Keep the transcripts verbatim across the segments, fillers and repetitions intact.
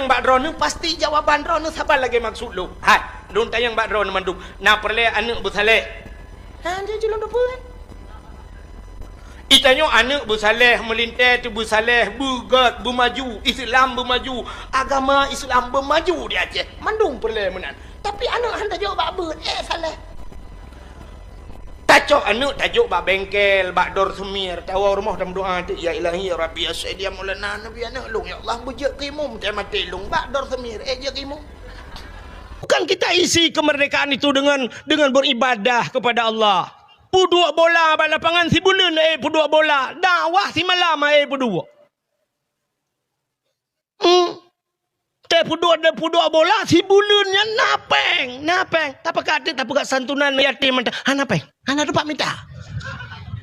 Bak droeneuh pasti jawaban droeneuh saban lagèe maksud lôn. Hai, lôn tanyong bak droeneuh mandum. Na peureulèe aneuk beusaleh? Ha, jeuet lôn teupeue. Itanyoe aneuk beusaleh, meulintèe teubeusaleh, beugèt, beumaju, Islam beumaju, agama Islam beumaju di Aceh. Mandum peureulèe meunan. Tapi aneuk han tajok bak beuet, eh, saleh. Tacok aneuk tajok bak bengkel, bak dor seumir, tawoe rumoh tameudoa teuk, "Ya Ilahi, ya Rabbi, ya Sayyidi, ya Maulana, Nabi aneuk lôn, ya Allah, beujeuet keu imum, teuh maté lôn bak dor seumir, eh, jeuet keu imum." Bukan kita isi kemerdekaan itu dengan, dengan beribadah kepada Allah. Peuduek bola bak lapangan sibuleuen, eh, peuduek bola, dakwah simalam, eh, peuduek. Hmm. Teuh peuduek, peuduek bola sibuleuen nyan na péng, na péng. Tapeugah teuk, tapeugah santunan yatim mantong. Hana péng, hana teumpat mita.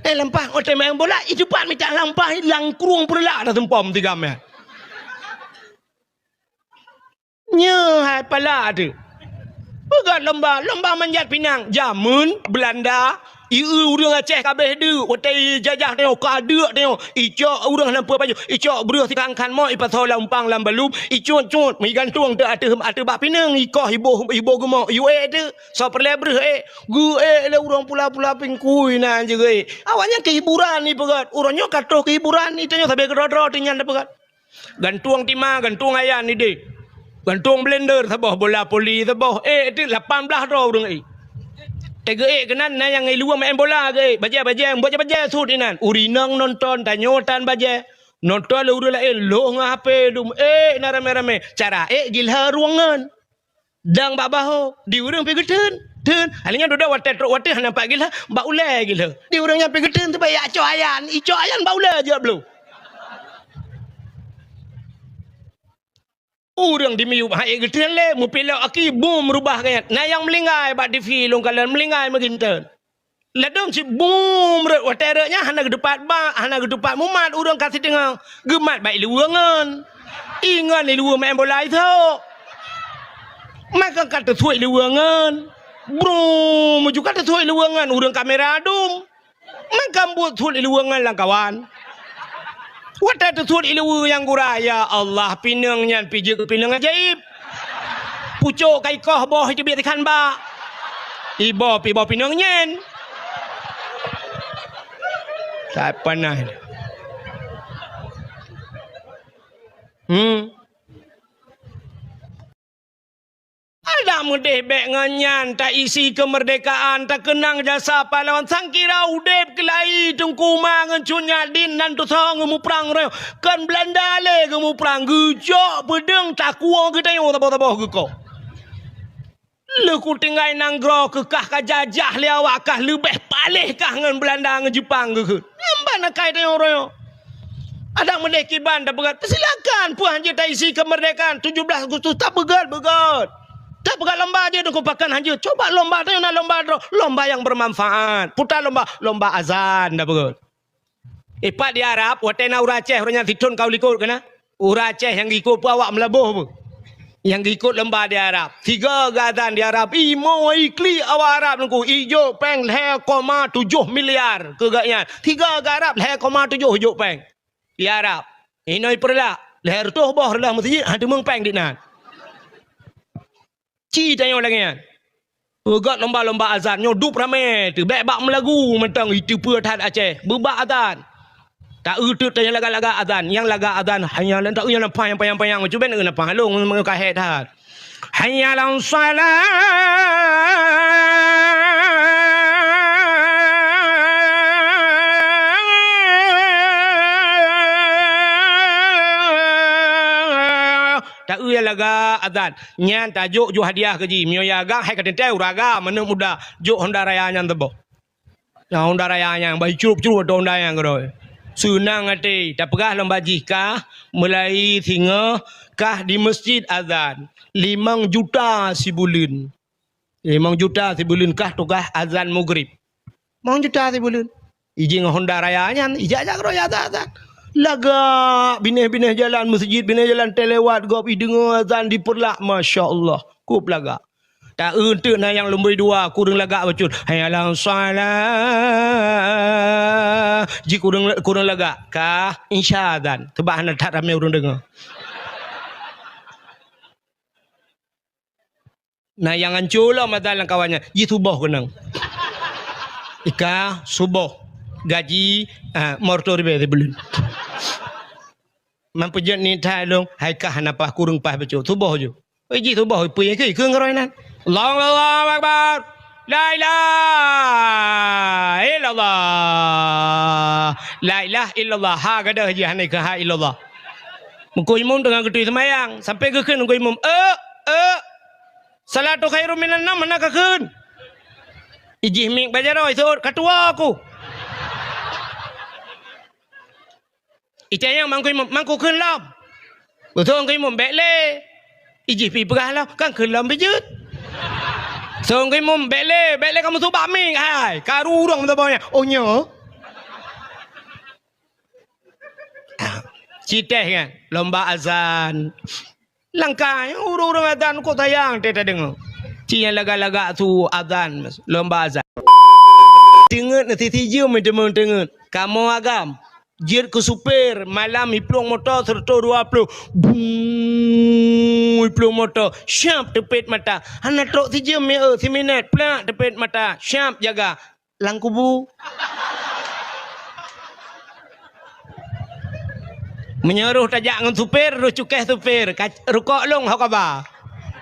Eh, lampah, oh, teuh main bola, i teumpat mita lampah, lam krueng peureulak dah seumpom tiga mèt. Nyoe hai pala teuh. Peugah lomba, lomba manjat pinang. Jameun Beulanda, i ureueng Aceh ka abéh deuk, watèe jajah tanyoe, ka deuk tanyoe. Icok ureueng hana peue pajoh, icok breuh sikhan-khan mok, ipasoe lam umpang lam balum, icut-cut, meugantung teuk ateueh, ateueh bak pineung, ikoh iboh, iboh geumok, iwèe teuk. Soe peureulèe breuh ék, geuék lé ureueng pula-pula pingkui na jeuet. Awaknyan keu hiburan ipeugèt, uroe nyoe ka troh keu hiburan, itanyoe sabe keudroe-droe teuh nyan tapeugèt. Gantueng tima, gantueng ayan idéh. Gantueng blender saboh, bola voli saboh. Eh, itu lapan blah droe ureueng ék. Teuh geuék keunan, na nyang i luwa main bola geuék. Bajèe-bajèe, bajèe-bajèe sut inan. Ureueng inong nonton, tanyoe tan bajèe. Nonton lé ureueng laén, lhôh ngon H P dum. Ék na ramé-ramé. Cara ék gilhé rueng ngon. Dang bak bahô, di ureueng pih geutheun, theun. Akhirnya dudoe watèe trok watèe hana pat gilhé, bak ulèe gilhé. Di ureueng nyan pih geutheun, teuma icok ayan, icok ayan bak ulèe jeuet bloe. Ureueng di miyueb han ék geutheun lé, meupilok aki, bum, meurubah geuh nyan. Na nyang meulinggai bak T V lôn kalon, meulinggai meuginteun. Ladôm cit bum rhot, watèe rhot nyan hana geuteupat bak, hana geuteupat mumat, ureueng ka siteungoh geumat bak i luwa ngon. I ngon i luwa main bola isok. Maka ka teusuet i luwa ngon. Brum, meuju ka teusuet i luwa ngon, ureueng kamera dum. Maka buet suet i luwa ngon lam kawan. Watèe teusuet i luwa nyang gura, ya Allah, pineung nyan pih jeuet keu pineung ajaéb. Pucôk ka ikoh boh iteubiet sikhan bak. Iboh pih boh pineung nyan. Sai panas. Hmm. Adak meudéh bèk ngon nyan taisi keumeurdekaan, takeunang jasa pahlawan, sangkira udép keulayi Teungku Ma ngon Cut Nyak Dien nan tusoe geumuprang roh. Kon Beulanda lé geumuprang, geujok peudeueng takue geutanyoe saboh-saboh geukoh. Lheuh kutinggai nanggroe keuh kah ka jajah lé awak kah leubeh paléh kah ngon Beulanda ngon Jeupang geukheun. Nyan ban akai tanyoe uroe nyoe. Adak meudéh kiban tapeugèt, silakan, peue hanjeuet taisi keumeurdekaan tujoh belas Agustus, tapeugèt, beugèt. Tapeugèt lomba jeuet, dukung pakon hanjeuet. Coba lomba tanyoe na lomba droe, lomba nyang bermanfaat. Puta lomba, lomba azan tapeugèt. Ipat di Arab, watèe na ureueng Aceh, ureueng nyan sithon ka u likot keunan. Ureueng Aceh nyang geuikot peue awak meulaboh peue. Nyang geuikot lomba di Arab. Tiga geuazan di Arab. Imo iklik awak Arab nungku. Ijok péng lhèe koma tujoh miliar keu gobnyan. Tiga geuarab lhèe koma tujoh ijok péng. Di Arab. Inoe ipeureulak. Lhèe reutôh boh reulah meuseujid, han teumeung péng dinan. Ci tanyoe lagèe nyan. Peugèt lomba-lomba azan nyoe dub ramé teuh, bèk bak meulagu mantong, iteupeue that Aceh. Beubak azan. Taeu teuk tanyoe lagak-lagak azan. Nyang lagak azan, hanya lan taeu nyang lapang nyang panyang-panyang. Cuba eu lapang lôn meukahé that. Hayya 'alas shalah. Taeu nyang lagak azan. Nyan tajok jôk hadiah keu jih. Meunyoe agam hai ka teuntèe ureueng agam, aneuk muda, jok honda raya nyan teuboh. Nyang honda raya nyan, bah icrup-crup ateueh honda nyan keudroe. Seunang até, tapeugah lom bak jih kah, meulai singoh kah di meuseujid azan, limong juta sibuleuen. Limong juta sibuleuen kah tugaih azan mugrib. Limong juta sibuleuen. Ijih ngon honda raya nyan, ijak-jak keudroe azan-azan. Lagak, binéh-binéh jalan meuseujid, binéh jalan teuh lewat gob, ideungoe azan dipeureulak, masya Allah. Kôp lagak. Taeu teuk na nyang lumbôi dua, kureueng lagak bacut. Hayya 'alas shalah. Jih kureueng, kureueng lagak. Kah, insya azan. Sabab hana that ramé ureueng deungoe. Na nyang hanco lom azan lam kawan nyan, jisuboh keunong. Ika suboh, gaji, ah, mortor ribèe sibuleuen. Man peujeuet ni that lôn, hai kah hana paih, kureueng paih bacut. Suboh ju. Oi, jisuboh, peue nyang keu, keu ngeuroi nan. Allahu Akbar. La ilaha illallah. La ilaha illallah. Ha gadôh jih hana keu ha illallah. Meunyoe imum teungoh geutui seumayang, sampai geukheun ngon imum, "Eh, eh." Salatu khairum minan naum hana kakheun. Ijih miet bak jaroe, iseuôt, "Ka tuwoe ku." Itanyong mangku imum, "Mangku kheun lom?" Beutôi keu imum, "Bèk lé." Ijih pi peugah lom, "Kan kheun lom beujeuet." Song keu imum, "Bèk lé, bèk lé kamoe subak miet hai. Karu ureueng meusaboh nyan." "Oh nyoe?" Ah, ci teh nyan, lomba azan. Langkah, ureueng-ureueng azan kok sayang teuh tadeungoe. Ci nyan lagak-lagak su azan, lomba azan. Teungeut na sisi jeuem teuma teungeut. Kamoe agam, jeuet keu supir, malam iplueng moto seratus dua puluh. Bung, iplueng moto, syap teupet mata. Hana trok sijeuem meu'eu, siminèt, plak teupet mata, syap jaga. Lam kubu. Meunyoe roh tajak ngon supir, roh cukéh supir, ka-, rukok lôn ho kaba.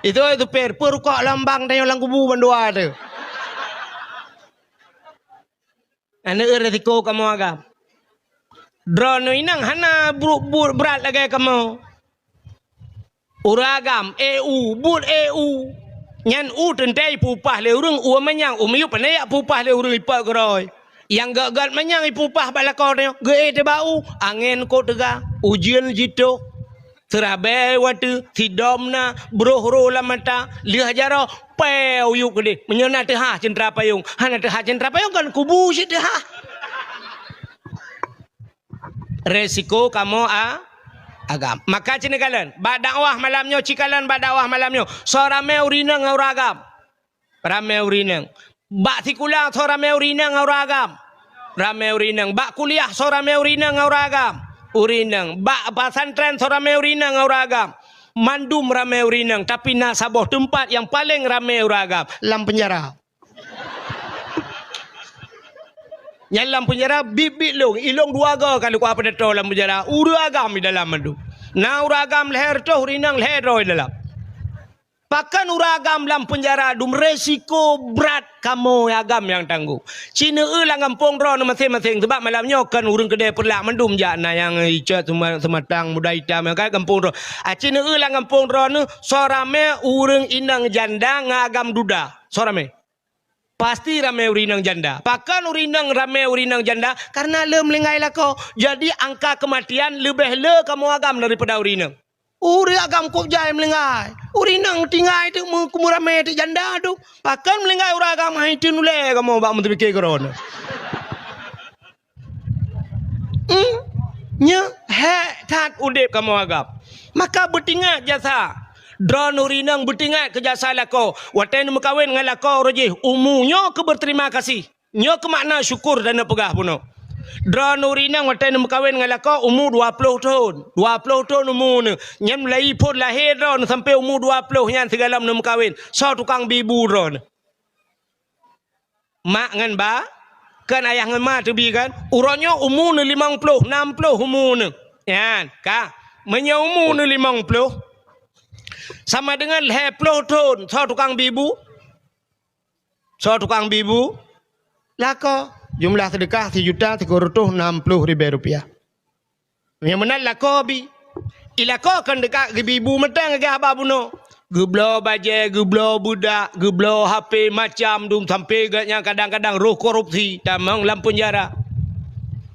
Itu supir, peue rukok lom bang tanyoe lam kubu bandua tu. Aneuk resiko kamoe agam. Droeneuh inong hana bu-, bu-, brat lagèe kamoe. Ureueng agam, eh, u, buet, eh, u. Nyan u teuntèe ipeupah lé ureueng, u manyang, u miyueb, pandai jak peupah lé ureueng ipot keudroe. Nyang gèt-gèt manyang ipeupah bak lakoe nyoe, geuék teuh bak u, angèn kot teuga, ujeuen jitoh, seurabèe watèe, sidom na, broh roh lam mata, lheueh jaroe, pèe u yueb keudéh. Meunyoe na teuhah ceuntra payong, hana teuhah ceuntra payong kan kubu cit teuhah. Resiko kamoe a-, agam. Maka ci neukalon, bak dakwah malam nyoe, ci kalon bak dakwah malam nyoe. Soe ramè ureueng inong ngon ureueng agam? Ramè ureueng inong. Bak sikula soe ramè ureueng inong ngon ureueng agam? Ramè ureueng inong. Bak kuliah soe ramè ureueng inong ngon ureueng agam? Ureueng inong. Bak pesantren soe ramè ureueng inong ngon ureueng agam? Mandum ramè ureueng inong, tapi na saboh teumpat nyang paleng ramè ureueng agam, lam peunjara. Nyan lam peunjara biet-biet lôn, ilôn dua goe ka lôn kuah peudato lam peunjara, ureueng agam di dalam mandum. Na ureueng agam lhèe reutôh, ureueng inong lhèe droe di dalam. Pakon ureueng agam lam peunjara dum, resiko brat kamoe agam nyang tanggong. Ci neueu lam gampông droeneuh maséng-maséng, sabab malam nyoe kon ureueng keudè Peureulak mandum jak, na nyang icok Suma-, Seumatang, Muda Itam, nyang ka gampông droe. Aci neueu lam gampông droeneuh, soe ramè ureueng inong janda ngon agam duda. Soe ramè? Pasti ramè ureueng inong janda. Pakon ureueng inong ramè ureueng inong janda? Karena le meuninggai lakoe. Jadi, angka kematian leubeh le kamoe agam daripada ureueng inong. Ureueng agam kôb jai meuninggai. Ureueng inong tinggai teuk meu-, meureumeue teuk janda teuk. Pakon meuninggai ureueng agam hai teun ulèe kamoe bak meuteupiké keu droeneuh. Hmm, nyoe hék that udép kamoe agam. Maka beutingat jasa. Droeneuh ureueng inong beutingat keu jasa lakoe. Watèe neumeukawen ngon lakoe uroe jih, umu nyoe keu beuterima kasih. Nyoe keu makna syukur dan neupeugah bunoe. Droeneuh ureueng inong watèe neumeukawen ngon lakoe umu dua ploh thôn. Dua ploh thôn umu neuh. Nyan mulai phôn lahé droeneuh sampoe umu dua ploh nyan sigohlom neumeukawen. Soe tukang bi bu droeneuh? Mak ngon ba, kon ayah ngon ma teubi kan? Uroe nyoe umu neuh limong ploh, nam ploh umu neuh. Nyan, ka. Meunyoe umu neuh limong ploh, sama dengan lhèe ploh thôn, soe tukang bi bu? Soe tukang bi bu? Lakoe. Jumlah seudeukah sijuta sikureueng reutôh nam ploh ribèe rupiah. Nyang meunan lakoe bi. I lakoe kon teuka geubi bu mantong lagèe haba bunoe. Geubloe bajèe, geubloe beudak, geubloe H P macam dum sampoe gèt nyan kadang-kadang roh korupsi, tamong lam peunjara.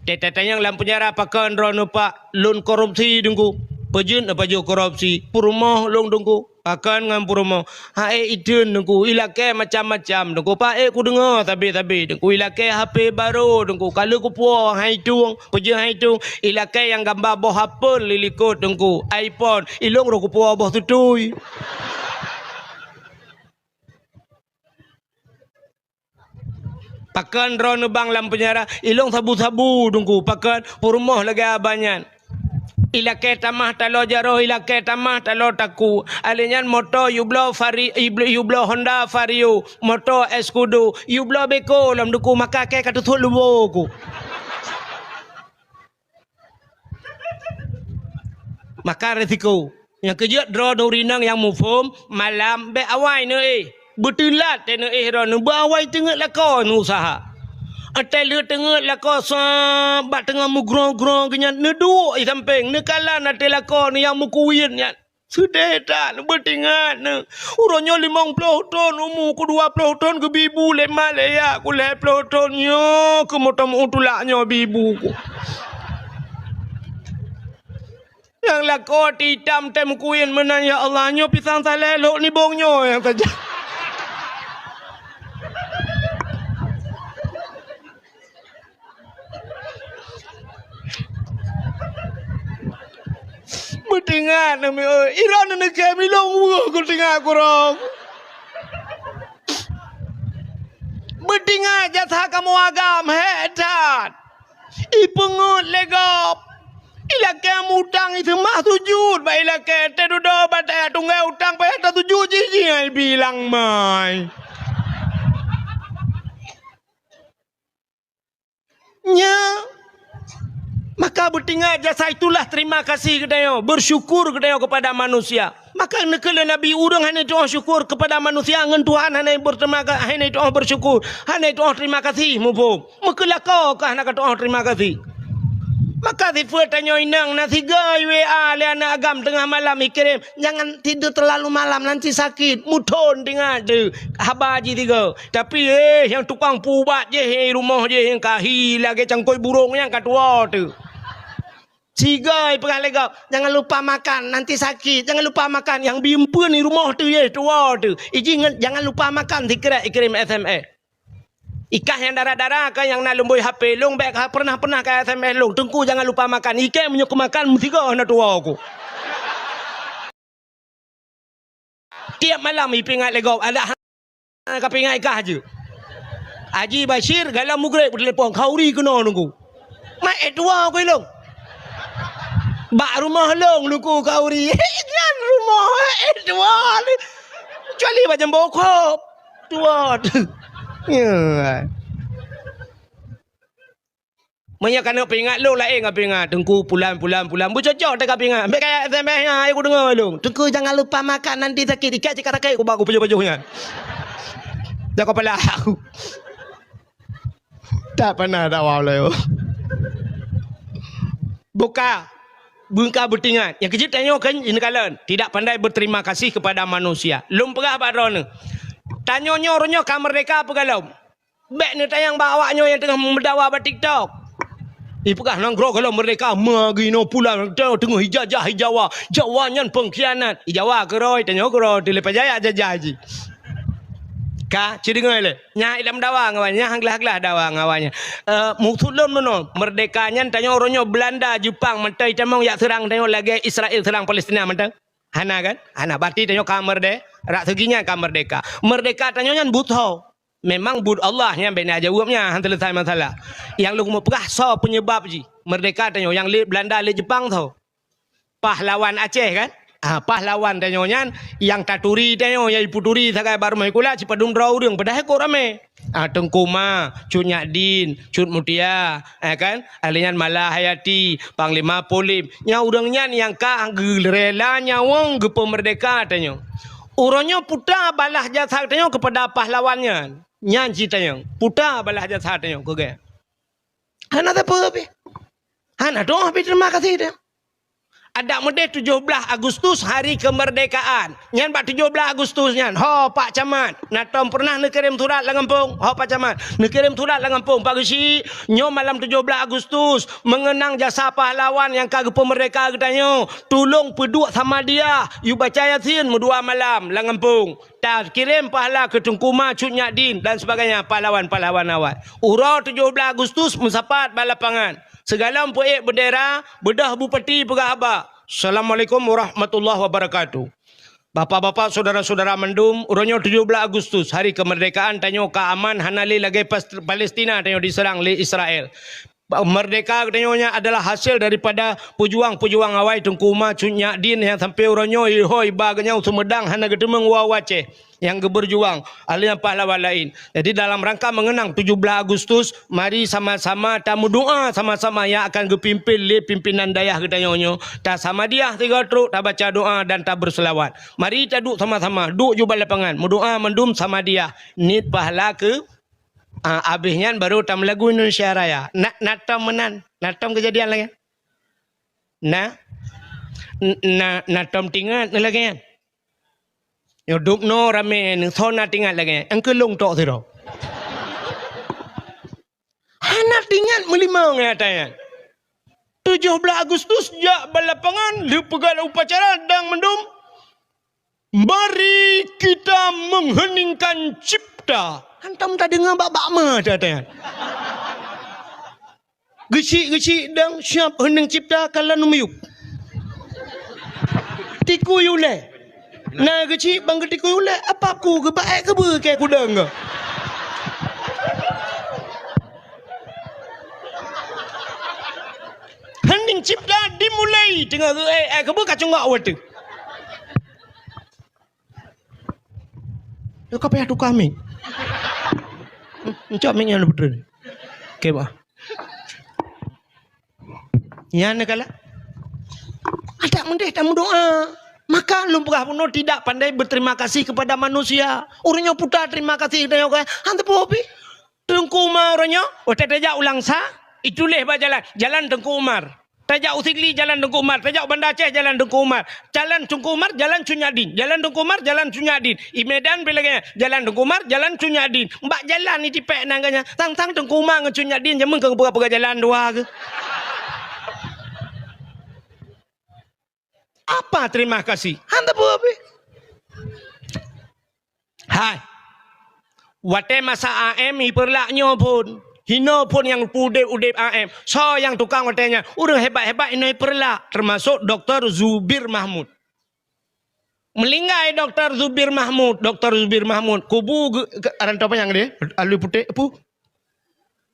Teutatanyong lam peunjara pakon droeneuh pak lôn korupsi Teungku. Peue jeuet neupajoh korupsi, peurumoh lôn Teungku. Pakon ngon peurumoh? Hai ék iteun Teungku, ilakèe macam-macam Teungku. Pak ék kudeungö sabe-sabe Teungku, ilakèe H P barô Teungku. Ka lheueh kupuwoe hai tueng, peue jeuet hai tueng? Ilakèe nyang gamba boh apel likot Teungku, iPhone. Ilôn roh kupuwoe boh tutui. Pakon droeneuh bang lam peunjara? Ilôn sabu-sabu Teungku. Pakon? Peurumoh lagèe abah nyan. Ilakée tamah taloe jaroe, ilakée tamah taloe takue. Alèh nyan moto yubloe Vari-, yubloe, yubloe Honda Vario, moto Escudo, yubloe beko lom duku maka kée ka teusut lubo ku. Maka resiko. Nyang keujeuet droeneuh ureueng inong nyang muphom, malam bék awai neuéh. Beuteulat teuh neuéh droeneuh, beuawai teungeut lakoe neuusaha. Watée lheueh teungeut lakoe sa bak teungoh meugrong-grong geuh nyan, neuduek i sampéng, neukalon watée lakoe neuh nyang meukuwien nyan. Seudeh that, beutingat neuh. Uroe nyoe limong ploh thon umu ku, dua ploh thon geubi bu lé ma lé ya ku, lhée ploh thon nyoe keuh meuteumé tulak nyoe bi bu ku. Nyang lakoe ti itam tem kuyen meunan, ya Allah, nyoe pisang saleh lhok nibong nyoe nyang saja. Beutingat nami oi, iron neukém ilong weueh ku tingat kurong. Beutingat jasa kamoe agam hék that. Ipeungeut lé gob. Ilakée mutang iseumah sujut bak ilakée, teududoe bak taya tunggai utang payah tasujut jih, jih ai bilang mai. Nya, maka beutingat jasa itulah terima kasih geutanyoe, bersyukur geutanyoe kepada manusia. Maka neukheun lé Nabi, ureuëng hana tuoh syukur kepada manusia ngon Tuhan hana berterima ka-, hana tuoh bersyukur, hana tuoh terima kasih, muphom. Meukeulako ka hana ka tuoh terima kasih. Maka sifeuet tanyoe inong na sigoe W A lé aneuk agam teungoh malam ikirém, "Jangan tidur terlalu malam, nanti sakit." Muthon teuingat teuh haba jih sigoe. Tapi, eh, nyang tukang peuubat jih, eh, rumoh jih nyang kahi lagée cangkôi burông nyang ka tuwoe teuh. Sigoe ipeugah lé gob, "Jangan lupa makan, nanti sakit. Jangan lupa makan." Nyang bi eumpeuen di rumoh teuh, eh, tuwoe teuh. Ijih ngon, "Jangan lupa makan," sikrek ikirém S M S. Ikah nyang dara-dara ka nyang na lôn bôi H P lôn, bék ka pernah-pernah ka S M S lôn, "Teungku, jangan lupa makan." Ikée meunyoe keumakan, meusigoe na tuwoe ku. Tiep malam ipeuingat lé gob, adak hana kapeuingat ikah jeuet. Haji Bashir, galom mugreb telepon, "Khauri keunoe nunggu." Mak, eh, tuwoe ku ilong. Bak rumoh lôn nunggu Khauri. Nyan rumoh, eh, tuwoe. Kecuali bak jambo kop. Tuwoe. Ya. Meunyoe keuneuk peuingat lôn laén kapeuingat, "Teungku pulan, pulan, pulan." Beucocok teuka peuingat. Bék kaya S M S nyan, ayo kudeungoe lôn. "Teungku jangan lupa makan, nanti sakit." Ikat cit ka sakét, kubak kupajoh-pajoh nyan. Jak kepala aku. Tak pernah dakwah beliau. Buka. Beungka beutingat. Nyang keujeuet tanyoe kan jeuet neukalon. Tidak pandai berterima kasih kepada manusia. Lôn peugah bak droeneuh. Tanyoe nyoe uroe nyoe ka meurdeka peue galom. Bék neutanyong bak awak nyoe nyang teungoh meudawa bak TikTok. Ipeugah nanggroe gohlom meurdeka, meugi noe pulan teungoh ijajah i Jawa. Jawa nyan pengkhianat. I Jawa keudroe, tanyoe keudroe, teuleupah jaya jajah jih. Ka, ci deungoe lé. Nyan i lam dawa ngon awak nyan, nyan glah-glah dawa ngon awak nyan. Eh, maksud lôn meunoe, meurdeka nyan tanyoe uroe nyoe Belanda, Jepang, mantong jitamong jak seurang tanyoe lagée Israel seurang Palestina mantong. Hana kan? Hana. Berarti tanyoe ka meurde-, rak seugi nyan ka meurdeka. Meurdeka tanyoe nyan buet ho. Memang buet Allah nyan bena jaweueb nyan, han selesai masalah. Nyang lôn meupeugah soe penyebab jih. Meurdeka tanyoe nyang lé Belanda, lé Jepang soe. Pahlawan Aceh kan? Ha, pahlawan tanyoe nyan nyang taturi tanyoe, nyang iputuri sagai bak rumoh sikula sipadum droe ureuëng, padahai kok ramé. Ah, Teungku Ma, Cut Nyak Din, Cut Mutia, eh kan? Ahli nyan Mala Hayati, Panglima Polem. Nyan ureuëng nyan nyang ka geurela nyawöng geupeumeurdeka tanyoe. Uroe nyoe puta balah jasa tanyoe keupada pahlawan nyan. Nyan cit tanyoe. Puta balah jasa tanyoe keu geuh. Hana sapeue pih. Hana doh pih terima kasih dia. Adak meudeh tujoh blaih Agustus hari kemerdekaan. Nyan bak tujoh blaih Agustus nyan, ho Pak Camat, na tom pernah neukirém surat lam gampông? Ho Pak Camat, neukirém surat lam gampông, Pak Geuchik, nyoe malam tujoh blaih Agustus, mengenang jasa pahlawan nyang ka geupeu merdeka geutanyoe. Tulông peuduek samadiyah, yue baca Yasin meudua malam lam gampông. Takirém pahala keu Teungku Ma, Cut Nyak Din dan sebagainya, pahlawan-pahlawan awai. Uroe tujoh blaih Agustus meusapat bak lapangan. Sigohlom peuék beundera, beudôh bupati peugah haba, "Assalamualaikum warahmatullahi wabarakatuh." Bapak-bapak, saudara-saudara mandum, uroe nyoe tujoh blaih Agustus, hari kemerdekaan tanyoe ka aman, hana lé lagée Pas-, Palestina tanyoe diseurang lé Israel. Ba-, merdeka geutanyoe nyan adalah hasil daripada peujuang-peujuang awai Teungku Umar Cut Nyak Dien nyang sampoe uroe nyoe ihôi ba geutanyoe Sumedang hana geuteumeung wa-wa Aceh nyang geubeujuang oleh pahlawan laén. Jadi, dalam rangka mengenang tujuh belas Agustus, mari sama-sama tameudoa sama-sama nyang akan geupimpin lé pimpinan dayah geutanyoe nyoe. Tasamadiah sigoe trok, tabaca doa dan tabeuseulawat. Mari taduek sama-sama, duek ju bak lapangan, meudoa mandum samadiah, niet pahala keu Ah, abéh nyan baru tameulagu Indonesia Raya. Na, na tom meunan, na tom keujadian lagée nyan? Na, n-, na, na tom tingat lagée nyan? Nyoe dub noe ramé, soe na tingat lagée nyan? Engkeulong tok sidroe. Hana tingat meulimong nyata nyan. Tujoh blaih Agustus jak bak lapangan, lheueh peugah upacara dang mandum. Mari kita mengheningkan cipta. Hantom tadeungoe bak-bak ma that-that. Geuchik-geuchik dang siab heuning cipta kalon miyueb. Tikui ulée. Na geuchik bang geutikui ulée, apa ku geuba ék keubeue keu kudang. Heuning cipta dimulai teungoh geuék ék keubeue ka cunggok watée. Ka payah tukah mic. Encok mic nyan putri. Oke, bah. Nyan kala. Adak meudeh tameudoa. Maka lôn peugah bunoe tidak pandai berterima kasih kepada manusia. Ureuëng nyoe puta terima kasih dan nyoe kan. Han teupeu pi. Teungku Umar uroe nyoe, watée tajak u Langsa, ituléh bak jalan, Jalan Teungku Umar. Tajak u Sigli, Jalan Teungku Umar. Tajak u Banda Aceh, Jalan Teungku Umar. Jalan Teungku Umar, Jalan Cut Nyak Dien. Jalan Teungku Umar, Jalan Cut Nyak Dien. I Medan pih lagée nyan, Jalan Teungku Umar, Jalan Cut Nyak Dien. Bak jalan itipék nan geuh nyan. Tang-tang Teungku Umar ngon Cut Nyak Dien jameun keu peugah-peugah jalan dua geuh. Apa terima kasih? Han teupeu pi. Hai. Watée masa A M ipeurlak nyoe phon. Hinoe phon nyang peudeb-udeb A M. Soe nyang tukang watée nyan? Ureuëng hebat-hebat hinoe ipeurlak, termasuk Doktor Zubir Mahmud. Meulinggai Doktor Zubir Mahmud, Doktor Zubir Mahmud. Kubu ge-, ke-, aran toh apa nyang dia? Alui putéh, apa?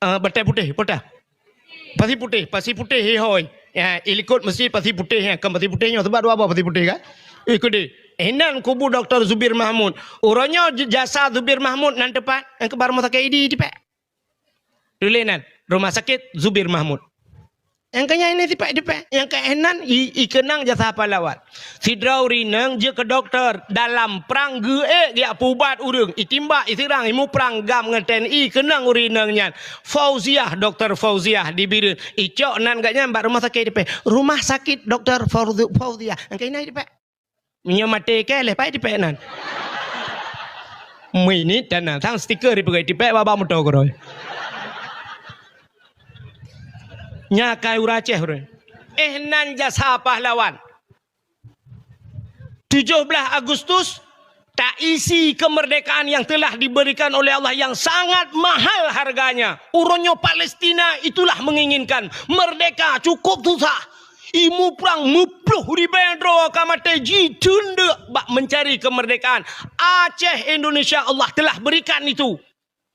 Eh, batée putéh, peue teuh? Pasi putéh, pasi putéh, hihôi. Ya, ilikot meuseujid pasi putéh, ya. Kan pasi putéh nyoe, sebab dua boh pasi putéh, kan? Ikut deh. Inan kubu Doktor Zubir Mahmud. Uroe nyoe j-, jasa Zubir Mahmud nan teupat, nyang keubar rumoh sakét Idi teupat. Tuléh nan, Rumah Sakit Zubir Mahmud. Nyang keu nyan ini tipék-tipék. Nyang keu inan i, ikeunang jasa pahlawan. Sidroe ureuëng inong jeuet keu dokto dalam prang geuék geujak peuubat ureuëng, itimbak, isirang, imuprang GAM ngon T N I, keunong ureuëng inong nyan. Fauziah, Doktor Fauziah di Bireuen. Icok nan geuh nyan bak rumah sakit dipék. Rumah sakit Doktor Fauzi-, Fauziah. Nyang keu inan dipék. Meunyoe maté keu lheueh pai dipék nan. Meuinit dan nan sang stiker dipeugah dipék bak moto keudroe. Nya kai ureuëng Aceh ureuëng. Eh nan jasa pahlawan. Tujoh blaih Agustus, taisi kemerdekaan yang telah diberikan oleh Allah yang sangat mahal harganya. Uroe nyoe Palestina itulah menginginkan merdeka cukup susah. Imuprang meuploh ribée droe ka maté jiteundeuk bak mencari kemerdekaan. Aceh Indonesia Allah telah berikan itu.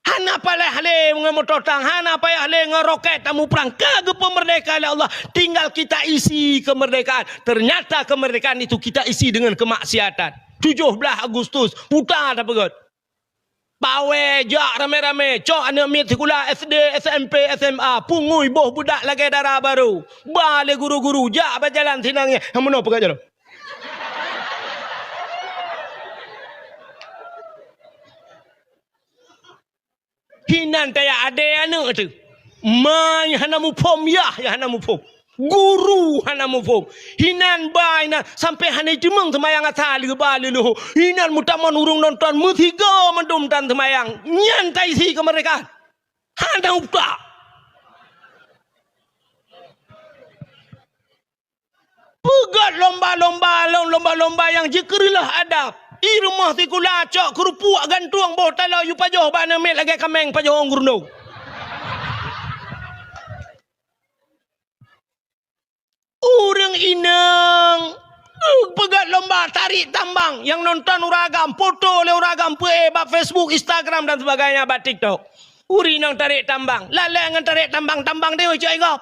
Hana payah lé ngon moto tang, hana payah lé ngon roket tamuprang. Ka geupeumerdeka lé Allah. Tinggal kita isi kemerdekaan. Ternyata kemerdekaan itu kita isi dengan kemaksiatan. Tujoh blaih Agustus, puta tapeugét. Pawé jak ramé-ramé, cok aneuk miet sikula S D, S M P, S M A, pungui boh budak lagée dara barô. Ba lé guru-guru, jak bak jalan sinan nyan. Nyang meunoe peugét jaroe. Hinan taya adé aneuk teuh. Ma nyang hana muphom, yah nyang hana muphom. Guru hana muphom. Hinan ba inan sampai hana jiteumeung seumayang asa leuba leuloho. Hinan meutamong ureuëng nonton meusigoe mandum tan seumayang. Nyan taisi kemerdekaan. Hana utak. Peugét lomba-lomba, lom-, lomba-lomba nyang jikeureuloh adab. I rumoh sikula cok keurupuk gantueng boh taloe yue pajoh bak aneuk miet lagée kaméng pajoh ôn gurundong. Ureuëng inong, eh, peugét lomba tarik tambang nyang nonton ureuëng agam, poto lé ureuëng agam peuék bak Facebook, Instagram dan sebagainya, bak TikTok. Uri nang tarek tambang. Lalée ngon tarek tambang, tambang deungon cok gob.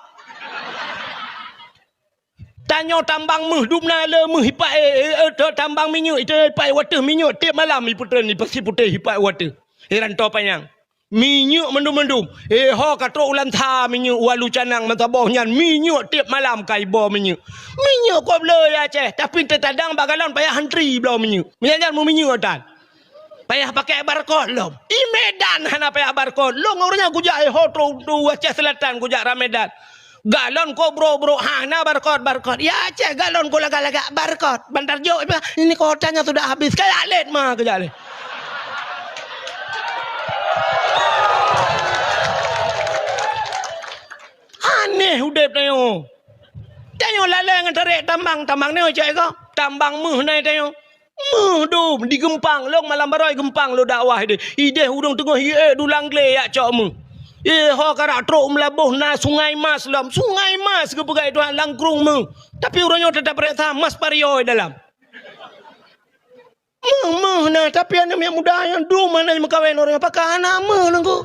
Tanyoe tambang méuh dum na le méuh ipak, eh, eh, eh, tambang minyeuk, itu ipak wateuh minyeuk tiep malam ipeutreun, ipasi putéh ipak wateuh. Iranto panyang. Minyeuk mandum-mandum. Eh, ho ka trok ulan tha minyeuk walu canang meusaboh nyan minyeuk tiep malam ka iboh minyeuk. Minyeuk kok bloe ya Aceh, tapi teutadang bak galon payah antri bloe minyeuk. Meunyan nyan meuminyeuk tan. Payah pakai barcode lom. Di Medan hana payah barcode. Lôn ureueng nyan kujak, eh, ho trok u Aceh Selatan kujak Ramedan. Galon kok brok-brok hana barcode, barcode. Ya Aceh galon kok lagak-lagak barcode. Bantar jok, ini kuotanya sudah habis. Kajak lét ma, kajak lét. Aneh udeb tanyoe. Tanyoe lalée ngon tarek tambang, tambang nyoe cok gob. Tambang méuh na tanyoe. Méuh dum di Geumpang, lôn malam barô i Geumpang lôn dakwah ideh. Ideh ureueng teungoh hiék dulang glé yak cok méuh. Eh, ho karak trok meulaboh na Sungai Mas lom. Sungai Mas geupeugah Tuhan langkrueng méuh. Tapi ureueng nyoe teutap reksa mas pario dalam. Méuh, méuh na, tapi aneuk miet muda nyang dum hana meukawen ureueng pakon hana méuh lengku.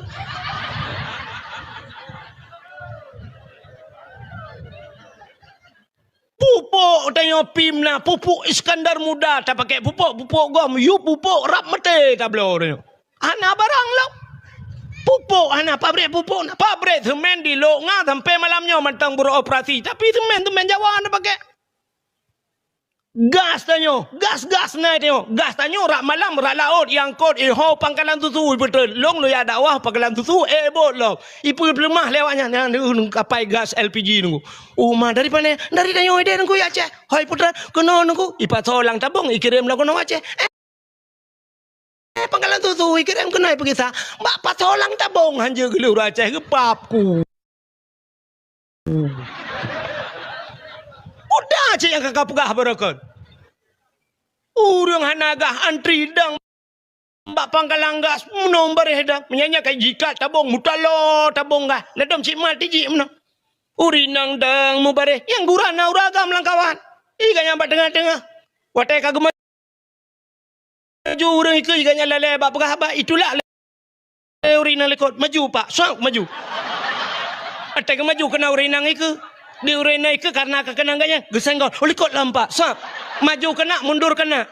Pupuk tanyoe pim na, pupuk Iskandar Muda tapakek pupuk, pupuk gom, yue pupuk rab maté tabloe tanyoe. Hana barang lom. Pupuk hana, pabrik pupuk na, pabrik semen di Lok Nga sampai malam nyoe mantong beroperasi, tapi semen, semen Jawa na pakek. Gas tanyoe, gas-gas na tanyoe. Gas tanyoe rak malam, rak laôt, iangkot, iho pangkalan susu, ipeutreun. Lôn lôn jak dakwah pangkalan susu, eh, bot lom. Ipeuleumah lé awak nyan, nyan, nyan, kapai gas L P G nunggu. Uma, dari pane? Dari tanyoe ideh nunggu ya Aceh. Hoi putra, keunoe nunggu. Ipasoe lam tabong, ikirém lom keunoe Aceh. Eh, pangkalan susu, ikirém keunoe peugisa. Bak pasoe lam tabong, hanjeuet geuleuh ureueng Aceh geupap ku. Muda cit nyang ka kapeugah barokon. Ureueng hana gah antri dang bak pangkalan gas meunoe bareh dang. Meunyan nyan ka jikat tabong, mutaloe tabong gah. Ladom cit mat tijik meunoe. Uri nang dang mubareh, nyang gura na ureueng agam lam kawan. Iga nyang bak teungoh-teungoh. Watée ka geumeuju ureueng ikeue, iga nyang lalée bak peugah haba, itulak lé uri nang likot, maju pak, swab, maju. Watée geumaju keunan uri nang ikeue. Di uri nang ikeue karena ka keunan gaya, geusenggol, likot lam pak, swab. Maju keunan, mundur keunan.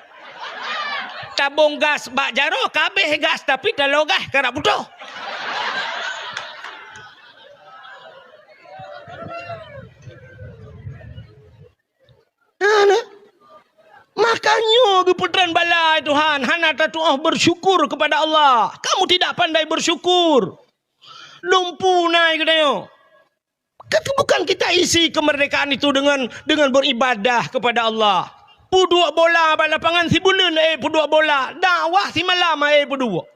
Tabong gas bak jaroe, ka abéh gas, tapi taloe gas karap putôh. Hana. Maka nyoe geupeutreun bala Tuhan, hana tatuoh bersyukur kepada Allah. Kamu tidak pandai bersyukur. Lumpu na geutanyoe. Kan bukan kita isi kemerdekaan itu dengan, dengan beribadah kepada Allah. Peuduek bola bak lapangan sibuleuen, eh, peuduek bola. Dakwah simalam, eh, peuduek.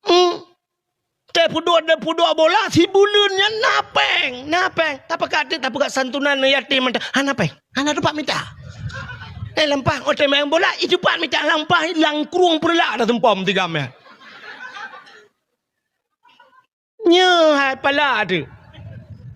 Hmm. Teuh peuduek, teuh peuduek bola sibuleuen nyan na péng, na péng. Tapakat teuh, tapeugah santunan yatim mantong. Hana péng, hana teumpat mita. Eh, lampah, oh, teuh main bola, i teumpat mita lampah, langkrueng peureulak dah seumpom tigam nyan. Nyoe hai pala teuh.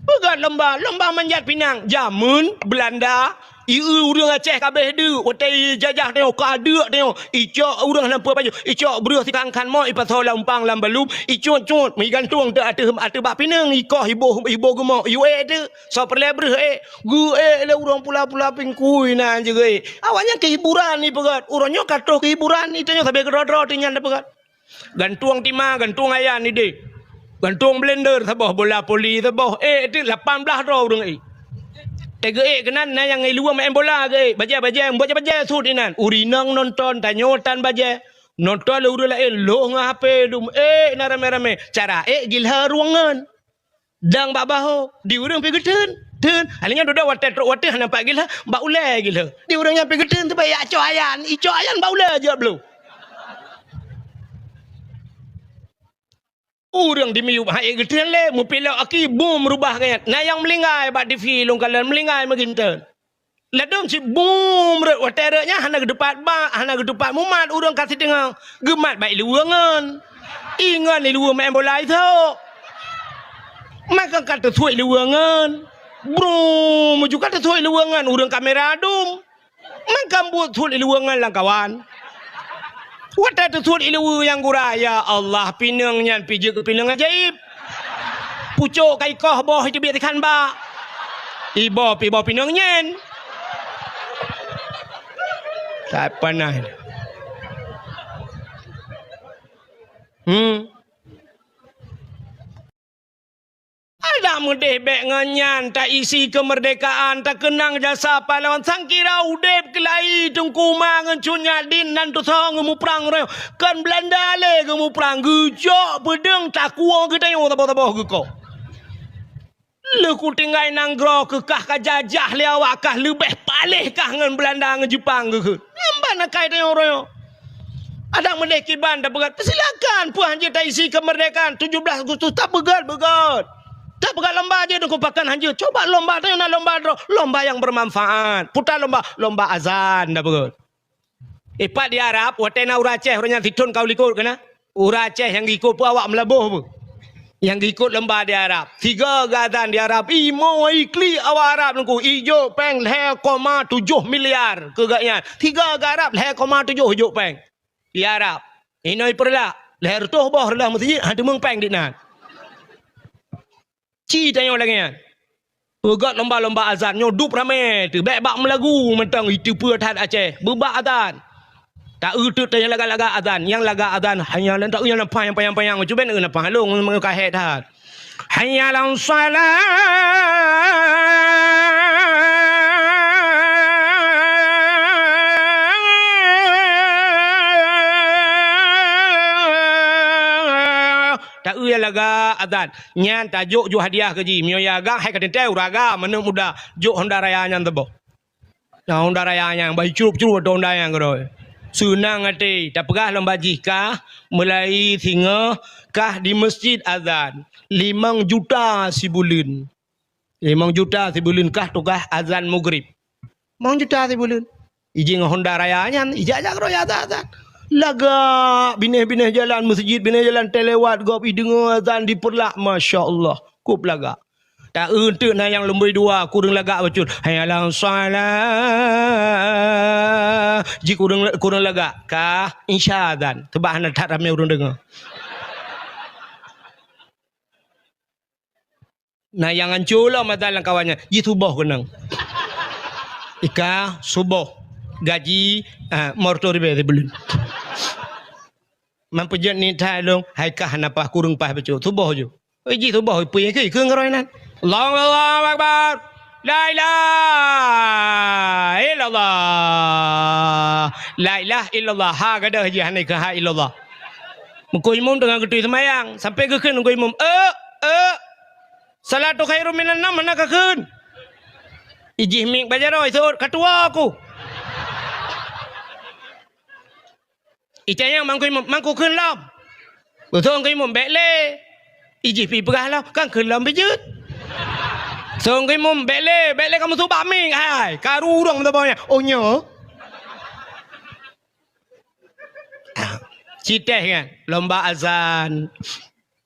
Peugah lomba, lomba manjat pinang. Jameun Beulanda, i ureueng Aceh ka abéh deuk, watée jajah tanyoe, ka deuk tanyoe. Icok ureueng hana peue baju, icok breueh sikangkan mo, ipasoe lam umpang lam balum, icut-cut, meugantung teuh ateueh, ateueh bak pineung, ikoh iboh, iboh geumoh, iék teuh. Soe peureulée breueh ék, geuék lé ureueng pula-pula pingkui na jeuet. Awaknyan keuhiburan ipeugét, uroe nyoe ka troh keuhiburan, itanyoe sabe keudroe-droe teuh nyan tapeugét. Gantueng tima, gantueng ayan ideh. Gantueng blender saboh, bola voli saboh. Eh, itu lapan belas droe ureueng ék. Teuh geuék keunan, na nyang i luwa main bola geuék. Bajée-bajée, bajée-bajée sut inan. Ureueng inong nonton, tanyoe tan bajée. Nonton lé ureueng laén, lhôh ngon H P dum. Ék na ramé-ramé. Cara ék gilhé rueng ngon. Dang bak bahô, di ureueng pi geuteun, teun. Hana nyan dudoe watée trok watée hana pat gilhé, bak ulée gilhé. Di ureueng nyan pi geuteun teubaya cok ayan, icok ayan bak ulée jeuet bloe. Ureueng di miyueb hai geuteun lé, meupilok aki, bum, meurubah gét. Na nyang meulinggai bak T V lôn kalon, meulinggai meuginteun. Ladom cit bum rot, watée rot nyan hana geutupat bak, hana geutupat mumat ureueng ka siteungoh. Geumat bak i luwa ngon. I ngon i luwa main bola isok. Maka ka teusuet i luwa ngon. Brum, meuju ka teusuet i luwa ngon ureueng kamera dum. Maka buet suet i luwa ngon lam kawan. Watèe teusuet ileue nyang gura, ya Allah, pineung nyan pih jeuet keu pineung ajaéb. Pucôk ka ikoh, boh iteubiet sikhan bak. Iboh pih boh pineung nyan. That panas. Hmm. Adak meudeh bèk ngon nyan, taisi keumeurdekaan, takeunang jasa pahlawan, sangkira udép keulayi Teungku Ma ngon Cut Nyak Dien nan tusoe geumuprang uroe nyoe. Kon Beulanda lé geumuprang, geucok peudeueng takue geutanyoe saboh-saboh geukoh. Lheueh kutinggai nanggroe keu kah ka jajah lé awak kah, leubeh paléh kah ngon Beulanda ngon Jeupang geukheun. Nyan ban akai tanyoe uroe nyoe. Adak meudeh kiban tapeugöt, peusilakan, peue hanjeuet taisi keumeurdekaan tujoh blaih Agustus, tapeugöt, beugöt. Tapeugöt lomba jeuet, Teungku, pakon hanjeuet. Coba lomba tanyoe na lomba droe, lomba nyang beumanfaat. Peue ta lomba, lomba azan tapeugöt. Ipat di Arab, watèe na ureueng Aceh, ureueng nyan sithon ka u likot keunan. Ureueng Aceh nyang geuikot peue awak Meulaboh peue? Nyang geuikot lomba di Arab. Sigoe geuazan di Arab. Ih, mo iklik awak Arab Teungku. Ijok péng lhèe koma tujoh miliar keu gobnyan. Sigoe geu-Arab lhèe koma tujoh ijok péng. Di Arab. Inoe i Peureulak. Lhèe reutôh boh reuloh meuseujid, han teumeung péng dinan. Ci tanyoe lagèe nyan. Peugöt lomba-lomba azan nyoe dub ramè teuh, bèk bak meulagu mantong, iteupeue that Aceh. Beubak azan. Ta-eu teuk tanyoe lagak-lagak azan. Nyang lagak azan, hanya lan ta-eu nyang panyang-panyang. Cuba eu nafah lôn, meukahé that. Hayya 'alas shalah. Ta-eu nyang lagak azan. Nyan tajok ju hadiah keu jih. Meunyoe ya agam, hai ka teuntèe ureueng agam, aneuk muda, jok Honda Raya nyan teuboh. Nah, Honda Raya nyan, bah icrup-crup atau Honda nyan keudroe. Seunang até, tapeugah lom bak jih kah, mulai singoh kah di meuseujid azan, limong juta sibuleuen. Limong juta sibuleuen kah tugaih azan mugrib. Limong juta sibuleuen. Iji ngon Honda Raya nyan, ijak-jak keudroe azan-azan. Lagak binéh-binéh jalan meuseujid, binéh jalan teuliwat gob, ideungoe azan di Peureulak, masya Allah, kôp lagak. Ta-eu teuk na nyang lumbôi dua, kureueng lagak bacut. Hayya 'alas shalah. Ji kureueng, kureueng lagak. Kah, insya azan. Seubab hana that ramé ureueng deungoe. Na nyang hanco lom azan lam kawan nyan. Ji suboh keunong. Ika suboh. Gaji, ah, morto ribèe sibuleuen. Man peujeuet ni that lôn, hai kah hana paih, kureueng paih bacut. Suboh ju. Oi, jih suboh, peue nyang keu, keu ngeuroi nan. Allahu Akbar. La ilaha illallah. La ilaha illallah. Ha gadôh jih hana keu ha illallah. Meukeu imum teungoh geutui seumayang, sampai geukheun meukeu imum, "Eh, eh. Salatu khairum minan naum," hana kakheun. Ijih miek bak jaroe, seuôt, "Ka tuwoe ku." Itanyong mangkui mum, mangkui kheun lom. Beutôi keu imum bèk lé. Ijih pi peugah lom, kan kheun lom bijeuet. Song keu imum bèk lé, bèk lé kamoe subah mieng hai. Karu ureueng meusaboh nyan. Oh nyoe. Citeh kan, lomba azan.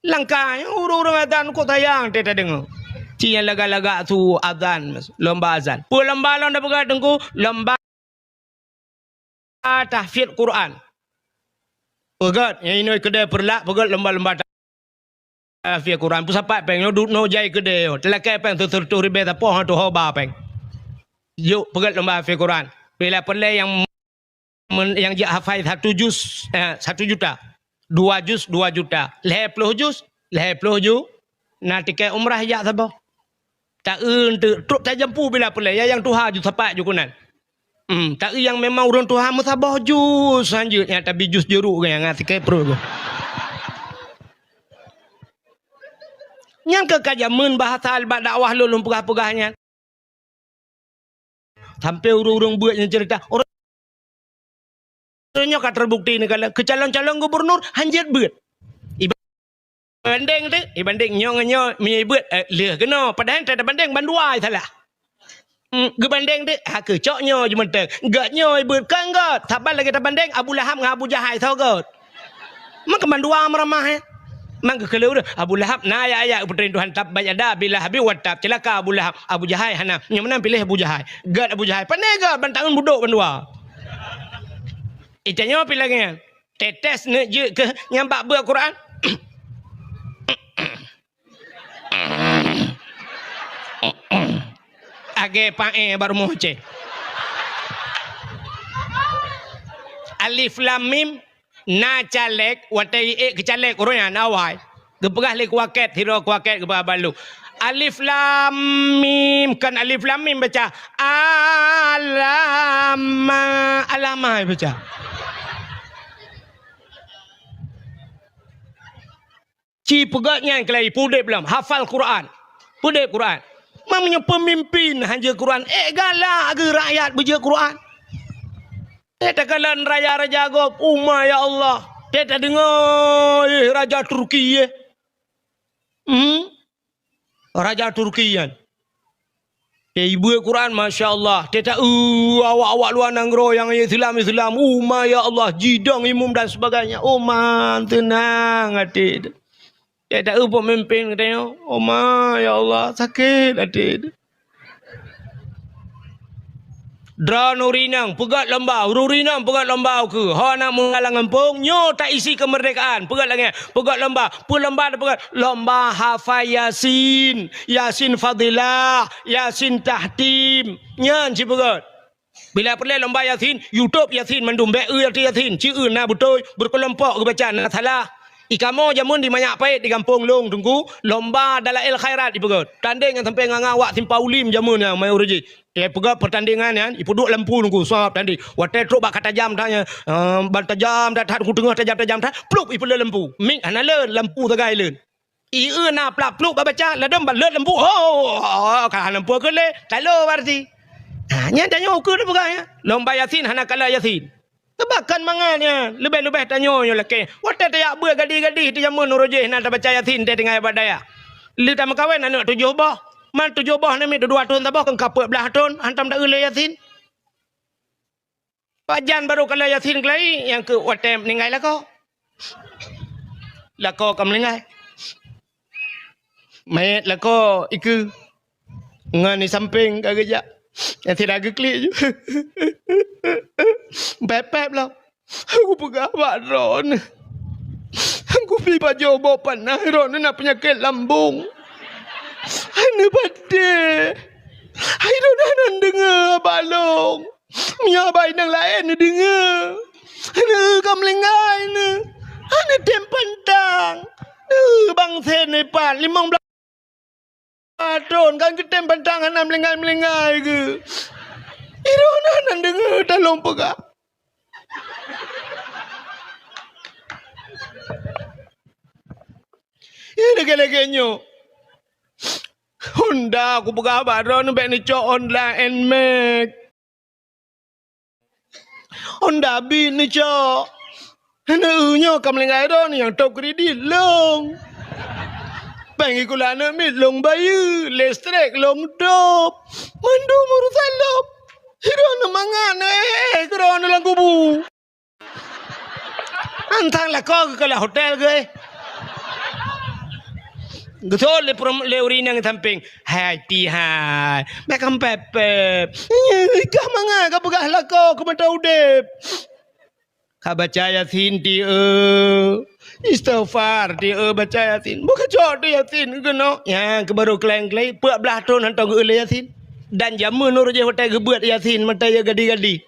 Langkah nyoe ureueng-ureueng azan kok sayang teuh tadeungoe. Ci nyang lagak-lagak su azan, lomba azan. Peue lomba lom tapeugah teungku? Lomba tahfiz Quran. Peugöt, nyang inoe keudè Peureulak peugöt lomba-lomba tahfiz Quran. Peusapat péng nyoe duek noe jai keudè nyoe. Teulakèe péng seureutôh ribèe sapoh han tuho ba péng. Jok peugöt lomba tahfiz Quran. Bila peureulèe nyang men-, nyang jak hafai satu juz, eh, satu juta. Dua juz, dua juta. Lhèe ploh juz, lhèe ploh ju-, na tikét umrah jak saboh. Ta-eu teuk, trok tajampu bila peureulèe, ya nyang tuha ju sapat ju keunan. Hmm, ta-eu nyang memang ureueng tuha meusaboh juz hanjeuet, nyang tabi juz jeuruk nyan, ngat sikée pruet geuh. Nyan keuh ka jameun bahasa bak dakwah lôn, lôn peugah-peugah nyan. Sampoe ureueng-ureueng beuet nyang ceurita, ureueng nyoe ka teubukti neukalon keu calon-calon gubernur hanjeuet beuet. Ibandeng teuk, ibandeng nyoe ngon nyoe meunyoe beuet, eh, lheueh keunoe. Padahai tabandeng bandua salah. Hmm, geubandeng teuk, ha keuh cok nyoe jimeunteng. Gét nyoe beuet, kon gét. Saban lagèe tabandeng Abu Lahab ngon Abu Jahai, soe gét? Meukeumandua meuramah, eh. Mangkeukheun lé ureueng, Abu Lahab na ayat-ayat geupeurintah, tabbat yada Abi Lahabin wa tab, ceulaka Abu Lahab. Abu Jahai hana. Nyang meunan piléh Abu Jahai. Gét Abu Jahai. Pane gét ban taeun budok bandua. Itanyoe pih lagèe nyan. Tetes neuk jeuet keu nyang bak beuet Quran. Agée paéh bak rumoh ceh. Alif lam mim, na caleg, watée ék keu caleg ureuëng nyan awai. Geupeugah lé kuakét, sidroe kuakét geupeugah bak lôn. Alif lam mim, kon alif lam mim baca. Alama, alama baca. Ci peugét nyan keulai peudeb lom, hafal Quran. Peudeb Quran. Meunyoe peumimpin han jeuet Quran, ék galak geu rakyat beujeuet Quran. Teuh takalon raja-raja gob, uma ya Allah. Teuh tadeungoe, eh, raja Turki, eh. Hmm? Raja Turki nyan. Eh, ibu Quran, masya Allah. Teuh ta-, uh, awak-awak luwa nanggroe nyang Islam-Islam, uma ya Allah, jidong imum dan sebagainya. Uma, teunang até. Teuh ta-, uh, peumimpin geutanyoe, uma ya Allah, sakét até. Droeneuh ureuëng inong peugét lomba, ureuëng inong peugét lomba ukeue. Ho na muda lam gampông, nyoe taisi keumeurdekaan, peugét lagée, peugét lomba, peue lomba tapeugét? Lomba hafai Yasin, Yasin Fadilah, Yasin Tahtim. Nyan ci peugét. Bila peureulée lomba Yasin, YouTube Yasin mandum, bék eu Yasin, ci eu na beutôi, beukeulompok geubaca na salah. I kamoe jameun di Manyak Pait di gampông lôn Teungku, lomba Dalail Khairat jipeugét. Tandeng nyang sampoe ngon awak Simpang Ulim jameun nyan, mai ureuëng jih. Teuh peugét peurtandingan nyan, ipeuduek lampu Teungku, sab tandeng. Watée trok bak ka tajam that nyan, eh, ban tajam that, that Teungku teungoh tajam-tajam that, plup ipeuleuet lampu. Mik hana leuet, lampu sagai leuet. I eu na plak plup bak baca, ladom ban leuet lampu. Oh, oh, oh, ka hana lampu keu lé, talo berarti. Ha, nyan tanyoe ukeue teupeugah nyan. Lomba Yasin hana kala Yasin. Teubakon mangat nyan, leubeh-leubeh tanyoe nyoe lakée. Watée tajak beuet gadih-gadih di jameun uroe jih na tabaca Yasin teuh tinggai bak dayah. Lheueh tameukawen aneuëk tujoh boh. Man tujoh boh namiet dua thon saboh, kon ka peuet blaih thon, hantom ta-eu lé Yasin. Pajan barô kala Yasin keulai, nyang keu watée meuninggai lakoe. Lakoe ka meuninggai. Manyét lakoe ikeue. Ngon di sampéng ka geujak. Nyang sira geuklik ju. Pép-pép lom. Aku peugah bak droeneuh. Aku pi pajoh boh panah, droeneuh na peunyakét lambông. Hana patéh. Hai droeneuh hana deungoe haba lôn. Meunyoe haba inong laén neudeungoe. Hana ka meulinggai neuh. Hana tem pantang. Neuh bangsa neuh pat limong blaih Padon kan geutem bantang hana meulinggai-meulinggai geuh. Iroh na nan deungoe talong peugah. Ih, lagèe-lagèe nyoe. Honda kupeugah bak droeneuh bèk neucok Honda Nmax. Honda Beat neucok. Hana eu nyoe ka meulinggai droeneuh nyang top kredit lôn. Péng sikula aneuk miet lôn bayeue, listrik lôn top. Mandum urusan lôn. Droeneuh mangat neuéh, droeneuh lam kubu. Antang lakoe geukalon hotel geuh. Geusol lé peurum-, lé ureueng inong sampéng. Hai, pihai. Bèk kampèe pèp. Nyoe kah mangat ka peugah lakoe keu mata udép. Ka baca Yasin tieu. Istighfar tieu baca Yasin. Bukon cok teuh Yasin keunoe. Nyang keu barô kleng-kleng, peuet blah thon hantom geu-eu lé Yasin. Dan jameun uroe jih watèe geubeuet Yasin, mata jih gadi-gadi.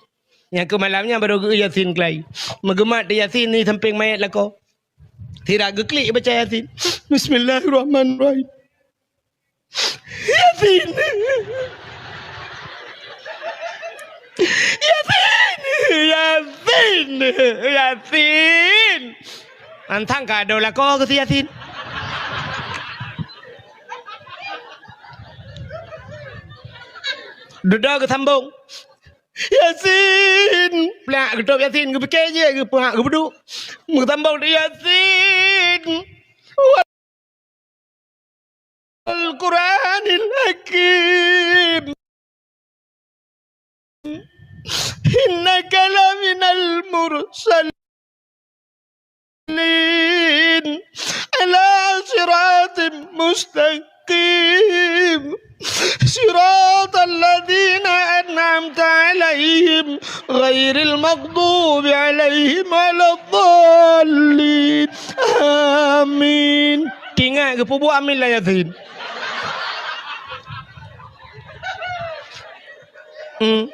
Nyang keu malam nyan barô geu-eu Yasin keulai. Meugeumat Yasin di sampéng manyét lakoe. Sira geuklik baca Yasin. Bismillahirrahmanirrahim. Yasin. Yasin. Yasin. Yasin. Antang ka adoe lakoe keu si Yasin. Dudoe geusambong. Yasin! Plak geutôb Yasin, geupike jih, geupeuhah, geupeuduek. Meusambong di Yasin. Wal Qur'anil Hakim. Innaka laminal mursalin. على صراط مستقيم. صراط الذين أنعمت an'amta 'alaihim ghairil maghdubi 'alaihim waladdallin. Amin. Tingat geupeubuet amin lam Yasin. Hmm.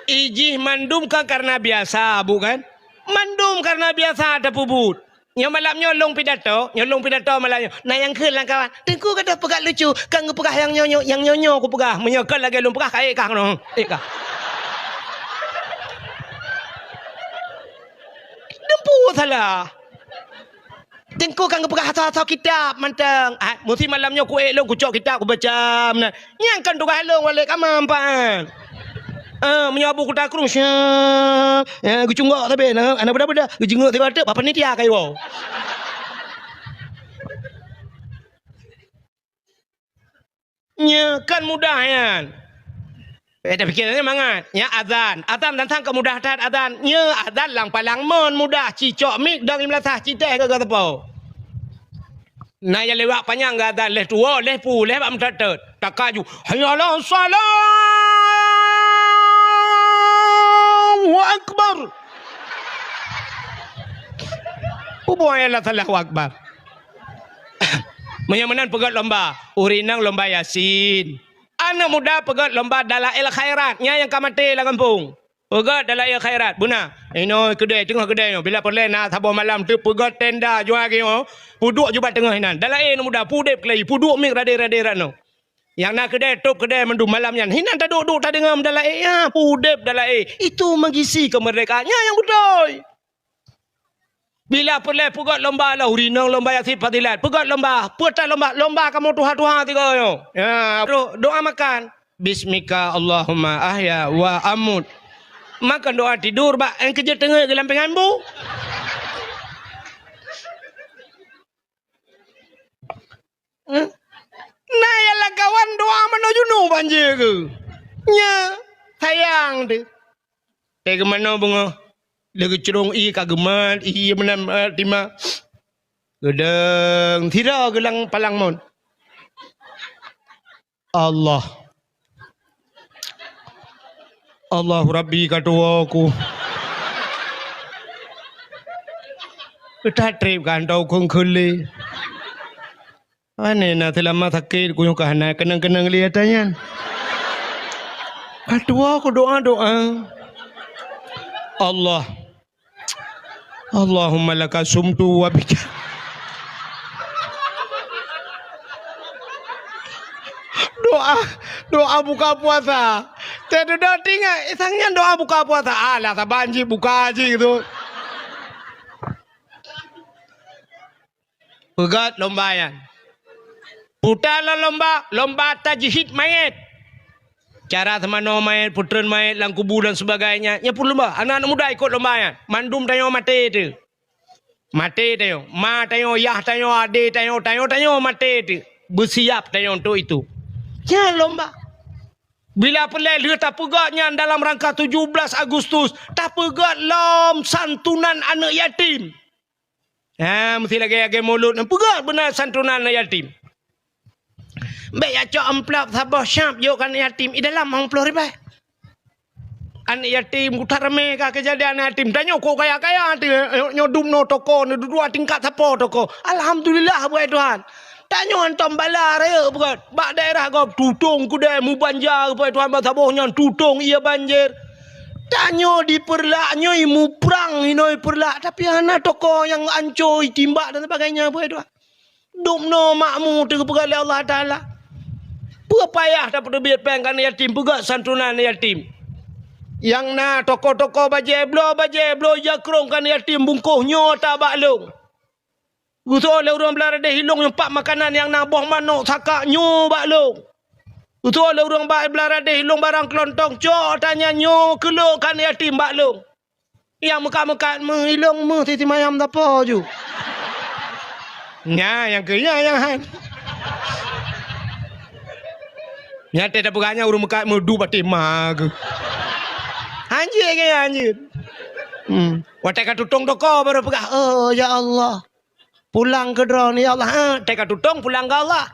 Ijih mandum kan karena biasa, bukan? Mandum karena biasa tapeubuet. Nyoe malam nyoe lôn pidato, nyoe lôn pidato malam nyoe. Na nyang kheun lam kawan, "Teungku ka peugah lucu, ka geupeugah nyang nyoe nyoe, nyang nyoe nyoe kupeugah. Meunyoe kon lagèe lôn peugah, ka ék kah keunoe, ék kah." Dumpeue salah. Teungku ka geupeugah asoe-asoe kitab mantong. Ah, meusi malam nyoe kuék lôn kucok kitab kubaca meunan. Nyan kan tugaih lôn walek kama empat. Ah, meunyoe Abu Kuta Krueng, syah, ya, geucunggok sabe na, aneuk beda-beda, geujeungok sigoe teuk, bak panitia ka iwoe. Nyoe kan mudah nyan. Eh, tapi kira mangat. Nyan azan. Azan tantang kemudah that azan. Nyoe azan lam palang mon mudah. Cicok mik dong imlasah citeh ke gateupeu. Na nyang lewat panyang gata leh tuwo, leh pu, leh bak meuteut-teut. Takaju, "Hayya 'alas shalah! Allahu akbar!" Peue buet Allahu akbar? Meunyoe meunan peugöt lomba, ureueng inong lomba Yasin. Aneuk muda peugöt lomba dalail khairat, nyan nyang ka maté lam gampông. Peugöt dalail khairat, beuna. Inoe keudè, teungoh keudè nyoe. Bila peureulèe na saboh malam teuk peugöt tenda jual lagèe nyoe, peuduek ju bak teungoh inan. Dalail muda, peudép keulayi, peuduek mic radé-radé rot nyoe. Nyang na keudè, tôp keudè mandum malam nyan. Hinan taduek-duek tadeungoe dalail, ya, peudép dalail. Itu mengisi kemerdekaan. Nyan nyang beutôi. Bila peureulèe peugöt lomba lah, ureueng inong lomba Yasin fadilat. Peugöt lomba, peue that lomba, lomba kamoe tuha-tuha tiga nyoe. Ya, terus doa makan. Bismika Allahumma ahya wa amut. Makan doa tidur bak, eh, keujeuet teungeut geulam pingan bu. Eh? Na nyang lam kawan doa manoe junub banjir keu. Nya, sayang teuh. Teuh geumanoe beungoh. Lé geucrông ié ka geumat, ié meunan, eh, tima. Geudong, sira geulang palang mon. Allah. Allahu Rabbi ka tuwo ku. That trép ka hantom kheun-kheun lé. Aneuk na seulama sakét ku nyoe ka hana keunong-keunong lé ata nyan. Ka tuwo ku doa-doa. Allah. Allahumma laka sumtu wa bika. Doa, doa buka puasa. Teuh dudoe tingat, eh, sang nyan doa buka puasa. Alah, saban jih buka jih tu. Peugöt lomba nyan. Puta lom lomba, lomba tajhid mayét. Cara seumanoe mayét, peutreun mayét lam kubu dan sebagainya. Nyan pun lomba. Aneuk-aneuk muda ikot lomba nyan. Mandum tanyoe maté teuh. Maté tanyoe. Ma tanyoe, yah tanyoe, adé tanyoe, tanyoe, tanyoe maté teuh. Beusiap tanyoe untuk itu. Nyan lomba. Bila peureulèe lheueh tapeugöt nyan dalam rangka tujuh belas Agustus, tapeugöt lom santunan aneuk yatim. Ha, meusti lagèe-lagèe mulod nyan peugöt beuna santunan aneuk yatim. Bèk jak cok amplop saboh syap jok keu aneuk yatim, i dalam limong ploh ribèe. Aneuk yatim, ku that ramé ka keujadian aneuk yatim. Tanyoe kok kaya-kaya, nyoe dum noe toko, nyoe dua tingkat sapo toko. Alhamdulillah, buet Tuhan. Tanyoe hantom bala rayeuk beugöt. Bak daerah gob tutong keudè meubanja, buet Tuhan, bak saboh nyan tutong ié banjir. Tanyoe di Peureulak nyoe muprang inoe Peureulak, tapi hana toko nyang anco, itimbak dan sebagainya, buet Tuhan. Dum noe makmu teupeugah lé Allah Taala. Peue payah tapeuteubiet péng keu aneuk yatim, peugöt santunan aneuk yatim. Nyang na toko-toko bajèe bloe, bajèe bloe jakrong keu aneuk yatim bungkôh nyoe ata bak lôn. Geusoe lé ureueng Blaradéh Ilong nyoe pat makanan nyang na boh manok saka nyoe bak lôn. Geusoe lé ureueng ba-, Blaradéh Ilong barang keulontong cok ata nyan nyoe keu lôn keu aneuk yatim bak lôn. Nyang meukat-meukat meuh ilong meuh siti mayam tapo ju. Nya nyang keu nya nyang han. Nya teuh tapeugah nyan ureueng meukat meuh du baté ma geuh. Hanjeuet keu nyan hanjeuet. Hmm. Watèe ka tutong toko baru peugah, "Oh, ya Allah. Pulang keu droeneuh, ya Allah." Ha, teuka tutong pulang keu Allah.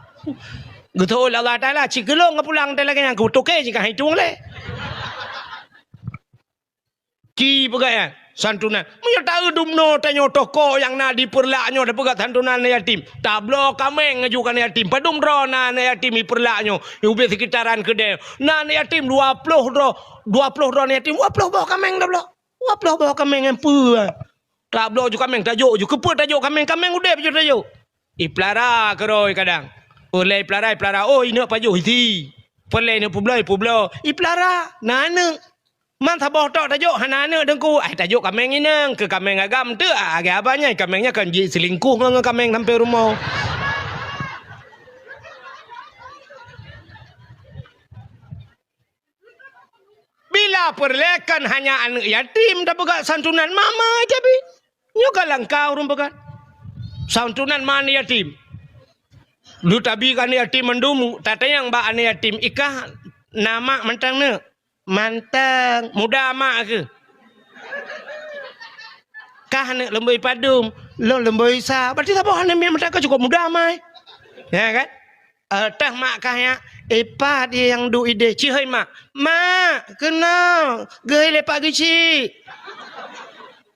Geuteu'ôt lé Allah Taala, ci keu lôn geupulang teuh lagèe nyan, keu toke jih ka hitueng lé. Ci peugah nyan, santunan. Meunyoe taeu dumnoe tanyoe toko nyang na di Peureulak nyoe tapeugah santunan aneuk yatim. Tabloe kaméng laju keu aneuk yatim. Padum droe na aneuk yatim di Peureulak nyoe. Ubé sekitaran keudè. Na aneuk yatim dua ploh droe, dua ploh droe aneuk yatim, dua ploh boh kaméng tabloe. Dua ploh boh kaméng nyan peue? Tabloe ju kaméng, tajok ju. Keupeue tajok kaméng? Kaméng udeb ju tajok. Ipeulara keudroe kadang. Peulée ipeulara, ipeulara. Oh, ineuk pajoh isi. Peulée ineuk peubloe, ipeubloe. Ipeulara, na aneuk. Man saboh tok tajok, hana aneuk teungku. Ai tajok kaméng inong, keu kaméng agam teuk. Ah, lagée abah nyan, kaméng nyan kan jeuet selingkuh ngon, ngon kaméng sampai rumoh. Bila peureulée kan hanya aneuk yatim tapeugah santunan mama tapi. Nyoe ka langka ureuëng peugah. Santunan ma aneuk yatim. Lu tabi keu aneuk yatim mandum, tatanyong bak aneuk yatim, "Ikah na mak mantong neuk?" "Mantong." "Muda mak keuh?" "Kah neuk leumbôi padum?" "Lôn leumbôi sa." Berarti saboh aneuk miet mantong ka cukôp muda mai. Ya kan? Eh, teuh mak kah nyak, "Eh, pat nyang duek ideh?" "Cihôi mak." "Mak, keunoe, geuhôi lé Pak Geuchik."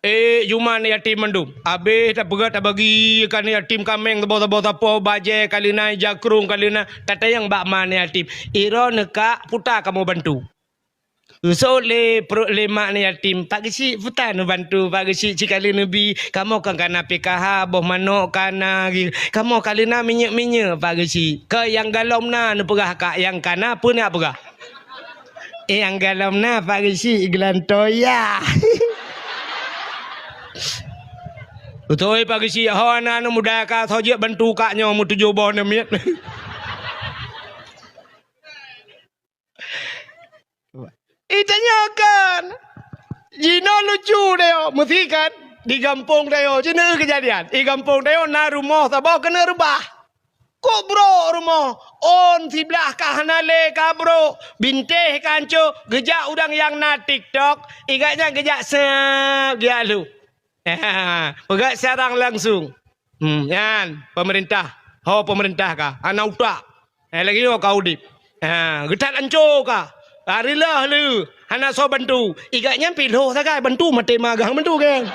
Eh, juma aneuk yatim mandum. Abéh tapeugah tabagi keu aneuk yatim kaméng saboh-saboh sapo, bajée ka leunan, jakrong ka leunan, tatanyong bak ma aneuk yatim. "Iroe neukak puta kamoe bantu." Geusot lé pruet lé mak aneuk yatim, "Pak Geuchik, puta neubantu, Pak Geuchik, cikali neubi, kamoe kan kana P K H, boh manok kana, kamoe ka leuna minyeuk-minyeuk, Pak Geuchik." Keu nyang galom na neupeugah kak nyang kana peue neuk peugah? "Eh, nyang galom na, Pak Geuchik, geulantoe ya." Beutôi, Pak Geuchik, ho na aneuk muda ka, soe jeuet bantu kak nyoe meutujoh boh aneuk miet. Itanyoe kan, jinoe lucu tanyoe, meusi kan, di gampông tanyoe, jinoe keujadian. Di gampông tanyoe na rumoh saboh keuneuk reubah. Kok brok rumoh, ôn siblah ka hana lé ka brok, bintéh ka ancô, geujak ureuëng nyang na TikTok, igat nyan geujak sép, geujak lhôh. Peugah siarang langsung. Hmm, nyan, pemerintah. Ho pemerintah ka. Hana utak. Eh, lagée nyoe ka udeb. Ha, geutat ancô ka. Hari lheueh lé. Hana soe bantu. Igat nyan pih lhôh sagai bantu maté magang bantu kan.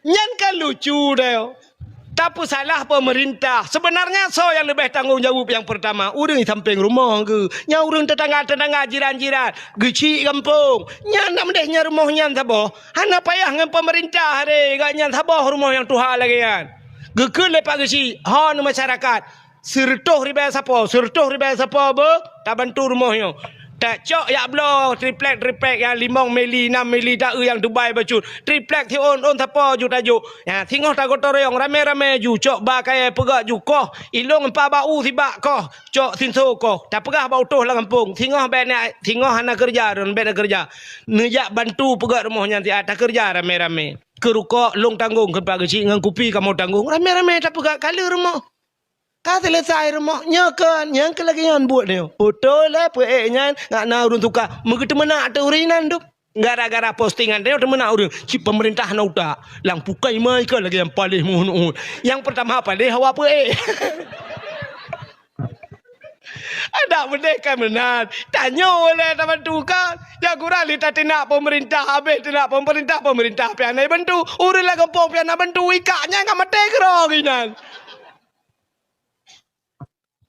Nyan kan lucu deh. Tapeusalah pemerintah. Sebenarnya soe nyang leubeh tanggong jaweueb nyang peurtama? Ureuëng di sampéng rumoh geuh. Nyan ureuëng tetangga-tetangga, jiran-jiran. Geuchik gampông. Nyan nak meudeh nyan rumoh nyan saboh. Hana payah ngon pemerintah re, gobnyan saboh rumoh nyang tuha lagée nyan. Geukheun lé Pak Geuchik, ho ngon masyarakat, sireutôh ribée sapo, sireutôh ribée sapo beuh tabantu rumoh nyoe. Tacok jak bloe triplek-triplek nyang limong mili, nam mili taeu nyang Dubai bacut. Triplek siôn-ôn sapo ju tajok. Nyan, singoh tagotong royong ramé-ramé ju cok ba kayée peugah ju koh, ilong empat bak-u sibak koh, cok sinso koh. Tapeugah bak utôh lam gampông, singoh bék na, singoh hana keureuja, droen bék na keureuja. Neujak bantu peugét rumoh nyan siat takeureuja ramé-ramé. Keu rukok lôn tanggong keu Pak Geuchik ngon kupi kamoe tanggong. Ramé-ramé tapeugét ka lheueh rumoh. Ka seuleusai rumoh nyoe kon, nyang keu lagée nyan buet nyoe. Beutôi lé peuék nyan ngat na ureuëng tuka meugeuteumeuna ateueh ureuëng inan dum. Gara-gara postingan nyoe teumeunak ureuëng, cit pemerintah na utak. Lam pukai mai ka lagée nyang paléh meuhun-uhun. Nyang peurtama paléh hawa peuék. Adak meudeh ka meunan. Tanyoe lé tabantu ka. Nyang kurang lé tateunak pemerintah, habéh teunak pemerintah, pemerintah pih hana bantu. Ureuëng lam gampông pih hana bantu, ikak nyan ka maté keudroe geuh nyan.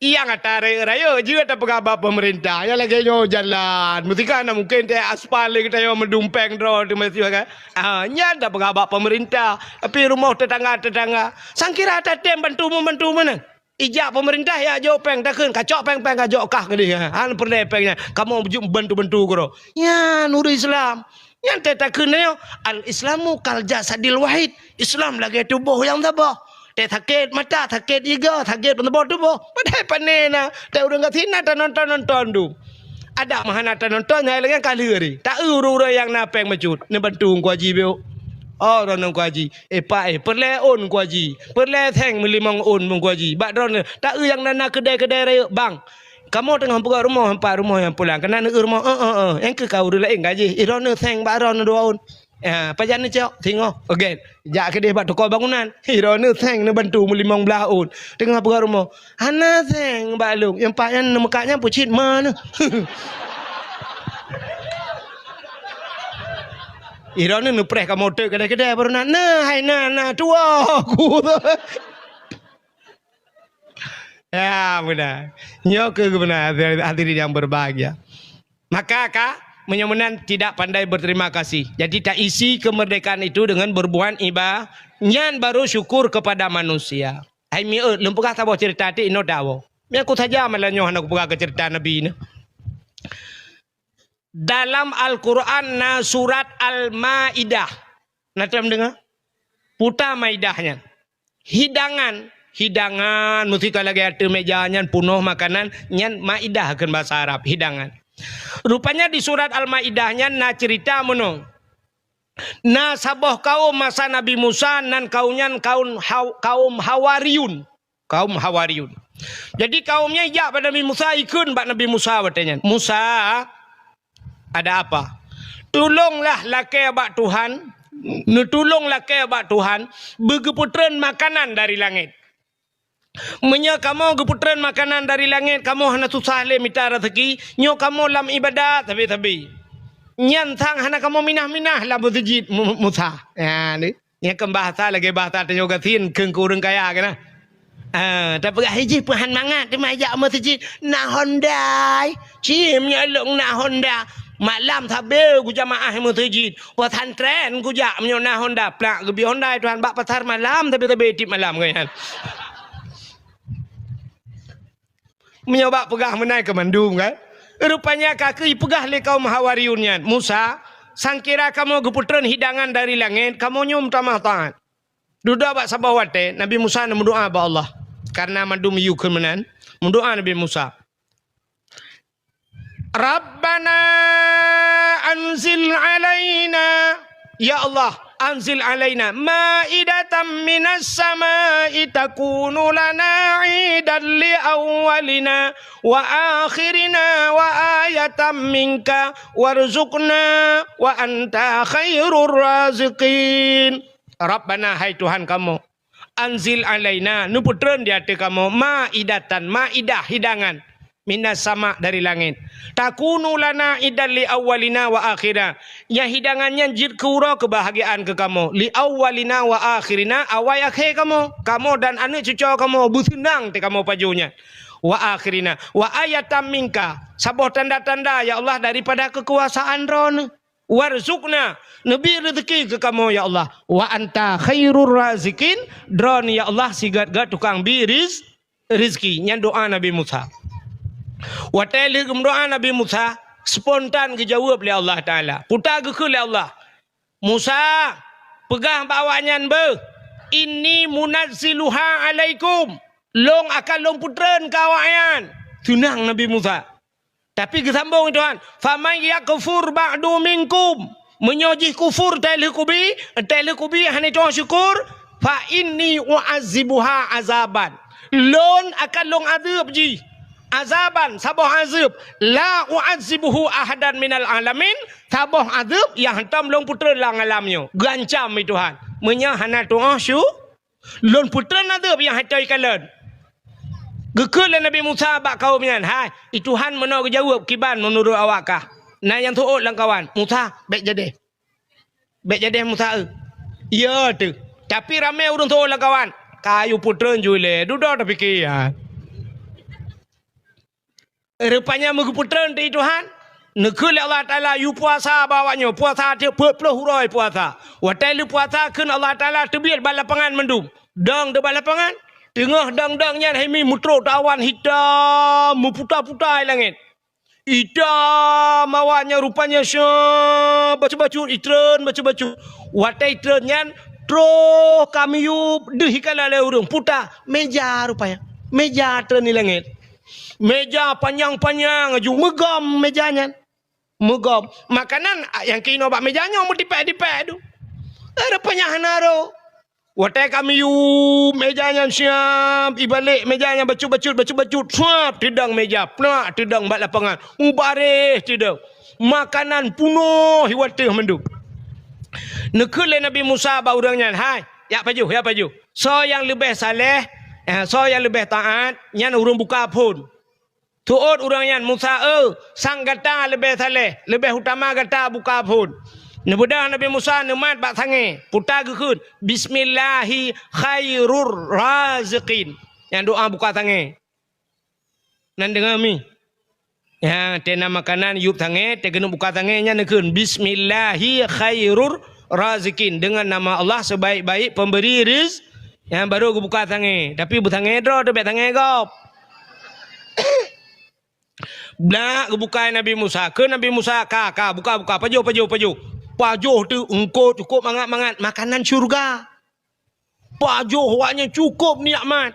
Nyang ata rayeuk-rayeuk jeuet tapeugah bak pemerintah. Nyang lagée nyoe jalan. Meutika na mungken teuh aspal lé geutanyoe meudum péng droe teuh meusiwa kan. Ah, nyan tapeugah bak pemerintah. Tapi rumoh tetangga-tetangga. Sangkira tatem bantu-membantu meunan. Ijak pemerintah ya jok péng takheun, kacok péng-péng kajok kah keudeh. Han peureulée péng nyan. Kamoe jeuet bantu-bantu keudroe. Nyan ureuëng Islam. Nyan teuh takheun nyoe, "Al-Islamu kal jasadil wahid." Islam lagée tuboh nyang saboh. Teuh sakét mata, sakét iga, sakét saboh tuboh. Padahai pané na, teuh ureuëng gasien na tanonton-nonton dum. Adak meuhana tanonton, hai lagée ka lheueh. Taeu ureuëng-ureuëng nyang na péng bacut, neubantu Teungku Haji bék. Oh, droeneuh Teungku Haji. Eh, Pak, eh, peureulée ôn Teungku Haji. Peureulée seng meulimong ôn Teungku Haji. Bak droeneuh, taeu nyang na, na keudée-keudée rayeuk bang. Kamoe teungoh peugét rumoh, empat rumoh nyang pulang. Keunan neueu rumoh, eh, eh, eh. Nyang keu ka ureuëng laén gaji. Eh, droeneuh seng bak droeneuh dua ôn. Ah, pajan neucok? Singoh. Oke. Jak keudeh bak toko bangunan. Hi, droeneuh seng neubantu meulimong blaih ôn. Teungoh peugét rumoh. Hana seng bak lôn. Nyang pat nyan neumeukat nyan peucit ma neuh. Droeneuh neupreh kamoe teuk keudè-keudè baru na, "Nah, hai na, na tuwoe ku." Ya, beuna. Nyoe keuh beuna, hadirin yang berbahagia. Maka ka, meunyoe meunan tidak pandai berterima kasih. Jadi, taisi kemerdekaan itu dengan berbuat iba-, nyan baru syukur kepada manusia. Hai miet, lôn peugah saboh cerita ti inoe dawoe. Nyan ku saja malam nyoe hana kupeugah keu cerita Nabi nyoe. Dalam Al-Quran na surat Al-Maidah. Na tom deungoe? Puta Maidah nyan. Hidangan, hidangan, meusti ka lagèe ateueh meja nyan punoh makanan, nyan maidah kheun bahasa Arab, hidangan. Rupanya di surat Al-Maidah nyan na cerita meunoe. Na saboh kaum masa Nabi Musa, nan kaum nyan kaum Haw-, kaum Hawariyun. Kaum Hawariyun. Jadi kaum nyan ijak bak Nabi Musa, ikheun bak Nabi Musa watèe nyan, "Musa, ada apa? Tulonglah lakèe bak Tuhan, neutulong lakèe bak Tuhan, beugeupeutrön makanan dari langèt. Meunyoe kamoe geupeutreun makanan dari langét, kamoe hana susah lé mita raseuki, nyoe kamoe lam iébadat sabe-sabe. Nyan sang hana kamoe minah-minah lam meuseujid Mu-, Musa." Nyan, nyan kan bahasa lagée bahasa tanyoe gasien keu ureuëng kaya keunan. Ah, tapeugah, "Hijih peuhan mangat teuma jak meuseujid, na Honda." Cim nyan lôn na Honda. Malam sabe gujamaah meuseujid. Pesantren kujak meunyoe na Honda. Plak geubri Honda tuhan bak pasar malam, sabe-sabe tiep malam keu nyan. Meunyoe bak peugah meunan keu mandum kan. Rupanya ka keuh ipeugah lé kaum Hawariyun nyan, "Musa, sangkira kamoe geupeutreun hidangan dari langét, kamoe nyoe meutamah taát." Dudoe bak saboh watée, Nabi Musa neumeudoá bak Allah. Karena mandum yue kheun meunan, meudoá Nabi Musa. "Rabbana anzil alaina," ya Allah, "anzil alaina maidatan minas sama'i takunu lana idan li awwalina wa akhirina wa ayatan minka warzuqna wa anta khairur raziqin." Rabbana, hai Tuhan kamoe, "Anzil alaina," neupeutreun di ateueh kamoe, "maidatan," maidah, hidangan, "minas sama," dari langét. "Takunu lana idan li awwalina wa akhirina." Nyang hidangan nyan jeuet keu uroe keubahgiaan keu kamoe, "li awwalina wa akhirina," awai akhé kamoe, kamoe dan aneuëk cucoe kamoe beuseunang teuh kamoe pajoh nyan. "Wa akhirina," wa ayatan minka, saboh tanda-tanda, ya Allah, daripada keukuasaan Droeneuh. "Warzuqna," neubi reuzeuki keu kamoe, ya Allah. "Wa anta khairur raziqin," Droeneuh, ya Allah, sigét-gét tukang bi riz-, rizki. Nyan doá Nabi Musa. Watée lheueh geumeudoá Nabi Musa, spontan geujaweueb lé Allah Taala. Peue geukheun lé Allah, "Musa, peugah bak awaknyan beuh, 'Inni munazziluha alaikum,' lôn akan lôn peutreun keu awaknyan." Seunang Nabi Musa. Tapi geusambong Tuhan, "Faman yakfur ba'du minkum," meunyoe jih kufur teuh lheueh kubi, teuh lheueh kubi hana tu'oh syukur, "fa inni u'adzibuha azaban," lôn akan lôn azeueb jih, "azaban," saboh azeueb, "la u'adzibuhu ahadan minal alamin," saboh azeueb nyang hántom lôn peutreun lam alam nyoe. Geuancam lé Tuhan, meunyoe hana tu'oh syu-, lôn peutreun azeueb nyang hántom ikalon. Geukheun lé Nabi Musa bak kaum nyan, "Hai, i Tuhan meunoe geujaweueb kiban meunurot awak kah?" Na nyang seuôt lam kawan, "Musa, bék jadeh. Bék jadeh Musa, eu." "Iya teuh. Tapi ramé ureuëng seuôt lam kawan, 'Ka yue peutreun ju ilée, dudoe tapike, ya.'" Rupanya meugeupeutreun teuh i Tuhan, neukheun lé Allah Taala yue puasa bak awaknyoe, puasa tiep peuet ploh uroe puasa. Watée lheueh puasa kheun Allah Taala teubiet bak lapangan mandum. Dong teuh bak lapangan, teungoh dong-dong nyan hai mi meutrok teuh awan hitam meuputa-puta i langét. Hitam awaknyan rupanya syah bacut-bacut, itreun bacut-bacut. Watée itreun nyan troh ka miyueb deuh ikalon lé ureuëng, puta meja rupanya. Meja treun i langét. Meja panyang-panyang aju meugom meja nyan. Meugom. Makanan, a, nyang keunoe bak meja nyoe meutipék-tipék tu. Eh, rupanya hana roh. Watée ka miyueb meja nyan siab, ibalek meja nyan bacut-bacut, bacut-bacut, suab teudong meja, plak teudong bak lapangan, mubareh teudong. Makanan punoh i watée mandum. Neukheun lé Nabi Musa bak ureuëng nyan, "Hai, jak pajoh, jak pajoh. Soe nyang leubeh saleh, eh, soe nyang leubeh taát, nyan ureuëng buka phon." Seuôt ureuëng nyan, "Musa, eu, sang gata leubeh saleh, leubeh utama gata buka phon. Neubeudah Nabi Musa neumat bak sangée, puta geukheun, "Bismillahi khairur raziqin." Nyang doa buka sangée. Nan deungoe mi. Ya, tena makanan yup sangée, teugeuneup buka sangée nyan neukheun, "Bismillahi khairur raziqin." Dengan nama Allah sebaik-baik pemberi riz-, nyan baru geubuka sangée. Tapi beusangée droe teuh, bék sangée gob. Blak geubuka Nabi Musa. Keu Nabi Musa, "Ka, ka, buka, buka. Pajoh, pajoh, pajoh." Pajoh teuh eungkôt cukôp mangat-mangat. Makanan syurga. Pajoh awaknyan cukôp nikmat.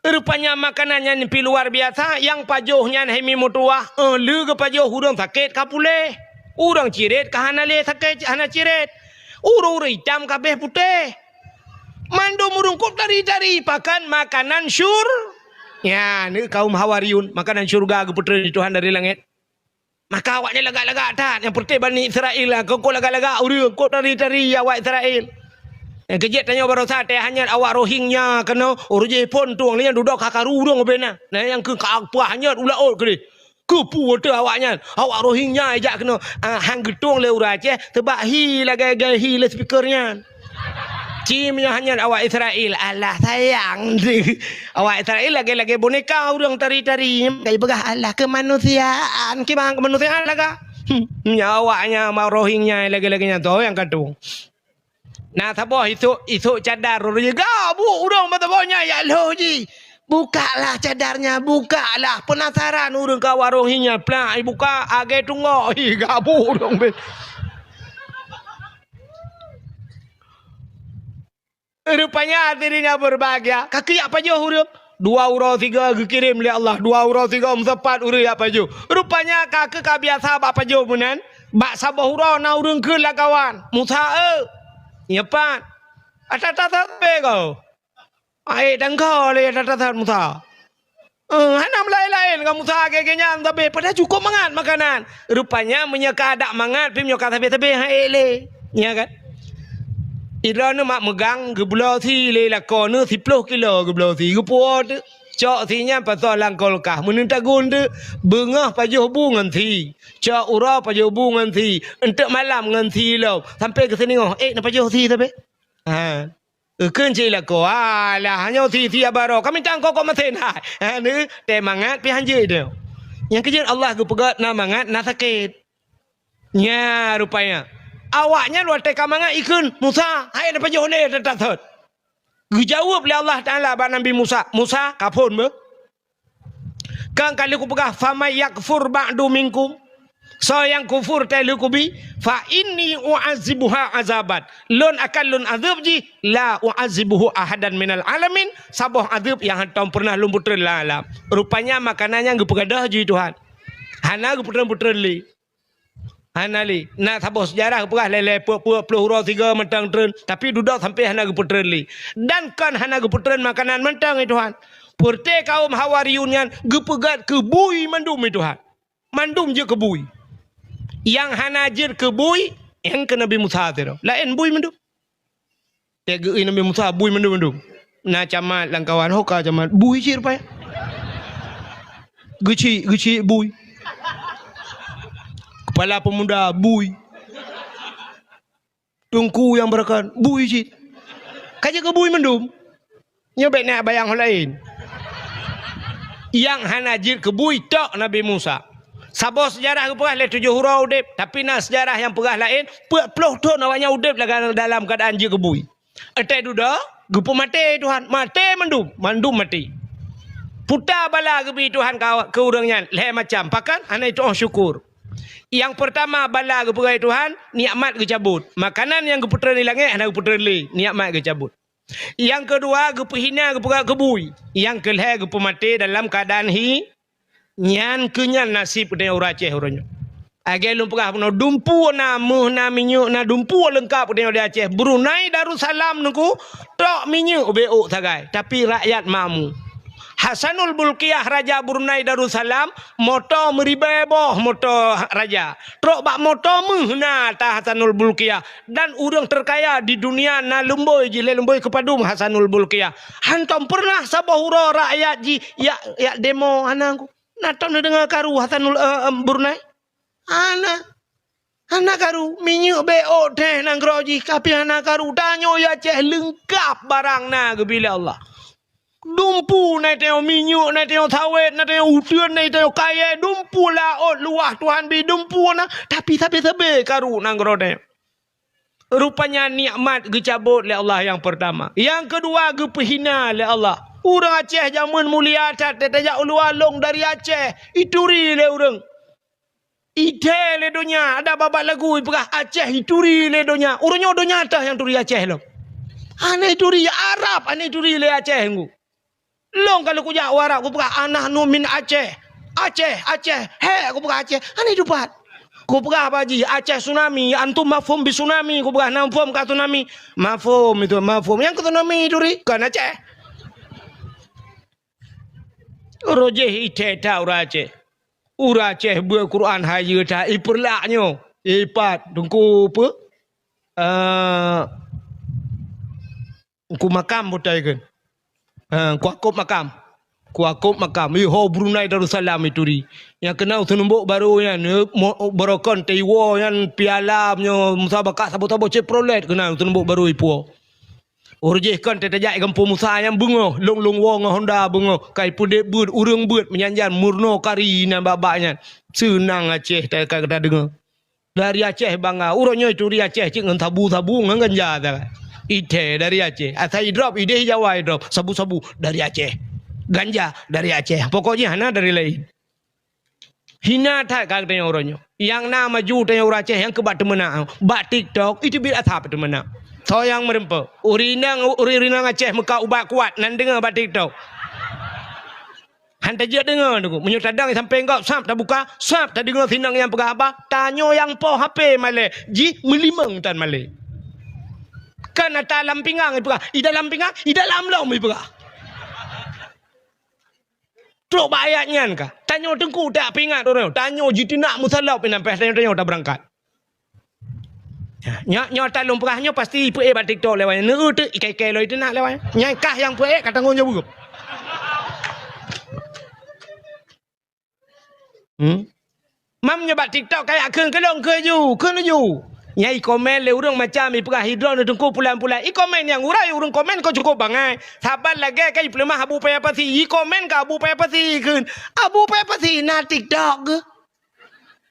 Rupanya makanan nyan pih luar biasa, nyang pajoh nyan hai mi meutuwah, eh, le geupajoh ureuëng sakét ka puléh. Ureuëng cirét ka hana lé sakét, hana cirét. Ureuëng-ureuëng itam ka béh putéh. Mandum ureuëng kôb tari-tari pakan makanan syur-, ya, ni kaum Hawariyun, makanan syurga geupeutreun di Tuhan dari langét. Maka awaknyan lagak-lagak that, nyang peureté Bani Israel lah, keu lagak-lagak ureuëng, kôb tari-tari awak Israel. Nyang keujeuet tanyoe barosa teuh hanyot awak Rohingya keunoe, ureuëng jih phon tueng, nyan dudoe ka karu ureuëng ubena. Nah, nyang keu ka pah hanyot ulaôt keudeh. Keupeue teuh awaknyan, awak Rohingya jak keunoe, ah, han geutueng lé ureuëng Aceh, teubak hi lagée-lagée hi lé speaker nyan. Ci meunyoe hanyot awak Israel, Allah sayang. Awak Israel lagée-lagée boneka ureuëng tari-tari. Ka jipeugah Allah keumanusiaan, kiban keumanusiaan laga. Hmm, nyan awaknyan ma Rohingya lagée-lagée nyan tu nyang ka tueng. Na saboh isok, isok cadar ureuëng gabuek ureuëng meusaboh nyan jak lhôh jih. Bukaklah cadarnya, bukaklah. Penasaran ureuëng keu awak Rohingya, plak ibuka, agée tunggok, hi gabuek ureuëng beh. Rupanya hadirin yang berbahagia, ka keuyak pajoh ureuëng. Dua uroe sigoe geukirém lé Allah, dua uroe sigoe meusapat ureuëng yak pajoh. Rupanya ka keu ka biasa bak pajoh meunan, bak saboh uroe na ureuëng kheun lakawan, "Musa, eu, nyepat, ata-ata sabe kau." Aé dangka lé ata-ata Musa. Eh, hana meulaén-laén ngon Musa lagée nyan sabe, padahai cukôp mangat makanan. Rupanya meunyoe ka adak mangat, pih meunyoe ka sabe-sabe, han ék lé. Nya kan? Idroeneuh mak meugang geubloe sie lé lakoe neuh siploh kilo geubloe sie, geupuwoe teuk. Cok sie nyan pasoe lam kulkas, meuneun tagun teuk, beungoh pajoh bu ngon sie. Cok uroe pajoh bu ngon sie, eunteuk malam ngon sie lom, sampoe keu seuningoh, ék neupajoh sie sabe. Ha. Eukheun cit lakoe, "Alah, nyoe sie-sie baroe, ka mita kok-kok masen hai." Ha, neu, teumangat pih hanjeuet nyoe. Nyang keujeuet Allah geupeugét na mangat, na sakét. Nya rupanya. Awaknyan watée ka mangat ikheun, "Musa, hai neupajoh lé that-that thot." Geujaweueb lé Allah Taala bak Nabi Musa, "Musa, ka phon beuh?" Kan ka lheueh kupeugah, "Faman yakfur ba'du minkum," soe nyang kufur teuh lheueh kubi, "fa inni u'adzibuha azaban," lôn akan lôn azeueb jih, "la u'adzibuhu ahadan minal alamin," saboh azeueb nyang hántom peureunah lôn peutreun lam alam. Rupanya makanan nyan geupeugadôh jih Tuhan. Hana geupeutreun-peutreun lé. Hana lé. Na saboh seujarah geupeugah lhée-lhée peuet-peuet ploh uroe sigoe mantong treun, tapi dudoe sampoe hana geupeutreun lé. Dan kon hana geupeutreun makanan mantong, ya Tuhan. Peureté kaum Hawariyun nyan geupeugét keu bui mandum, ya Tuhan. Mandum jeuet keu bui. Nyang hana jeuet keu bui, nyang keu Nabi Musa sidroe. Laén bui mandum. Teugeui Nabi Musa bui mandum-mandum. Na camat lam kawan, ho ka camat, bui cit rupanya. Geuchik, geuchik bui. Kepala pemuda bui. Teungku nyang beurakan bui cit. Ka jeuet keu bui mandum. Nyoe bék na bayang ho laén. Nyang hana jeuet keu bui tok Nabi Musa. Saboh seujarah geupeugah lé tujoh uroe udeb, tapi na seujarah nyang peugah laén, peuet ploh thon awaknyan udeb lam, dalam keuadaan jeuet keu bui. Watée dudoe, geupeumaté Tuhan, maté mandum, mandum maté. Puta bala geubi Tuhan ka, keu ureuëng nyan lhée macam, pakon hana jituoh syukur. Nyang peurtama bala geupeugét Tuhan, nikmat geucabot. Makanan nyang geupeutreun di langét hana geupeutreun lé, nikmat geucabot. Nyang keudua, geupeuhina, geupeugah keu bui. Nyang keulhée, geupeumaté dalam keuadaan hi. Nyan keuh nyan naseb geutanyoe ureuëng Aceh uroe nyoe. Lagée lôn peugah bunoe, dumpeue na méuh, na minyeuk, na dumpeue leungkab geutanyoe di Aceh. Brunei Darussalam nungku, trok minyeuk ubé ôk sagai, tapi rakyat makmu. Hasanul Bolkiah, raja Brunei Darussalam, moto meuribée boh moto raja. Trok bak moto méuh na ata Hasanul Bolkiah. Dan ureuëng teukaya di dunia na lumboi jih lé lumboi keu padum Hasanul Bolkiah. Hántom peureunah saboh uroe rakyat jih jak, jak demo hana. Na tom neudeungoe karu Hasanul, eh, eh, Brunei? Hana. Hana karu, minyeuk bèk ôk teuh nanggroe jih, tapi hana karu. Tanyoe Aceh leungkap barang na geubri lé Allah. Dumpeue na tanyoe, minyeuk na tanyoe, sawét na tanyoe, uteuen na tanyoe, kayèe, dumpeue laôt luwah Tuhan bri, dumpeue na, tapi sabé-sabé karu nanggroe tanyoe. Rupanya nikmat geucabot lé Allah nyang peurtama. Nyang keudua geupeuhina lé Allah. Ureueng Aceh jameun mulia that, tajak u luwa lôn dari Aceh, ituri lé ureueng. Ithèe lé donya, ada babah lagu ipeugah Aceh ituri lé donya. Uroe nyoe donya teuh nyang turi Aceh lom. Hana ituri Arab, hana ituri lé Aceh ngu. Lôn ka lheueh kujak u Arab, kupeugah, "Nahnu min Aceh." "Aceh, Aceh." "He," kupeugah, "Aceh." Hana itupat. Kupeugah bak jih, "Aceh tsunami, antum mafhum bi tsunami?" Kupeugah, "Na mafhum ka tsunami?" "Mafhum itu, mafhum." Nyang keu tsunami turi, kon Aceh. Rojeh ithèe that ureueng Aceh. Ureueng Aceh beuet Quran hayeue that, ipeurlak nyoe. Ipat, Teungku peue? Eh, Teungku Makam butai kheun. Eh, Teungku Akop Makam. Teungku Akop Makam. Iho Brunei Darussalam ituri. Nyang keunan u Seunumbok Barô nyan, eh, mo-, barokon teuiwoe nyan piala nyoe musabaqah saboh-saboh Chevrolet keunan u Seunumbok Barô ipuwoe. Ureueng jih kon tajak i Gampông Musa nyang beungoh, lôn-lôn woe ngon Honda beungoh, ka ipeudeh beuet, ureueng beuet meujan-jan, meurunoe kari inan bak-bak nyan. Seunang Aceh ta-, ka tadeungoe. Dari Aceh bangga, uroe nyoe ituri Aceh cit ngon sabu-sabu ngon ganja sagai. Ithèe dari Aceh, asai idrop ideh Jawa idrop, sabu-sabu dari Aceh. Ganja dari Aceh. Pokok jih hana dari laén. Hina that ka geutanyoe uroe nyoe. Nyang na maju tanyoe ureueng Aceh nyang keu bak teumeunak. Bak TikTok, iteubiet asai teumeunak. Soe nyang meureumpok? Ureueng inong, ureueng inong Aceh meukat ubat kuat, nan deungoe bak TikTok. Han tajeuet deungoe, Teungku. Meunyoe tadong sampéng gob, sab tabuka, sab tadeungoe sinong nyang peugah haba, tanyoe nyang po H P malèe, jih meulimong tan malèe. Kan ata lam pingang ipeugah, i dalam pingang, i dalam lom ipeugah. Trok bak ayat nyan ka. Tanyoe Teungku tak peuingat ureueng. Tanyoe jiteunak meusalop inan pih tanyoe, tanyoe tabeurangkat. Nyoe, nyoe ata lôn peugah nyoe pasti ipeuék bak TikTok lé awaknyan. Neu teuk ikai-kai lom iteunak lé awaknyan. Nyan kah nyang peuék ka tanggong jaweueb. Hmm? Mam nyoe bak TikTok kajak kheun keu lôn, kheun ju, kheun ju. Nyan ikomen lé ureueng macam ipeugah droeneuh Teungku pulan-pulan. Ikomen nyang urai ureueng komen kok cukôp bangai. Saban lagèe ka ipeuleumah Abu Paya Pasi. Ikomen keu Abu Paya Pasi kheun. Abu Paya Pasi na TikTok geuh.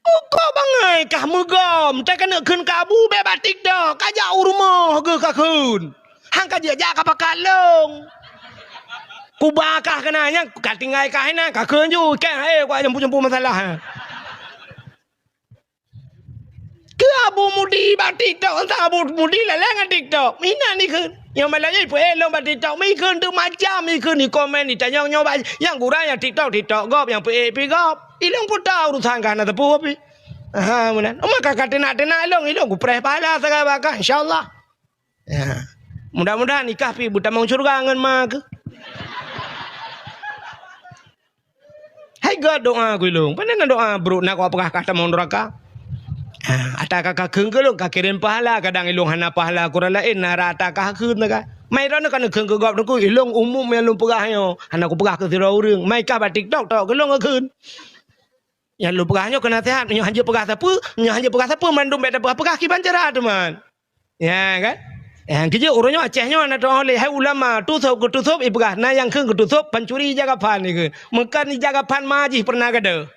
Uko bangai kah meugom, ta keuneuk kheun keu Abu bèk bak TikTok, kajak u rumoh geuh kakheun. Han kajeuet jak kapakat lôn. Kuba kah keunan nyan, katinggai kah inan, kakheun ju, kèe, eh, kujampu-jampu masalah. Keu Abu Mudi bak TikTok, entah Abu Mudi lalèe ngon TikTok. Inan ikheun. Nyoe malam nyoe ipeuék lôn bak TikTok, mi kheun teuk macam, ikheun, ikomen, itanyong nyoe bak, nyang gura nyang TikTok, TikTok gob, nyang peuék, peuék gob. Ilôn peue tao urusan kah na teupeu pih. Aha, meunan. Uma ka, ka teunak-teunak ilôn, ilôn kupreh pahala sagai bak kah, insya Allah. Ya. Mudah-mudahan ikah pih beutamong syeuruga ngon ma keuh. Hai gèt doa keu ilôn. Pane na doa brôk na kok peugah kah tamong nuraka. Ha, ata ka kakheun keu lôn, kakirém pahala, kadang ilôn hana pahala keu ureueng laén, na rata kakheun ka. Mai droeneuh ka neukheun keu gob Teungku, ilôn umum nyang lôn peugah nyoe, hana kupeugah keu sidroe ureueng. Mai kah bak TikTok tok keu lôn kakheun. Nyang lôn peugah nyoe keu naseuhat, meunyoe hanjeuet peugah sapeue, meunyoe hanjeuet peugah sapeue, mandum bèk tapeugah-peugah kiban cara teuma. Ya kan? Ya, keujeuet uroe nyoe Aceh nyoe na tu'oh lé hai ulama, tusôb keu tusôb ipeugah, na nyang kheun keu tusôb pancuri ija kafan ikheun. Meukan ija kafan ma jih pernah gadôh.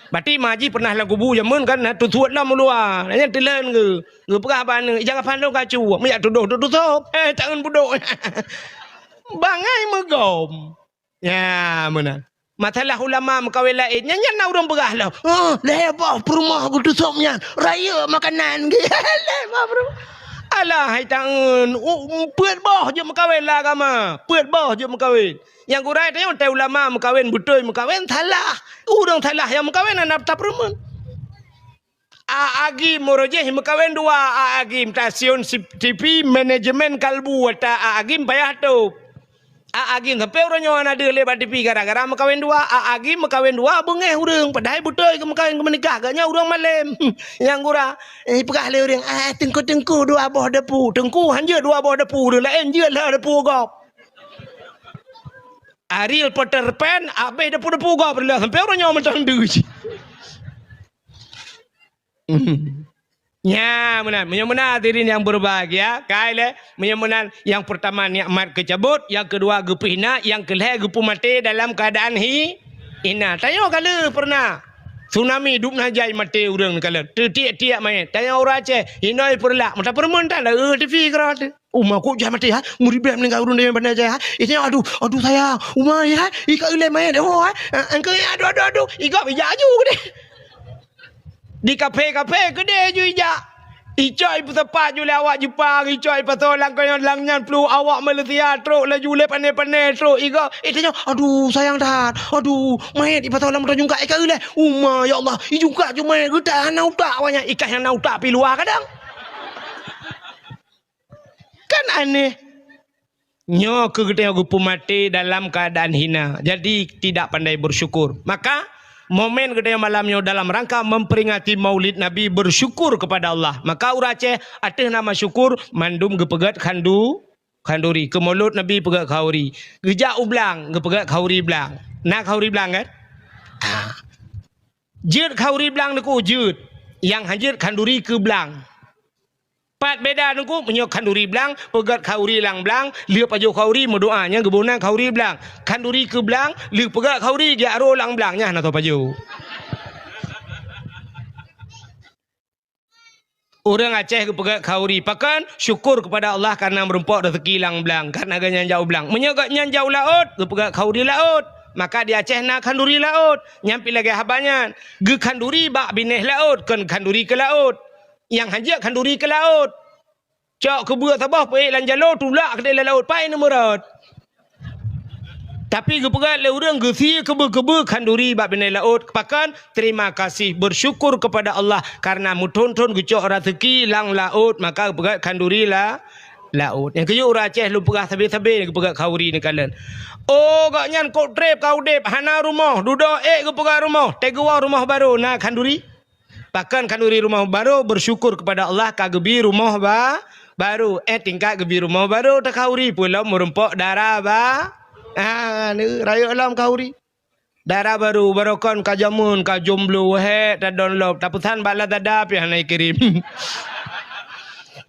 Berarti ma jih pernah lam kubu jameun kan na tusôb lom u luwa. Nyan teuleuen geu, geupeugah bak aneuk, ija kafan lôn ka cuek, meujak tudoh tusôb. Eh, tangan budok. Bangai meugom. Ya, meunan. Masalah ulama meukawen laén, nyan, nyan na ureueng peugah lom. "Oh, lhèe boh peurumoh geutusôb nyan, rayeuk makanan." Lhèe boh peurumoh. Alah, hai tangeun, u-, peuet boh jeuet meukawen lam agama. Peuet boh jeuet meukawen. Nyang gura tanyoe, tai ulama meukawen, beutôi meukawen, salah. Ureueng salah nyang meukawen hana tapeureumeun. A Agim uroe jéh meukawen dua, A Agim, stasiun si-, T V manajemen kalbu ata A Agim payah tôb. A Agim sampoe uroe nyoe hana deuh lé bak T V gara-gara meukawen dua. A Agim meukawen dua beungéh ureueng, padahai beutôi geumeukawen geumeunikah geuh nyan ureueng malém. Nyang gura, eh, peugah lé ureueng, "Ah, teungku-teungku dua boh depu." Teungku hanjeuet dua boh depu, ureueng laén jeuet lhèe depu gob. Ariel Peter Pan, abéh depu-depu gob, sampoe uroe nyoe mantong deuh. Hmm. Nya, meunan. Meunyoe meunan hadirin yang berbahagia, kai lé, meunyoe meunan yang pertama nikmat keucabot, yang kedua geupeuhina, yang keulhèe geupeumaté dalam keadaan hi-, hina. Tanyoe ka lheueh pernah. Tsunami dub na jai maté ureueng kalon. Teutiek-tiek manyét. Tanyoe ureueng Aceh, hinoe peureulak. Mata peurumoh tan, eh, T V keudroe teuh. Uma kok jai maté, ha? Meuribèe meuninggai ureueng di bandar jai, ha? Itanyoe, aduh, aduh sayang. Uma, ya, ha? Ika ilèe manyét, oh, ha? Eh, engkau, aduh, aduh, aduh. Ika bijak aju keudéh. Di kaphé-kaphé keudéh ju ijak. Icok ipeusapat ju lé awak Jepang, icok ipasoe lam keunyang lam nyan pluek awak Malaysia trok laju lé pané-pané trok igoe. Itanyoe, aduh, sayang that. Aduh, manyét ipasoe lam moto jungkat, ika ilèe. Uma, ya Allah, ijungkat ju manyét geutak hana utak awaknyan. Ika hana utak pi luwa kadang. Kan aneh. Nyoe keuh geutanyoe geupeumaté dalam keuadaan hina, jadi tidak pandai bersyukur. Maka, momen geutanyoe malam nyoe dalam rangka memperingati Maulid Nabi, bersyukur kepada Allah. Maka ureueng Aceh ateueh nama syukur, mandum geupeugèt khandu-, khanduri. Keu Maulud Nabi peugèt khauri. Geujak u blang, geupeugèt khauri blang. Na khauri blang kan? Ha. Jeuet khauri blang Teungku, jeuet. Nyang han jeuet khanduri keu blang. Pat beda Teungku, meunyoe khanduri blang, peugèt khauri lam blang, lheueh pajoh khauri meudoa, nyan geuboh nan khauri blang. Khanduri keu blang, lheueh peugèt khauri, geujak ro lam blang, nyan hana soe pajoh. Ureueng Aceh geupeugèt khauri, pakon? Syukur kepada Allah karena meurumpok raseuki lam blang, karena gobnyan jak u blang. Meunyoe gobnyan jak u laôt, geupeugèt khauri laôt, maka di Aceh na khanduri laôt. Nyan pih lagèe haba nyan, geukhanduri bak binéh laôt, kon khanduri keu laôt. Nyang han jeuet khanduri keu laôt. Cok keubeue saboh peuék lam jaloe, tulak keudéh lam laôt, paih neumeurot. Tapi geupeugah lé ureueng geusie keubeue-keubeue khanduri bak binéh laôt. Pakon? Terima kasih, bersyukur kepada Allah karena meuthon-thon geucok raseuki lam laôt, maka geupeugah khanduri la-, laôt. Nyang keujeuet ureueng Aceh lôn peugah sabe-sabe geupeugah khauri neukalon. Oh, gobnyan kok trép ka udép, hana rumoh, dudoe ék geupeugah rumoh, teugoe rumoh barô, na khanduri? Pakon khanduri rumoh barô, bersyukur kepada Allah ka geubi rumoh ba-, barô. Eh, tingkat geubi rumoh barô, takhauri peue lom meurumpok dara ba-, ah, ni, rayeuk lom khauri. Dara barô, barokon ka jameun, ka jomblo, hék, tadon lom, tapeusan bak Lazada pih hana ikirém.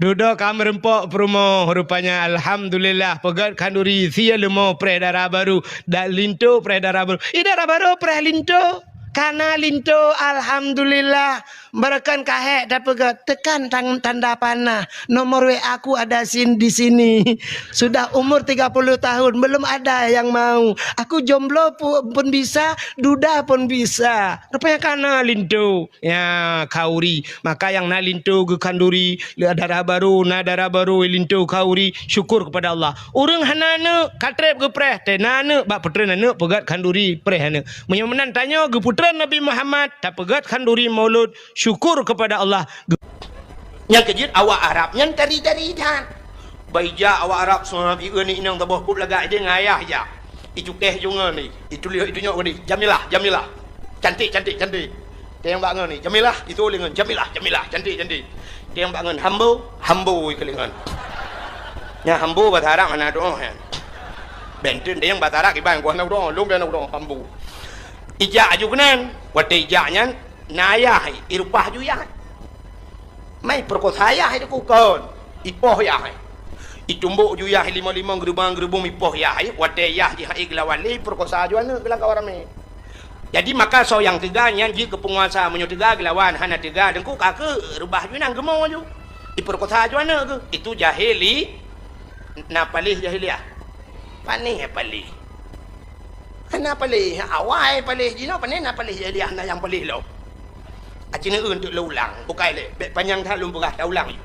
Dudoe ka meurumpok peurumoh, rupanya alhamdulillah, peugèt khanduri, sie leumo preh dara barô, dak linto preh dara barô. Ih, dara barô preh linto. Kana linto, alhamdulillah. Barokon ka hék tapeugèt, tekan tang-, tanda panah. Nomor W A-ku ada sin-, di sini. Sudah umur tiga puluh tahun, belum ada yang mau. Aku jomblo pu-, pun bisa, duda pun bisa. Rupanya kana linto. Ya, khauri. Maka nyang na linto geukhanduri, le dara barô, na dara barô linto khauri, syukur kepada Allah. Ureueng hana aneuk, ka trép geupreh, teuh na aneuk, bak peutreun aneuk peugèt khanduri preh aneuk. Meunyoe meunan tanyoe geupeutreun Nabi Muhammad, tapeugèt khanduri maulud, syukur kepada Allah. Nyang keujeuet awak Arab nyan tari-tari that. Bah ijak awak Arab, seuhat ieu ni inong saboh kub lagak idéh ngon ayah ijak. Icukéh ju ngon ni, ituléh itunyok ngon ni, Jamilah, Jamilah. Cantik, cantik, cantik. Teuh nyang bak ngon ni, Jamilah, itu lé ngon Jamilah, Jamilah, cantik, cantik. Teuh nyang bak ngon Hambo, Hambo ikeu lé ngon. Nya Hambo bahasa Arab hana doa nyan. Benten teuh nyang bahasa Arab iban ku hana doa, lôn hana doa Hambo. Ijak aju keunan, watèe ijak nyan, na ayah, irupah ju yah. Mai peurekosa yah itu kon. Ipoh yah. Itumbok ju yah limong-limong, geuribong-geuribong ipoh yah. Watèe yah jih hai geulawan lé peurekosa ju aneuk geulang kawan ramé. Jadi maka soe nyang teuga nyan jeuet keu peunguasa, meunyoe teuga geulawan, hana teuga deungku ka keu reubah ju nang geumo ju. Ipeurekosa ju aneuk geuh. Itu jahili, na paléh jahiliah. Panéh paléh. Hana paléh, awai paléh jinoe, panéh na paléh jahiliah, na nyang paléh lom. Aci neueu teuk lôn ulang, bukai lé, bèk panyang that lôn peugah, taulang ju.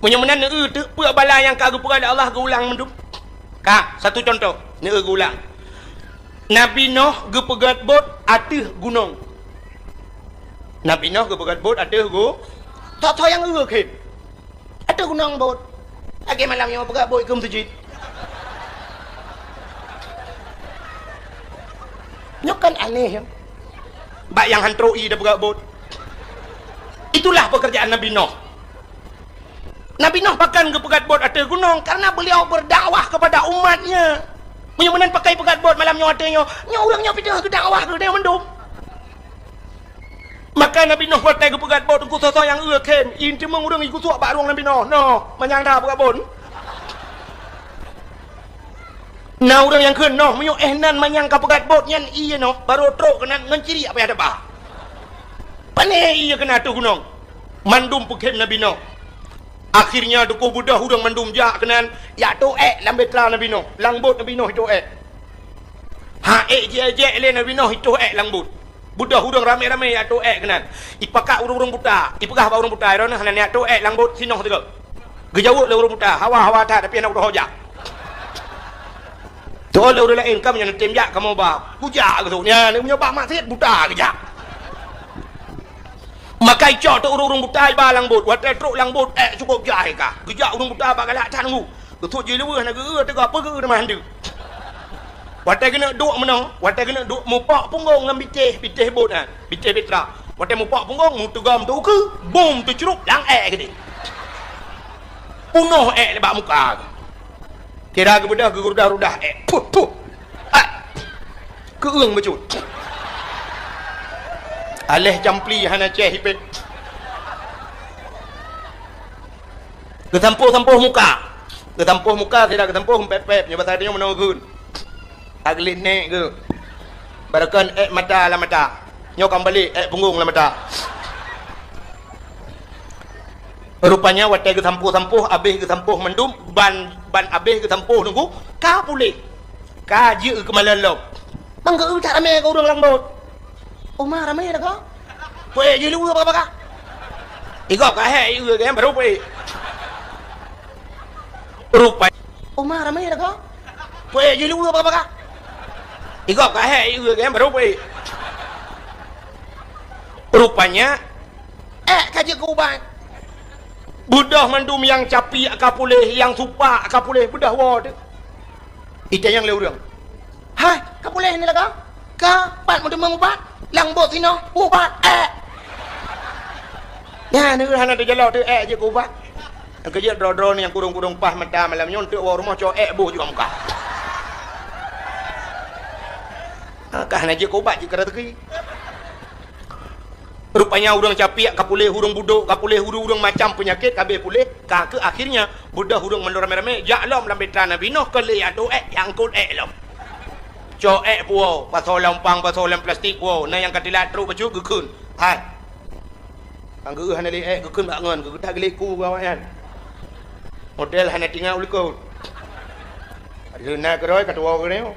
Meunyoe meunan neueu teuk peue bala nyang ka geupeugah lé Allah geuulang mandum. Ka, satu contoh, neueu geuulang. Nabi Noh geupeugèt bot ateueh gunong. Nabi Noh geupeugèt bot ateueh gu-, tho-tho nyang eu khem. Ateueh gunong bot. Lagèe malam nyoe peugah bot keu meuseujid. Nyoe kan aneh, ya. Bak nyang han trok ie tapeugah bot. Itulah pekerjaan Nabi Noh. Nabi Noh pakon geupeugèt bot ateueh gunong, karena beliau berdakwah kepada umatnya. Meunyoe meunan pakai peugèt bot malam nyoe ateueh nyoe, nyoe ureueng nyoe pih teungoh geudakwah keu geutanyoe mandum. Maka Nabi Noh watèe geupeugöt bot, teungku, soe-soe nyang eu kheun, in teumeung ureueng jigusok bak rueng Nabi Noh. Noh, manyang that peugöt bot. Na ureueng nyang kheun, noh, meunyoe éh nan manyang ka peugöt bot nyan, ie noh, barô trok keunan ngon ciriek payah teuba. Pané ie keunan ateueh gunong. Mandum peukheun Nabi Noh. Akhirnya teungku, beudôh ureueng mandum jak keunan, jak tôh ék lam bahtera Nabi Noh, lam bot Nabi Noh jitôh ék. Ha ék jijak lé Nabi Noh jitôh ék lam bot. Beudôh ureueng ramé-ramé jak tôh ék keunan. Jipakat ureueng-ureueng buta, jipeugah bak ureueng buta, "Droeneuh hana neujak tôh ék lam bot sinoh sigoe." Geujaweueb lé ureueng buta, "Hawa, hawa that, tapi hana kutoe jak." Teuôt lé ureueng laén, "Kamoe nyan neutem jak, kamoe ba." Kujak geusôk nyan, meunyoe bak maksiet buta geujak. Maka jicok teuk ureueng-ureueng buta jiba lam bot. Watèe trok lam bot, ék cukôp jai ka. Geujak ureueng buta bak galak that nunggu. Geusôk jileuweue na geu-eu teuga peugeu teuma handeuk. Watèe geuneuk duek meunoe, watèe geuneuk duek mupok punggong lam bitéh, bitéh bot nyan, bitéh bahtera. Watèe mupok punggong, meuteugom teuh ukeue, bom teucrup lam ék keudéh. Punoh ék bak muka. Kira geubeudôh geurudah-rudah ék. Puh, puh. Hai. Keueung bacut. Aléh campli hana céh ipét. Geusampôh-sampôh muka. Geusampôh muka, sira geusampôh pép-pép, nyoe basa tanyoe meunoe geun. Tagleh nèk geuh. Barokon ék mata lam mata. Nyoe ka meubalek ék punggong lam mata. Rupanya watèe geusampôh-sampôh, abéh geusampôh mandum, ban, ban abéh geusampôh nunggu, ka puléh. Ka jeuet keu malon lom. Bang geu-eu that ramé keu ureueng lam bot. Oma ramé dah ka. Peuék jih luweue baka-baka. Igob ka hék ieu kan baru peuék. Rupa. Oma ramé dah ka. Peuék jih luweue baka-baka. Igob ka hék ieu kan baru peuék. Rupanya ék ka jeuet keu ubat. Beudôh mandum nyang capiek ka puléh, nyang supak ka puléh, beudôh woe teuh. Itanyong lé ureueng, "Hai, ka puléh ni lagoe?" "Ka, pat meuteumeung ubat?" "Lam bot sinoe, ubat ék." Nyan hana teujalok teuh ék jeuet keu ubat. Nyang keujeuet droe-droe nyang kudong-kudong paih mata malam nyoe, eunteuk woe rumoh cok ék boh juga muka. Ha, ka hana jeuet keu ubat jeuet keu raseuki. Rupanya ureueng capiek ka puléh, ureueng budôk ka puléh, ureueng-ureueng macam peunyakét ka abéh puléh, ka keuh akhirnya beudôh ureueng mandum ramé-ramé jak lom lam bahtera Nabi Noh keu lé jak tôh ék, jak angkot ék lom. Cok ék puwoe, pasoe lam umpang, pasoe lam plastik puwoe, na nyang ka teulat trok bacut geukheun. Hai. Nyang geu-eu hana lé ék geukheun bak ngon, geutak geuléku keu awaknyan. Model hana tinggai u likot. Leuna keudroe ka tuwoe keunoe.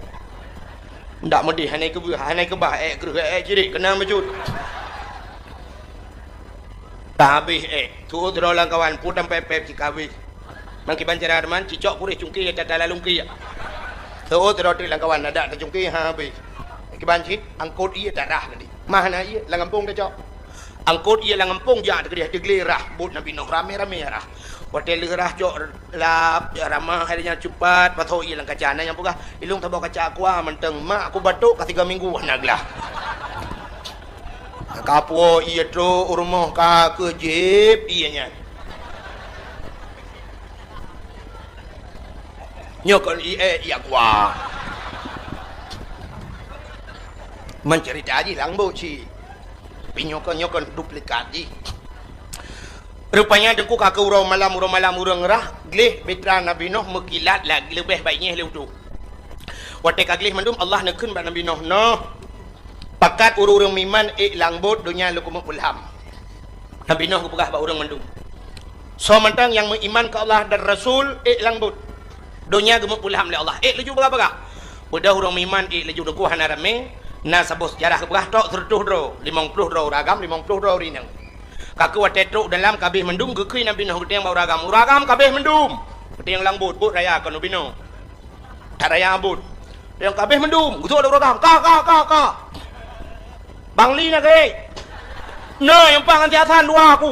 Ndak meudeh hana keubah, hana keubah ék kreueh ék cirit keunan bacut. Ka habéh ék, tuwoe sidroe lam kawan, pue tampéb-péb cit ka habéh. Meukiban cara teuma, cicok puréh cungké tata lalungké. Tuwoe sidroe teuk lam kawan, adak tacungké ha habéh. Kiban cit, angkot ié tarah tadi. Mah na ié lam gampông tacok. Angkot ié lam gampông jak teukeudeh teuglé rah, bot Nabi Noh ramé-ramé rah. Watée lheueh rah cok lap, jak ramah, hai nyan cupat, pasoe ié lam kaca. Na nyang peugah, "Ilong saboh kaca aqua mantong, mak aku batuk ka tiga minggu hana glah." Ka puwoe ié trok u rumoh ka keuh jieb ié nyan. Nyoe kon ié, ié aqua. Meuceurita jih lam bot cit. Tapi nyoe kon, nyoe kon duplikat jih. Rupanya teungku ka keuh uroe malam, uroe malam ureuëng rah, gleh bahtera Nabi Noh meukilat lagée leubeh baik nyeh lé utoe. Watée ka gleh mandum, Allah neukheun bak Nabi Noh, "Noh, pakat ureuëng-ureuëng meuiman ék lam bot donya lôn keumeung peulham." Nabi Noh geupeugah bak ureuëng mandum, "Soe mantong nyang meuiman keu Allah dan Rasul ék lam bot. Donya geumeupeulham lé Allah, ék laju bagah-bagah." Beudôh ureuëng meuiman ék laju, teungku hana ramé, na saboh seujarah geupeugah trok seureutôh droe, limong ploh droe ureuëng agam, limong ploh droe ureuëng inong. Ka keuh watée trok dalam ka abéh mandum, geukheun Nabi Noh geutanyong bak ureuëng agam, "Ureuëng agam ka abéh mandum." Geutanyong lam bot, bot raya kon ubé nyoe. That raya bot. Nyang ka abéh mandum, geutrok lé ureuëng agam, "Ka, ka, ka, ka. Bang Li na geuék. Na nyang paih ngon si Hasan dua aku.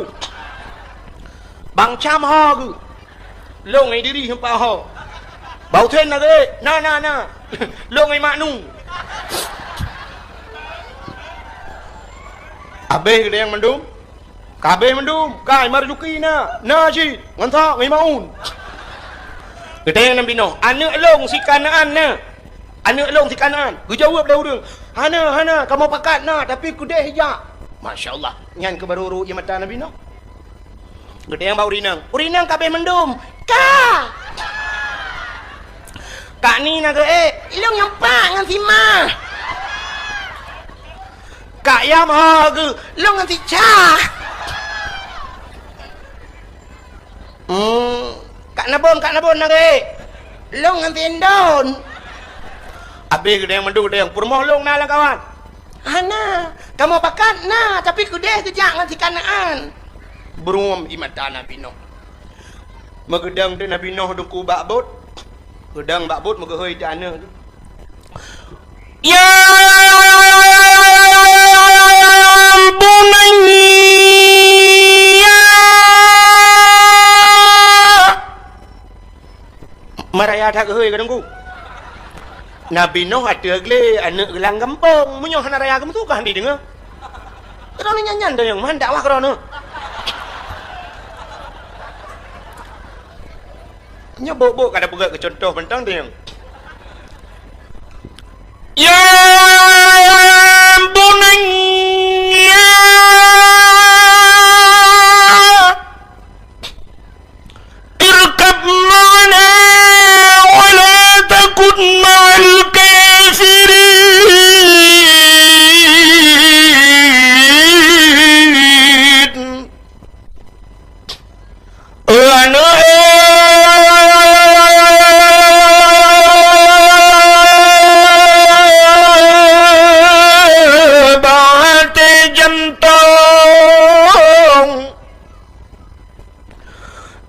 Bang Cam ho geuh. Lôn ngon Idris nyang paih ho. Bang Husen na geuék. Na, na, na. Lôn ngon Mak Nu." Abéh geutanyong mandum. Ka abéh mandum, ka Imam Marzuki na, na cit, ngon sa, ngon Imam Maun. Geutanyong Nabi Noh, "Aneuëk lôn si Kanaan na? Aneuëk lôn si Kanaan?" Geujaweueb lé ureuëng, "Hana, hana, kamoe pakat na, tapi keudeh jak." Masya Allah. Nyan keuh barô ru ie mata Nabi Nuh. Geutanyong bak ureueng inong. Ureueng inong ka abéh mandum. Ka! Kak ni na geuh, eh, lôn nyang pat ngon si ma. Kak Yam ho geuh, lôn ngon si ca. Hmm, Kak Nabon, Kak Nabon na geuh, eh. Lôn ngon si Indon. Abéh geutanyong mandum geutanyong, peurumoh lôn na lam kawan. Hana, kamoe pakat na, tapi keudeh geujak ngon si Kanaan. Brum ie mata Nabi Nuh. Meugeudong teuk Nabi Nuh teungku bak bot. Geudong bak bot meugeuhôi teuk aneuk. Ya bunayya. Maraya that geuhôi ka teungku. Nabi Nuh ateueh glé aneuk geulang gampông. Meunyoe hana raya geumeusu ka hana jideungoe. Droeneuh nyan-nyan teunyong man dakwah droeneuh. Nyoe bok-bok ka tapeugah keu cuntoh mantong teunyong. Ya bunayya. Irkab ma'ana wa la takun ma'al kafirin. Aneuk, eh, bak até jantong.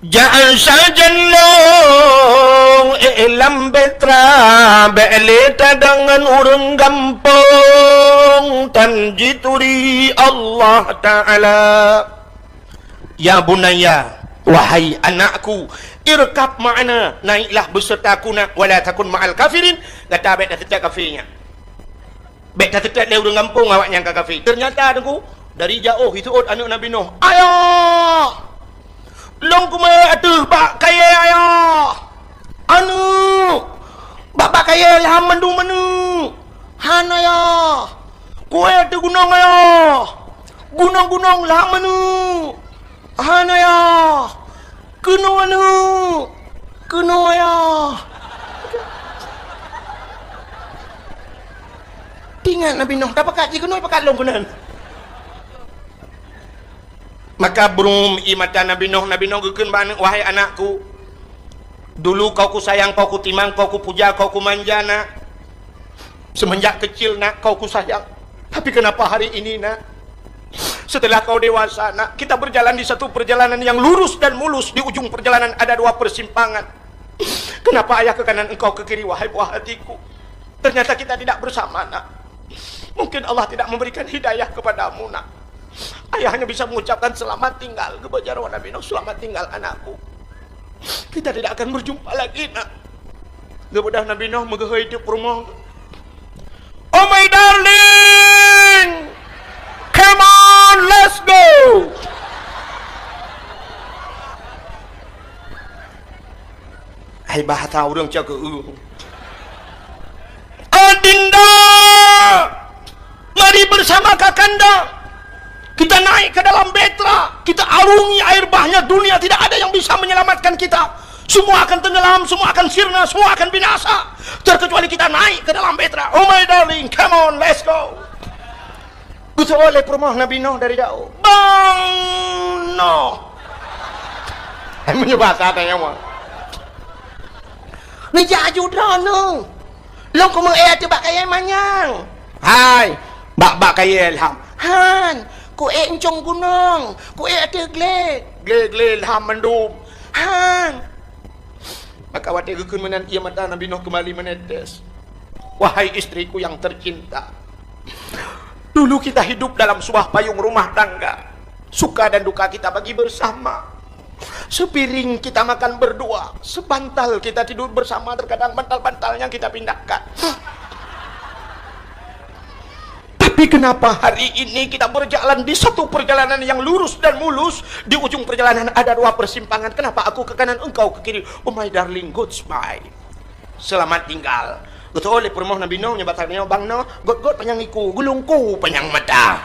Jak sajan lôn, eh, lam beutra, bék lé tadong ngon ureuëng gampông, tan jituri Allah Taala. Ya bunayya, wahai anakku, irkab ma'ana, naiklah beserta aku nak, wala takun ma'al kafirin, gata bék taseutôt kafé nyan. Bék taseutôt lé ureuëng gampông awaknyan ka kafé. Teunyata teungku, dari jaoh jiseuôt aneuk Nabi Nuh, "Ayah! Lôn keumeue ateueh bak kayée ayah! Aneuk! Bak, bak kayée lham mandum aneuk! Han ayah! Kuée ateueh gunong ayah! Gunong-gunong lham aneuk!" "Han ayah! Keunoe aneuk! Keunoe ayah!" Teuingat Nabi Nuh, tapakat jih keunoe pakat lôn keunan. Maka brum ie mata Nabi Nuh, Nabi Nuh geukheun bak aneuk, "Wahai anakku, dulu kau kusayang, kau kutimang, kau kupuja, kau kumanja, nak. Semenjak kecil, nak, kau kusayang. Tapi kenapa hari ini, nak, setelah kau dewasa, nak, kita berjalan di satu perjalanan yang lurus dan mulus, di ujung perjalanan ada dua persimpangan. Kenapa ayah ke kanan, engkau ke kiri, wahai buah hatiku? Ternyata kita tidak bersama, nak. Mungkin Allah tidak memberikan hidayah kepadamu, nak." Ayah hanya bisa mengucapkan, "Selamat tinggal," geuba jaroe Nabi Nuh, "Selamat tinggal, anakku." Kita tidak akan berjumpa lagi, nak. Geubeudôh Nabi Nuh meugeuhôi teuk peurumoh. "Oh my darling, come on, let's go." Hai bahasa ureuëng cakeueng. Adinda, mari bersama kakanda. Kita naik ke dalam betra, kita arungi air bahnya dunia, tidak ada yang bisa menyelamatkan kita. Semua akan tenggelam, semua akan sirna, semua akan binasa. Terkecuali kita naik ke dalam betra. Oh my darling, come on, let's go. Geuseuôt lé peurumoh Nabi Nuh dari jaoh. Bang Nuh. Hai meunyoe basa tanyong mah. Neujak aju droeneuh. Lôn keumeue ateueh bak kayée manyang. Hai, bak, bak kayée lham. Han, kuék euncong gunong, kuék ateueh glé. Glé-glé lham mandum. Han. Maka watée geukheun meunan, ie mata Nabi Nuh keumbali meunetes. Wahai istriku yang tercinta, dulu kita hidup dalam sebuah payung rumah tangga. Suka dan duka kita bagi bersama. Sepiring kita makan berdua, sebantal kita tidur bersama, terkadang bantal-bantalnya kita pindahkan. Tapi kenapa hari ini kita berjalan di satu perjalanan yang lurus dan mulus, di ujung perjalanan ada dua persimpangan? Kenapa aku ke kanan, engkau ke kiri? Oh my darling, goodbye. Selamat tinggal. Geuseuôt lé peurumoh Nabi Nuh nyoe bak tanyoe, Bang Nuh, got-got panyang iku, geulungku panyang mata.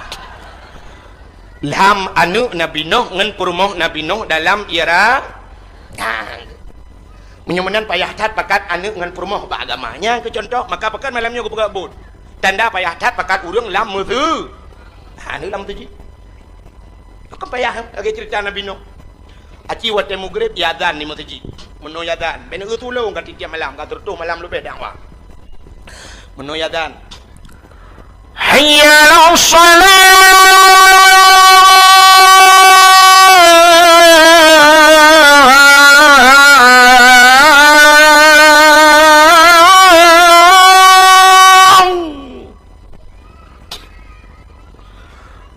Lham aneuk Nabi Nuh ngon peurumoh Nabi Nuh dalam ira-, nah, meunyoe meunan payah that pakat aneuk ngon peurumoh bak agama. Nyan keuh contoh, maka pakat malam nyoe geupeugah buet. Tanda payah that pakat ureueng lam meuseu-, ha, aneuk lam meuseujid. Kan payah, lagèe cerita Nabi Nuh. Aci watèe mugreb, iazan di meuseujid. Meunoe iazan, bèk neuyue tulông ka tiep-tiep malam, ka sireutoh malam leubeh dakwah. Meunoe iazan, "Hayya 'alas shalah!"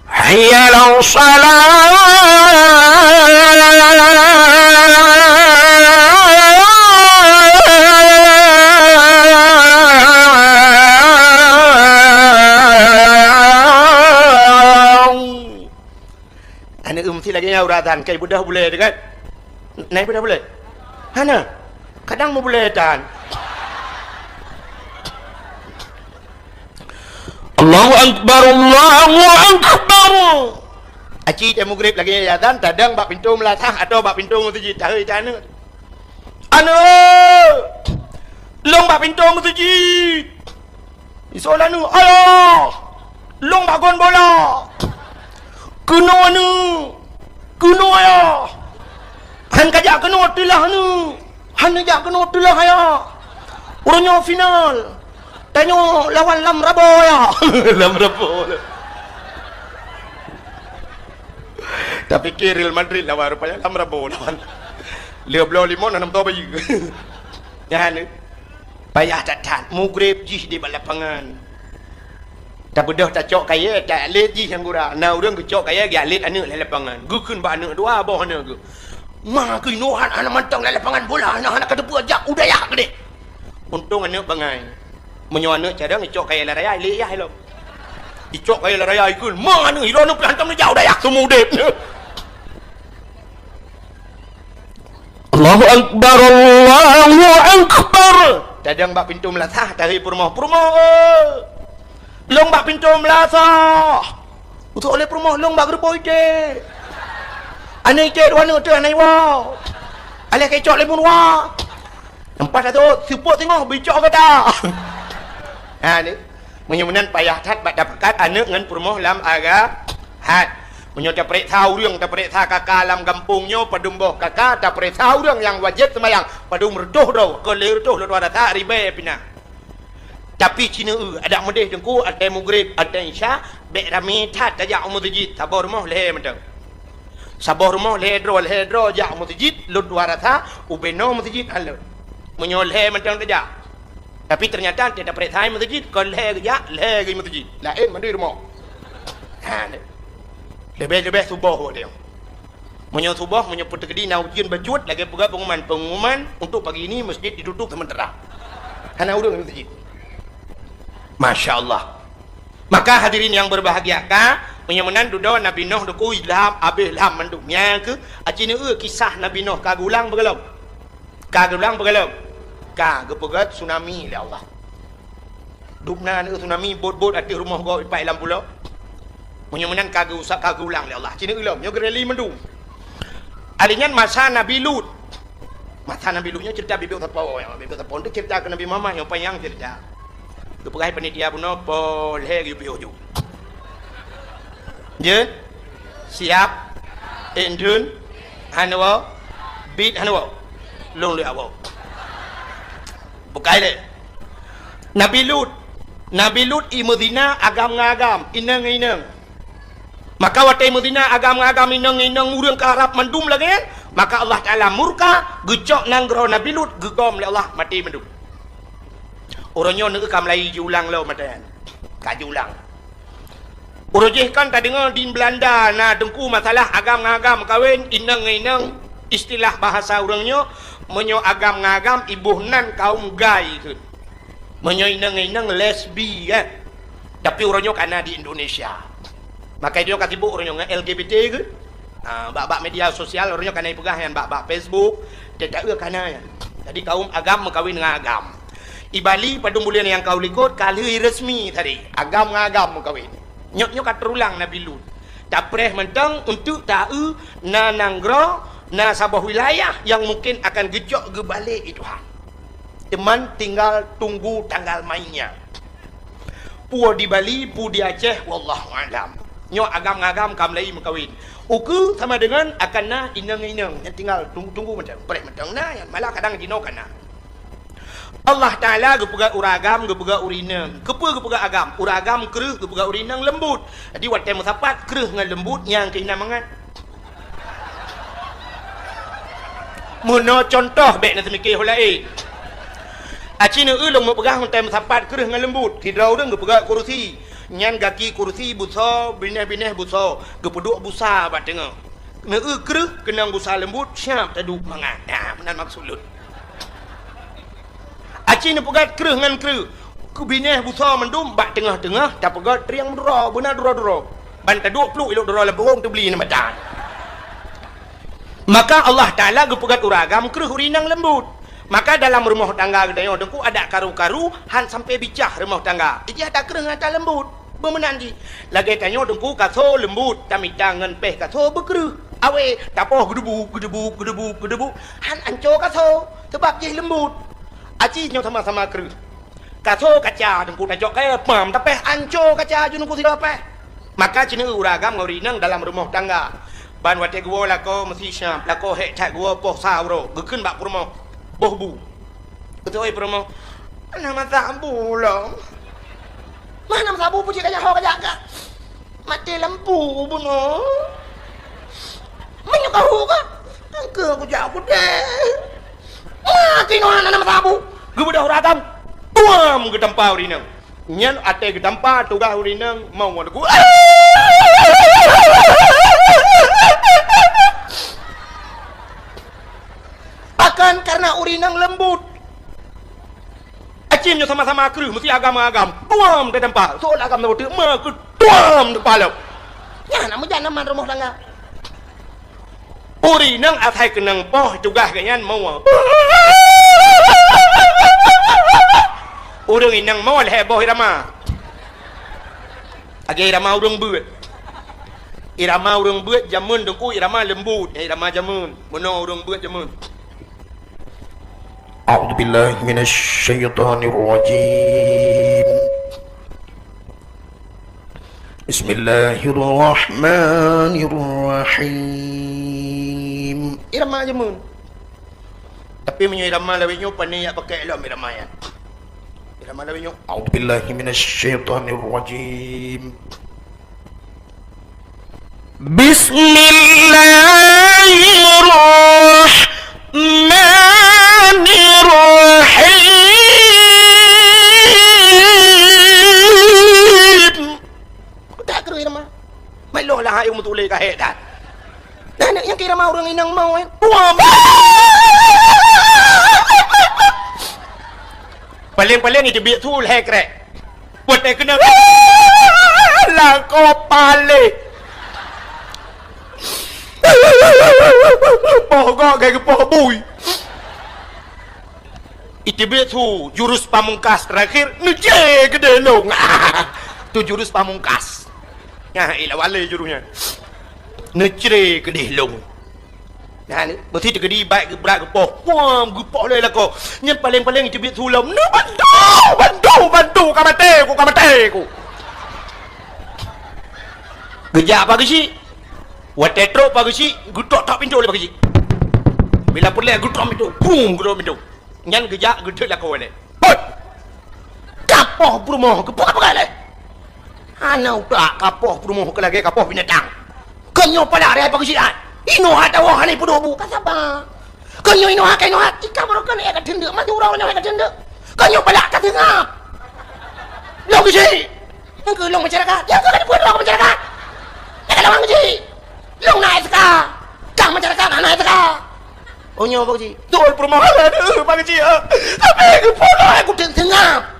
"Hayya 'alas shalah!" Aneuk meusti lagèe nyan uroe azan, kai beudôh bulèe teuh kan? Na beudôh bulèe? Hana. Kadang meubulèe tan. Allahu Akbar, Allahu Akbar. Aci teuh mugreb lagèe nyan azan, tadong bak pintoe meulasah atau bak pintoe meuseujid, tahe itanyoe. "Aneuk, lôn bak pintoe meuseujid." Isoe lé aneuk, "Ayah, lôn bak gon bola." "Keunoe aneuk, keunoe ayah." "Han kajak keunoe teulah aneuk." "Han neujak keunoe teulah ayah. Uroe nyoe final. Tanyoe lawan Lam Rabo ayah." Lam Rabo. Tapike Real Madrid lawan, rupanya Lam Rabo lawan. Lheuh bloe limong, hana meutoe bayeue. Nyan, payah that-that, mugreb jih di bak lapangan. Tabeudôh tacok kayèe, ta-, atlet jih nyang gura. Na ureueng geucok kayèe, geuatlet aneuk lam lapangan. Geukheun bak aneuk dua boh aneuk geuh. "Ma keunoe hana mantong lam lapangan bola, hana, hana ka teupeu jak u dayah keudeh." Untông aneuk bangai. Meunyoe aneuk cadang, icok kayèe lam raya, ilèe yah ilong. Icok kayèe lam raya, ikheun, "Ma aneuk, ilong aneuk pih hantom neujak u dayah, seumudép." Allahu Akbar, Allahu Akbar. Tadong bak pintoe meulasah, tahe peurumoh, "Peurumoh, eh, lôn bak pintoe meulasah." Usok lé peurumoh, "Lôn bak geureuboh iték." Aneuk iték dua aneuk teuh hana iwoe. Alah ka icok lé meuruwa. Nampak tak tu? Seupôt singoh bicok gata. Ha ni. Meunyoe meunan payah that bak tapakat aneuk ngon peurumoh lam aga-, hat. Meunyoe tapareksa ureueng, tapareksa kaka lam gampông nyoe, padum boh kaka, tapareksa ureueng nyang wajéb seumayang, padum reutôh droe, kon lhèe reutôh lôn tuan rasa ribèe pih na. Tapi ci neu-eu, adak meudeh teungku, watèe mugreb, watèe isya, bèk ramé that tajak u meuseujid, saboh rumoh lhèe mantong. Saboh rumoh lhèe droe, lhèe droe jak u meuseujid, lôn tuan rasa, ubé noe meuseujid han lôn. Meunyoe lhèe mantong tajak. Tapi teunyata watèe tapareksa meuseujid, kon lhèe geujak, lhèe geuh meuseujid. Laén mandum rumoh. Ha, leubeh-leubeh suboh watèe nyoe. Meunyoe suboh, meunyoe peuteukedi na ujeuen bacut, lagèe peugah pengumuman, pengumuman untuk pagi ini masjid ditutup sementara. Hana ureueng lam masjid. Masya Allah. Maka hadirin yang berbahagia, ka, meunyoe meunan dudoe Nabi Nuh dikeue ilham, abéh ilham mandum. Nyan keuh, aci neu-eu kisah Nabi Nuh ka geulang beugalom. Ka geulang beugalom. Ka geupeugöt tsunami lé Allah. Dum na aneuk tsunami, bot-bot ateueh rumoh gob ipat lam pulo. Meunyoe meunan ka geuusak, ka geulang lé Allah. Ci neu-eu lom, nyoe geureli mandum. Ari nyan masa Nabi Lut. Masa Nabi Lut nyoe cerita bibit sapo, ya, bibit sapo. Untuk cerita ke Nabi Muhammad nyang panjang cerita. Geupeugah panitia bunoe, po lhèe geuyue piôh ju. Jeuet? Siap? Indun? Hana woe? Bit hana woe? Lôn lé awoe. Bukai lé. Nabi Lut. Nabi Lut i meuzina agam ngon agam, inong ngon inong. Maka watèe meuzina agam ngon agam, inong ngon inong, ureueng ka rab mandum lagèe nyan, maka Allah Taala murka, geucok nanggroe Nabi Lut, geugom lé Allah, maté mandum. Uroe nyoe neu-eu ka mulai jiulang lom mata nyan. Ka jiulang. Uroe jih kan tadeungoe di Belanda na teungku masalah agam ngon agam meukawen, inong ngon inong, istilah bahasa ureueng nyoe, meunyoe agam ngon agam iboh nan kaum gay kheun. Meunyoe inong ngon inong lesbi kan. Tapi uroe nyoe ka na di Indonesia. Maka nyoe ka sibuk uroe nyoe ngon L G B T kheun. Ha, bak-bak media sosial uroe nyoe ka na ipeugah nyan bak-bak Facebook, teuka-eu ka na nyan. Jadi kaum agam meukawen ngon agam. I Bali padum buleuen nyang ka u likot ka lheueh resmi tadi. Agam ngon agam meukawen. Nyoe, nyoe ka teurulang Nabi Lut. Tapreh mantong untuk taeu na nanggroe, na saboh wilayah nyang mungken akan geucok geubalek lé Tuhan. Teuma tinggal tunggu tanggal mainnya. Peue di Bali, peue di Aceh, wallahu a'lam. Nyoe agam ngon agam ka mulai meukawen. Ukeue sama dengan akan na inong-inong nyang tinggal tunggu-tunggu mantong. Preh mantong na, malah kadang jinoe ka na. Allah Taala geupeugah ureueng agam, geupeugah ureueng inong. Keupeue geupeugah agam? Ureueng agam kreueh, geupeugah ureueng inong leumbut. Jadi watée meusapat kreueh ngon leumbut nyang keu inong mangat. Meunoe cuntoh bék na teumike ho laén. Aci neueu lôn meupeugah watée meusapat kreueh ngon leumbut. Sidroe ureueng geupeugah kurusi. Nyan gaki kurusi busoe, binéh-binéh busoe, geupeuduek busa bak teungoh. Neueu kreueh keunong busa leumbut, siab taduek mangat. Nah, meunan maksud lôn. Aci neupeugét kreueh ngon kreueh, keu binéh busoe mandum bak teungoh-teungoh tapeugét trieng meuduro, beuna duro-duro. Ban taduek pluek ilok duro lam pohong teubli nibak tan. Maka Allah Taala geupeugét ureueng agam kreueh ureueng inong leumbut. Maka dalam rumoh tangga geutanyoe teungku adak karu-karu han sampai bicah rumoh tangga. Ijih ata kreueh ngon ata leumbut. Beumeunan jih. Lagée tanyoe teungku kaso leumbut, tamita ngon péh kaso beukreueh. Awé, tapoh geudeubu, geudeubu, geudeubu, geudeubu. Han anco kaso, sabab jih leumbut. Aci nyoe sama-sama kreueh. Kaso kaca teungku tajok kayée pam, tapéh anco kaca ju teungku sidroe péh. Maka ci neueu ureueng agam ngon ureueng inong dalam rumoh tangga. Ban watée geuwoe lakoe meusi siab, lakoe hék that geuwoe poh sa uroe, geukheun bak peurumoh, boh bu. Beutôi peurumoh, "Hana masa bu lom." "Mah hana masa bu, peue cit kajak ho kajak ka? Maté lampu bunoe." "Meunyoe ka hu ka, engkeu kujak kudée." "Mah kinoe hana masa bu." Geubeudôh ragam, tuam geutampa ureueng inong. Nyan até geutampa tugaih ureueng inong mau wan teungku. Pakon? Karena ureueng inong leumbut. Acim nyoe sama-sama kreueh, meusi agam-agam. Tuam teutampa. Soe agam na beutôi, ma keu tuam teutampa lom. Nyan na meujan aman rumoh tangga. Ureueng inong asai keunong poh, tugaih geuhnyan moe. Ureueng inong moe lhée boh irama. Lagée irama ureueng beuet. Irama ureueng beuet jameun teungku irama leumbut, irama jameun. Meunoe ureueng beuet jameun. A'udzubillahi minasyaitonirrajim. Bismillahirrahmanirrahim. Irama jameun. Tapi meunyoe irama lawét nyoe, pane jak pakai lom irama nyan. Irama lawét nyoe, "A'udzubillahi minasyaitonirrajim. Bismillahirrahmanirrahim." Keutak kreueh irama. Meuloh lah ayong meutuléh ka hék that. Nah, nyang keu irama ureueng inong moe, eh. Wah, paleng-paleng iteubiet su lhée krek. Watée keunong, lakoe paleng. Poh gok gai geupoh bui. Iteubiet su jurus pamungkas terakhir, neucre keudeh lông. Tu jurus pamungkas. Nah, ilah walé jurus nyan. Neucre keudeh lông. Nah, ni, meusi teukeudi baik geubrat geupoh. Puam, geupoh lé lakoe. Nyan paleng-paleng iteubiet su lom. Neubantu, bantu, bantu, ka maté ku, ka maté ku. Geujak Pak Geuchik. Watée trok Pak Geuchik, geutok-tok pintoe lé Pak Geuchik. Bila peureulée geutok pintoe, bum, geutok pintoe. Nyan geujak geutot lakoe lé. Hot! Kapoh peurumoh keu peue-peue lé? Hana utak kapoh peurumoh keu lagée kapoh binatang. Keu nyoe palak raya Pak Geuchik ai. Inoe hatawa hana ipeuduek bu ka saba. Keu nyoe inoe hai, keu inoe hai, tika baroe keuneuk ka teundeuk, maju uroe nyoe ka teundeuk. Keu nyoe palak ka teungab. Lôn Geuchik. Nyang keu lôn masyarakat, nyang keu ka dibuet lôn masyarakat. Nyang keu lôn Geuchik. Lôn na S K. Kang masyarakat hana S K. Oh, nyoe Pak Geuchik. Beutôi peurumoh lôn, Pak Geuchik, ah. Tapi geupoh lôn, aku teu-, teungab.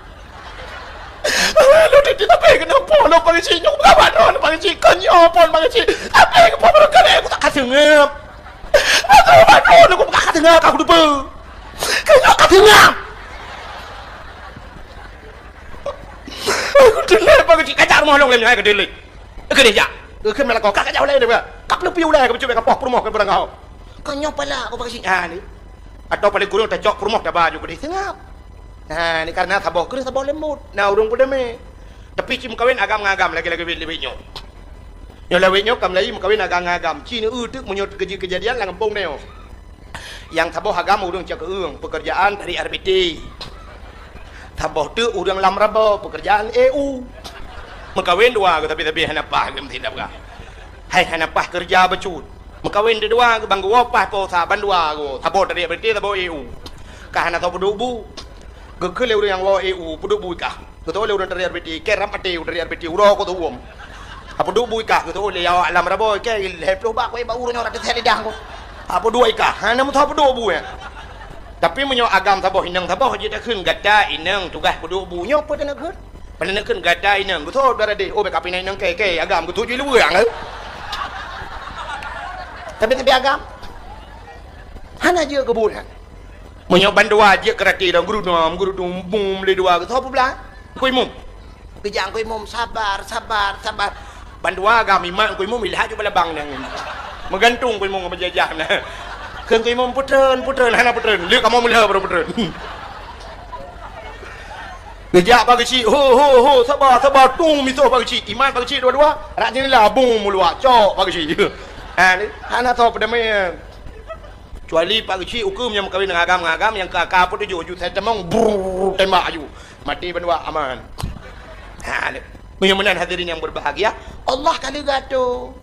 Lôn teu-, tapi keunoe poh lôn Pak Geuchik, nyoe gawat lôn Pak Geuchik, keu nyoe phon Pak Geuchik. Tapi geupoh lôn keuneuk, aku tak ka teungab. Aku tak ka teungab, aku lupa. Keu nyoe ka teungab. Aku teulét Pak Geuchik, kajak rumoh lôn lé nyoe, hai, ka teulét. Keudeh jak. Keu kheun meulakoe, ka kajak ulèe deh, ka peuleupi ulèe, ka peucubit ka poh peurumoh keu beurangkaho. Ka nyoe palak keu bak si, ha ni. Atau paléng kureueng tacok peurumoh taba ju keudeh seungab. Ha ni, karena saboh keuh saboh leumbot. Na ureueng peudamé. Tapi ci meukawen agam ngon agam lagèe-lagèe wét-wét nyoe. Nyoe lawét nyoe ka meulayeue meukawen agam ngon agam. Ci neu-eu teuk meunyoe teukeujeuet keujadian lam gampông nyoe. Nyang saboh agam ureueng cakeueng, peukeurjaan tarék R B T. Saboh teuk ureueng lam raba, peukeurjaan E U. Meukawen dua geuh, tapi-tapi hana paih geuh meusidab gah. Hai hana paih keureuja bacut. Meukawen teudua geuh ban geuwoe paih po sa ban dua geuh. Saboh tarék R B T, saboh E U. Ka hana soe peuduek bu. Geukheun lé ureueng nyang woe E U, peuduek bu i kah. Geuteu'oh lé ureueng tarék R B T, kèe rab maté ureueng tarék R B T, uroe ku teuwom. Hapeuduek bu i kah, geuteu'oh lé awak lam raba, kèe lhèe ploh bak, ku bak ureueng nyoe rata sèt lidah ku. Hapeuduek i kah, hana meusoe peuduek bu nyan. Tapi meunyoe agam saboh inong saboh jeuet takheun gata inong tugaih peuduek bu, nyoe peue taneuk kheun? Peue taneuk kheun gata inong, geutôb dara deh, oh, bèk kapinai inong kèe, kèe agam geutôb jih luweue, eh. Tapi, tapi agam hana jeuet keu buet nyan. Meunyoe bandua jeuet keu rati dong, geurunom, geurunom, bum, lé dua, soe peublah? Kui mum. Geujak kui mum, sabar, sabar, sabar. Bandua agam imat kui mum, ilhak ju balabang nyan. Meugantung kui mum ngon meujajah na. Kheun kui mum, "Putreun, putreun," hana putreun. Lé kamoe meulheueh baru putreun. Geujak bak geuchik, "Ho, ho, ho, sabar, sabar, tung misoh bak geuchik." Imat bak geuchik dua-dua, rak jendela, bum, meuluak, cok bak geuchik. Ha, ni, hana soe peudamé. Kecuali pak geuchik ukeue meunyoe meukawen ngon agam-agam nyang ka, ka peutujoh ju sai tamong, brrrr, tembak aju. Maté bandua aman. Ha, ni. Meunyoe meunan hadirin yang berbahagia, Allah ka leuga tu.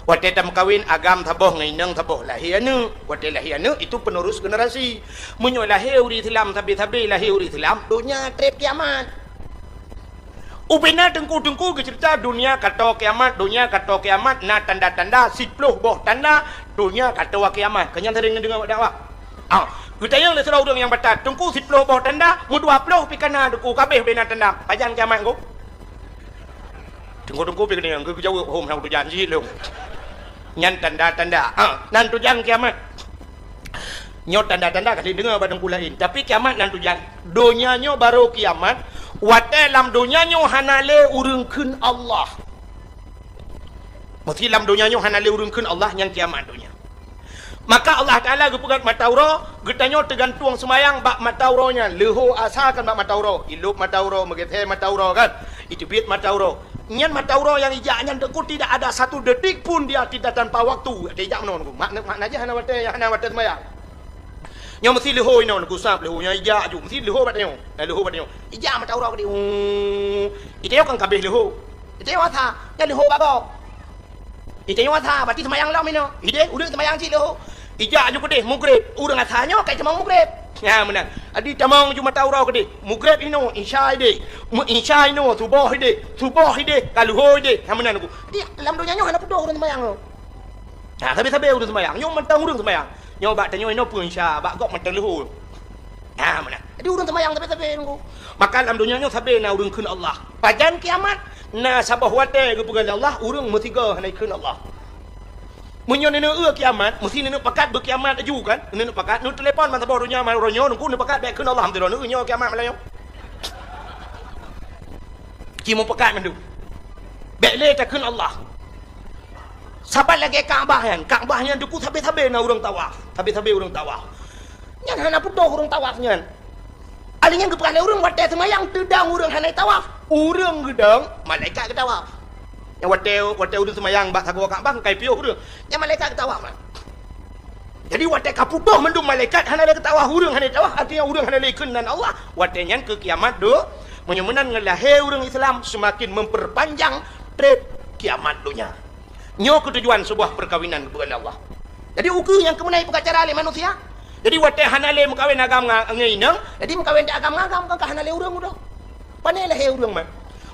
Watèe tameukawen agam saboh ngon inong saboh lahé aneuk. Watèe lahé aneuk itu penerus generasi. Meunyoe lahé ureueng Islam sabe-sabe lahé ureueng Islam, donya trép kiamat. Ubena teungku-teungku geuceurita dunia ka toe kiamat, dunia ka toe kiamat, na tanda-tanda, siploh boh tanda dunia ka toe kiamat. Keu nyan sering neudeungoe bak dakwah. Ah, geutanyong lé sidroe ureueng nyang batat, "Teungku, siploh boh tanda, meudua ploh pih ka na teungku, ka abéh ubena tanda. Pajan kiamat teungku?" Teungku-teungku pih geutanyong, geujaweueb, "Hom, hana tujan jih lôn." Nyan tanda-tanda. Ah, nan tujan kiamat. Nyoe tanda-tanda ka lheueh deungoe bak teungku laén. Tapi kiamat nan tujan. Donya nyoe barô kiamat, watèe lam donya nyoe hana lé ureueng kheun Allah. Meusé lam donya nyoe hana lé ureueng kheun Allah, nyan kiamat donya. Maka Allah Taala geupeugöt mata uroe, geutanyoe teugantueng seumayang bak mata uroe nyan. Leuho asa kan bak mata uroe, ilop mata uroe, meugeusé mata uroe kan. Iteubiet mata uroe. Nyan mata uroe nyang ijak nyan teungku tidak ada satu detik pun dia tidak tanpa waktu. Watèe ijak meunoe, mak, makna jih hana watèe, hana watèe seumayang. Nyoe meusé leuho inoe, neugusab leuho nyan ijak aju. Meusé leuho bak tanyoe. Nah, leuho bak tanyoe. Ijak mata uroe keudéh. Hu. Itanyoe kan ka abéh leuho. Itanyoe asa, nyan leuho bak gob. Itanyoe asa, berarti seumayang lom inoe. Idéh, udeueng seumayang cit leuho. Ijak aju keudéh, mugreb. Ureueng asa nyoe ka itamong mugreb. Nyan meunan. Adi tamong ju mata uroe keudéh. Mugreb inoe, isya idéh. Meu-, isya inoe, suboh idéh. Suboh idéh, ka leuho idéh. Nyan meunan ku. Jadi, lam donya nyoe hana peudoh ureueng seumayang nyoe. Ha, sabe-sabe ureueng seumayang. Nyoe mantong ureueng seumayang. Nyoe bak tanyoe inoe peue isya, bak gob mantong leuho. Ha, meunan. Jadi ureueng seumayang sabe-sabe nunggu. Maka lam donya nyoe sabe na ureueng kheun Allah. Pajan kiamat, na saboh watèe geupeugah lé Allah, ureueng meusigoe hana kheun Allah. Meunyoe neuneuk eu kiamat, meusé neuneuk pakat beukiamat laju kan? Neuneuk pakat, neutelepon ban saboh donya, man uroe nyoe, nunggu neupakat bèk kheun Allah, alhamdulillah, neueu nyoe kiamat malam nyoe. Ci meupakat mandum. Bèk lé takheun Allah. Saban lagèe Ka'bah nyan. Ka'bah nyan teungku sabe-sabe na ureueng tawaf. Sabe-sabe ureueng tawaf. Nyan hana peudoh ureueng tawaf nyan. Alèh nyan geupeugah lé ureueng watèe seumayang teudong ureueng hana tawaf. Ureueng geudong, malaikat geutawaf. Nyan watèe, watèe ureueng seumayang bak sagoe Ka'bah, ka ipiôh ureueng. Nyan malaikat geutawaf, man. Jadi, watèe ka putôh mandum malaikat hana lé geutawaf, ureueng hana tawaf, artinya ureueng hana lé kheun nan Allah. Watèe nyan keu kiamat do, meunyoe meunan ngon lahé ureueng Islam seumaken memperpanjang trép kiamat donya. Nyoe keuh tujuan sebuah perkawinan geupeugah lé Allah. Jadi, ukeue nyang keumeunai peugah cara lé manusia. Jadi, watèe hana lé meukawen agam ngon inong, jadi meukawen di agam ngon agam, kan ka hana lé ureueng udoe. Pane lahé ureueng man.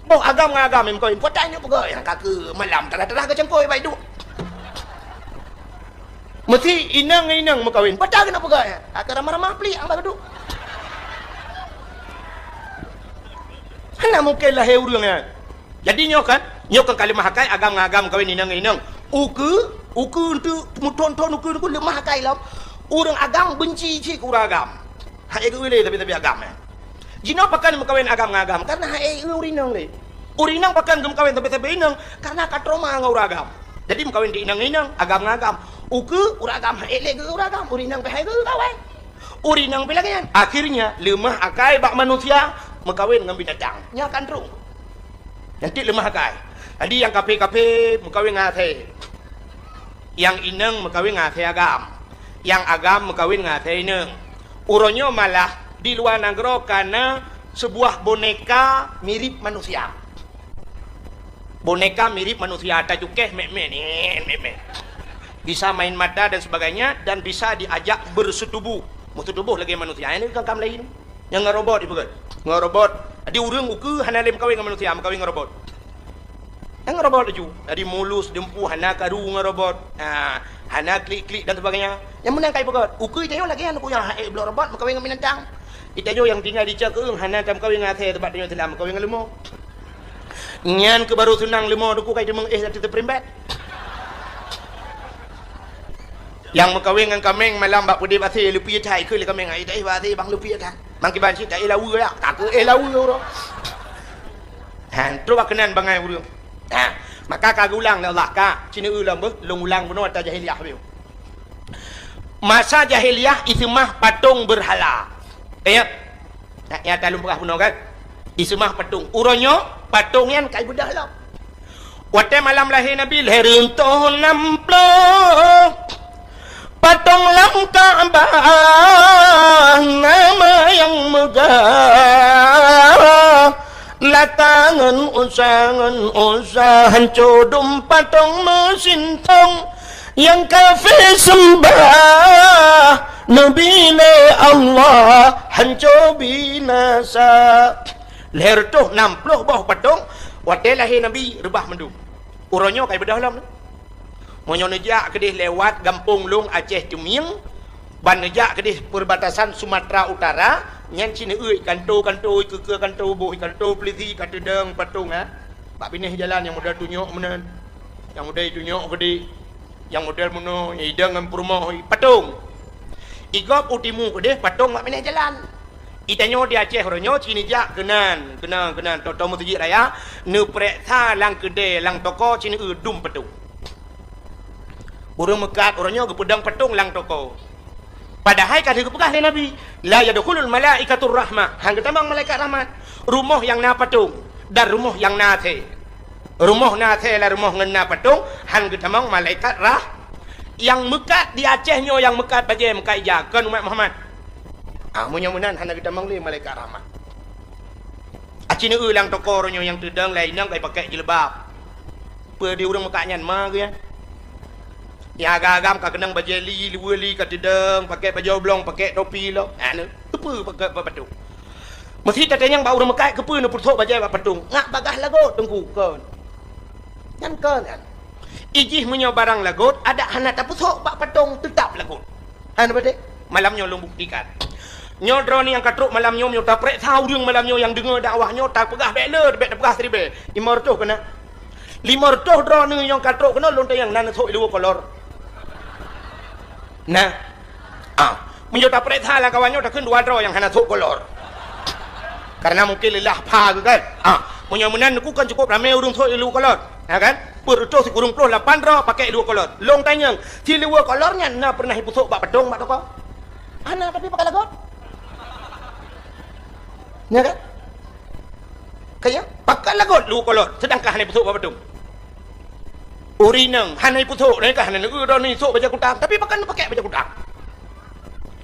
Boh agam ngon agam meukawen, peue tanyoe peugah nyang ka keu malam tarah-tarah geucangkôi bak iduek. Meusé inong ngon inong meukawen, peue tanyoe peugah nyang ka keu ramah-ramah plik nyang bak iduek. Hana mungken lahé ureueng nyan. Jadi nyoe kan, nyoe kan ka leumah akai agam ngon agam meukawen inong ngon inong. Ukeue, ukeue untuk meuthon-thon ukeue, ukeue leumah akai lom. Ureueng agam benci cit keu ureueng agam. Hai geu lé tapi-tapi agam nyan. Jinoe pakon meukawen agam ngon agam, karena hai ureueng inong lé. Ureueng inong pakon geumeukawen sabe-sabe inong, karena ka trauma ngon ureueng agam. Jadi meukawen di inong-inong, agam ngon agam. Ukeue ureueng agam han ék lé keu ureueng agam, ureueng inong pih han ék keu kawén. Ureueng inong pih lagèe nyan. Akhirnya leumah akai bak manusia meukawen ngon binatang. Nyan kan trueng. Nyan cit leumah akai. Jadi nyang kafé-kafé meukawen ngon asèe. Nyang inong meukawen ngon asèe agam. Nyang agam meukawen ngon asèe inong. Uroe nyoe malah di luwa nanggroe ka na seubuah boneka mirip manusia. Boneka mirip manusia, tacukéh mèk-mèk, nèk, mèk-mèk. Bisa main mata dan sebagainya, dan bisa diajak bersetubuh. Meusetubuh lagèe manusia. Nyan ka kam laén. Nyang ngon robot ipeugah. Ngon robot. Jadi ureueng ukeue hana lé meukawen ngon manusia, meukawen ngon robot. Ngon robot laju. Jadi mulus, dumpeue, hana karu ngon robot. Ha, hana klik-klik dan sebagainya. Nyang meunan ka ipeugah. Ukeue tanyoe lagèe nyan, ukeue nyang han ék bloe robot meukawen ngon binatang. Di tanyoe nyang tinggai di Cakeueng hana tameukawen ngon asèe, sabab tanyoe Islam, meukawen ngon leumo. Nyan keuh baru seunang leumo, duku kai teumeuéh ateueh teuperimbet. Nyang meukawen ngon kaméng malam bak peudeh bak asèe, leupie that, ikheun lé kaméng, "Ai, taéh bak asèe, bang, leupie that." Mangkiban cit taéh laweue, ya. Ka keuh éh laweue uroe. Ha, trok bak keunan bangai ureueng. Ha, maka ka geulang lé Allah, ka. Ci neueu lom beuh, lôn ulang bunoe ata jahiliyah beuh. Masa jahiliyah iseumah patong beurhala. Ingat? Nah, nyata lôn peugah bunoe kan? Iseumah patong. Uroe nyoe, patong nyan ka ibeudôh lom. Watèe malam lahé Nabi, lhèe reutôh nam ploh, patong lam Ka'bah nama nyang meugah. Lata ngon usa, ngon usa, hanco dum patong meusintong. Nyang kafé seumbah Nabi lé Allah hanco binasa. Lhèe reutôh nam ploh boh patong, watèe lahé Nabi reubah mandum. Uroe nyoe ka ibeudôh lom. Meunyoe neujak keudeh lewat gampông lôn Aceh Ceumieng, ban neujak keudeh perbatasan Sumatera Utara, nyan ci neueu kanto-kanto, ikeue-keue kanto, boh kanto polisi ka teudong patong, ha. Bak binéh jalan nyang model tunyok meunan, nyang model tunyok geude. Nyang model bunoe, idong ngon peurumoh, patong. Igob u timu keudeh, patong bak binéh jalan. Itanyoe di Aceh uroe nyoe, ci neujak keunan, keunan, keunan, toe-toe meuseujid raya, neupareksa lam keudè, lam toko, ci neueu dum patong. Ureueng meukat uroe nyoe geupeudong patong lam toko. Padahai ka geupeugah lé Nabi, "La yadkhulul malaikatur rahmah." Han geutamong malaikat rahmat. Rumoh nyang na patong dan rumoh nyang na asèe. Rumoh na asèe lam rumoh ngon na patong, han geutamong malaikat rah-, nyang meukat di Aceh nyoe, nyang meukat bajèe, meukat ija, kon umat Muhammad. Ah, meunyoe meunan hana geutamong lé malaikat rahmat. Aci neueu lam toko uroe nyoe nyang teudong lé inong ka ipakék jilbab. Peue di ureueng meukat nyan ma geuh nyan? Nyang agam-agam ka keunong bajèe li, luweue li ka teudong, pakék bajèe oblong, pakék topi lom. Anu, keupeue pakék bak patong? Meusi tatanyong bak ureueng meukat, keupeue neupeusok bajèe bak patong? Ngat bagaih lagot, Teungku, kon. Nyan kon, nyan. Ijih meunyoe barang lagot, adak hana tapeusok bak patong, teutab lagot. Hana beutôi? Malam nyoe lôn buktikan. Nyoe droeneuh nyang ka trok malam nyoe, meunyoe tapareksa ureueng malam nyoe nyang deungoe dakwah nyoe, tapeugah bèk le, bèk tapeugah siribèe. Limong reutôh keunan. Limong reutôh droeneuh nyang ka trok keunoe lôn tanyong na neusok iluweue kolor. Nah. Ah, meunyoe tapareksa lam kawan nyoe takheun dua droe nyang hana sok kolor. Karena mungkin leulah pha geuh kan. Ah, meunyoe meunan Teungku kan cukup ramé ureueng sok iluweue kolor. Ya kan? Peuet reutôh sikureueng ploh lapan droe pakék iluweue kolor. Lôn tanyong, siluweue kolor nyan na peureunah ipeusok bak patong bak toko? Hana, tapi pakai lagot. Ya kan? Kaya, pakai lagot luweue kolor, seudangkan hana ipeusok bak patong. Ureueng inong hana ipeusok, nyan ka hana neueu droeneuh isok bajèe kutang, tapi pakon neupakék bajèe kutang?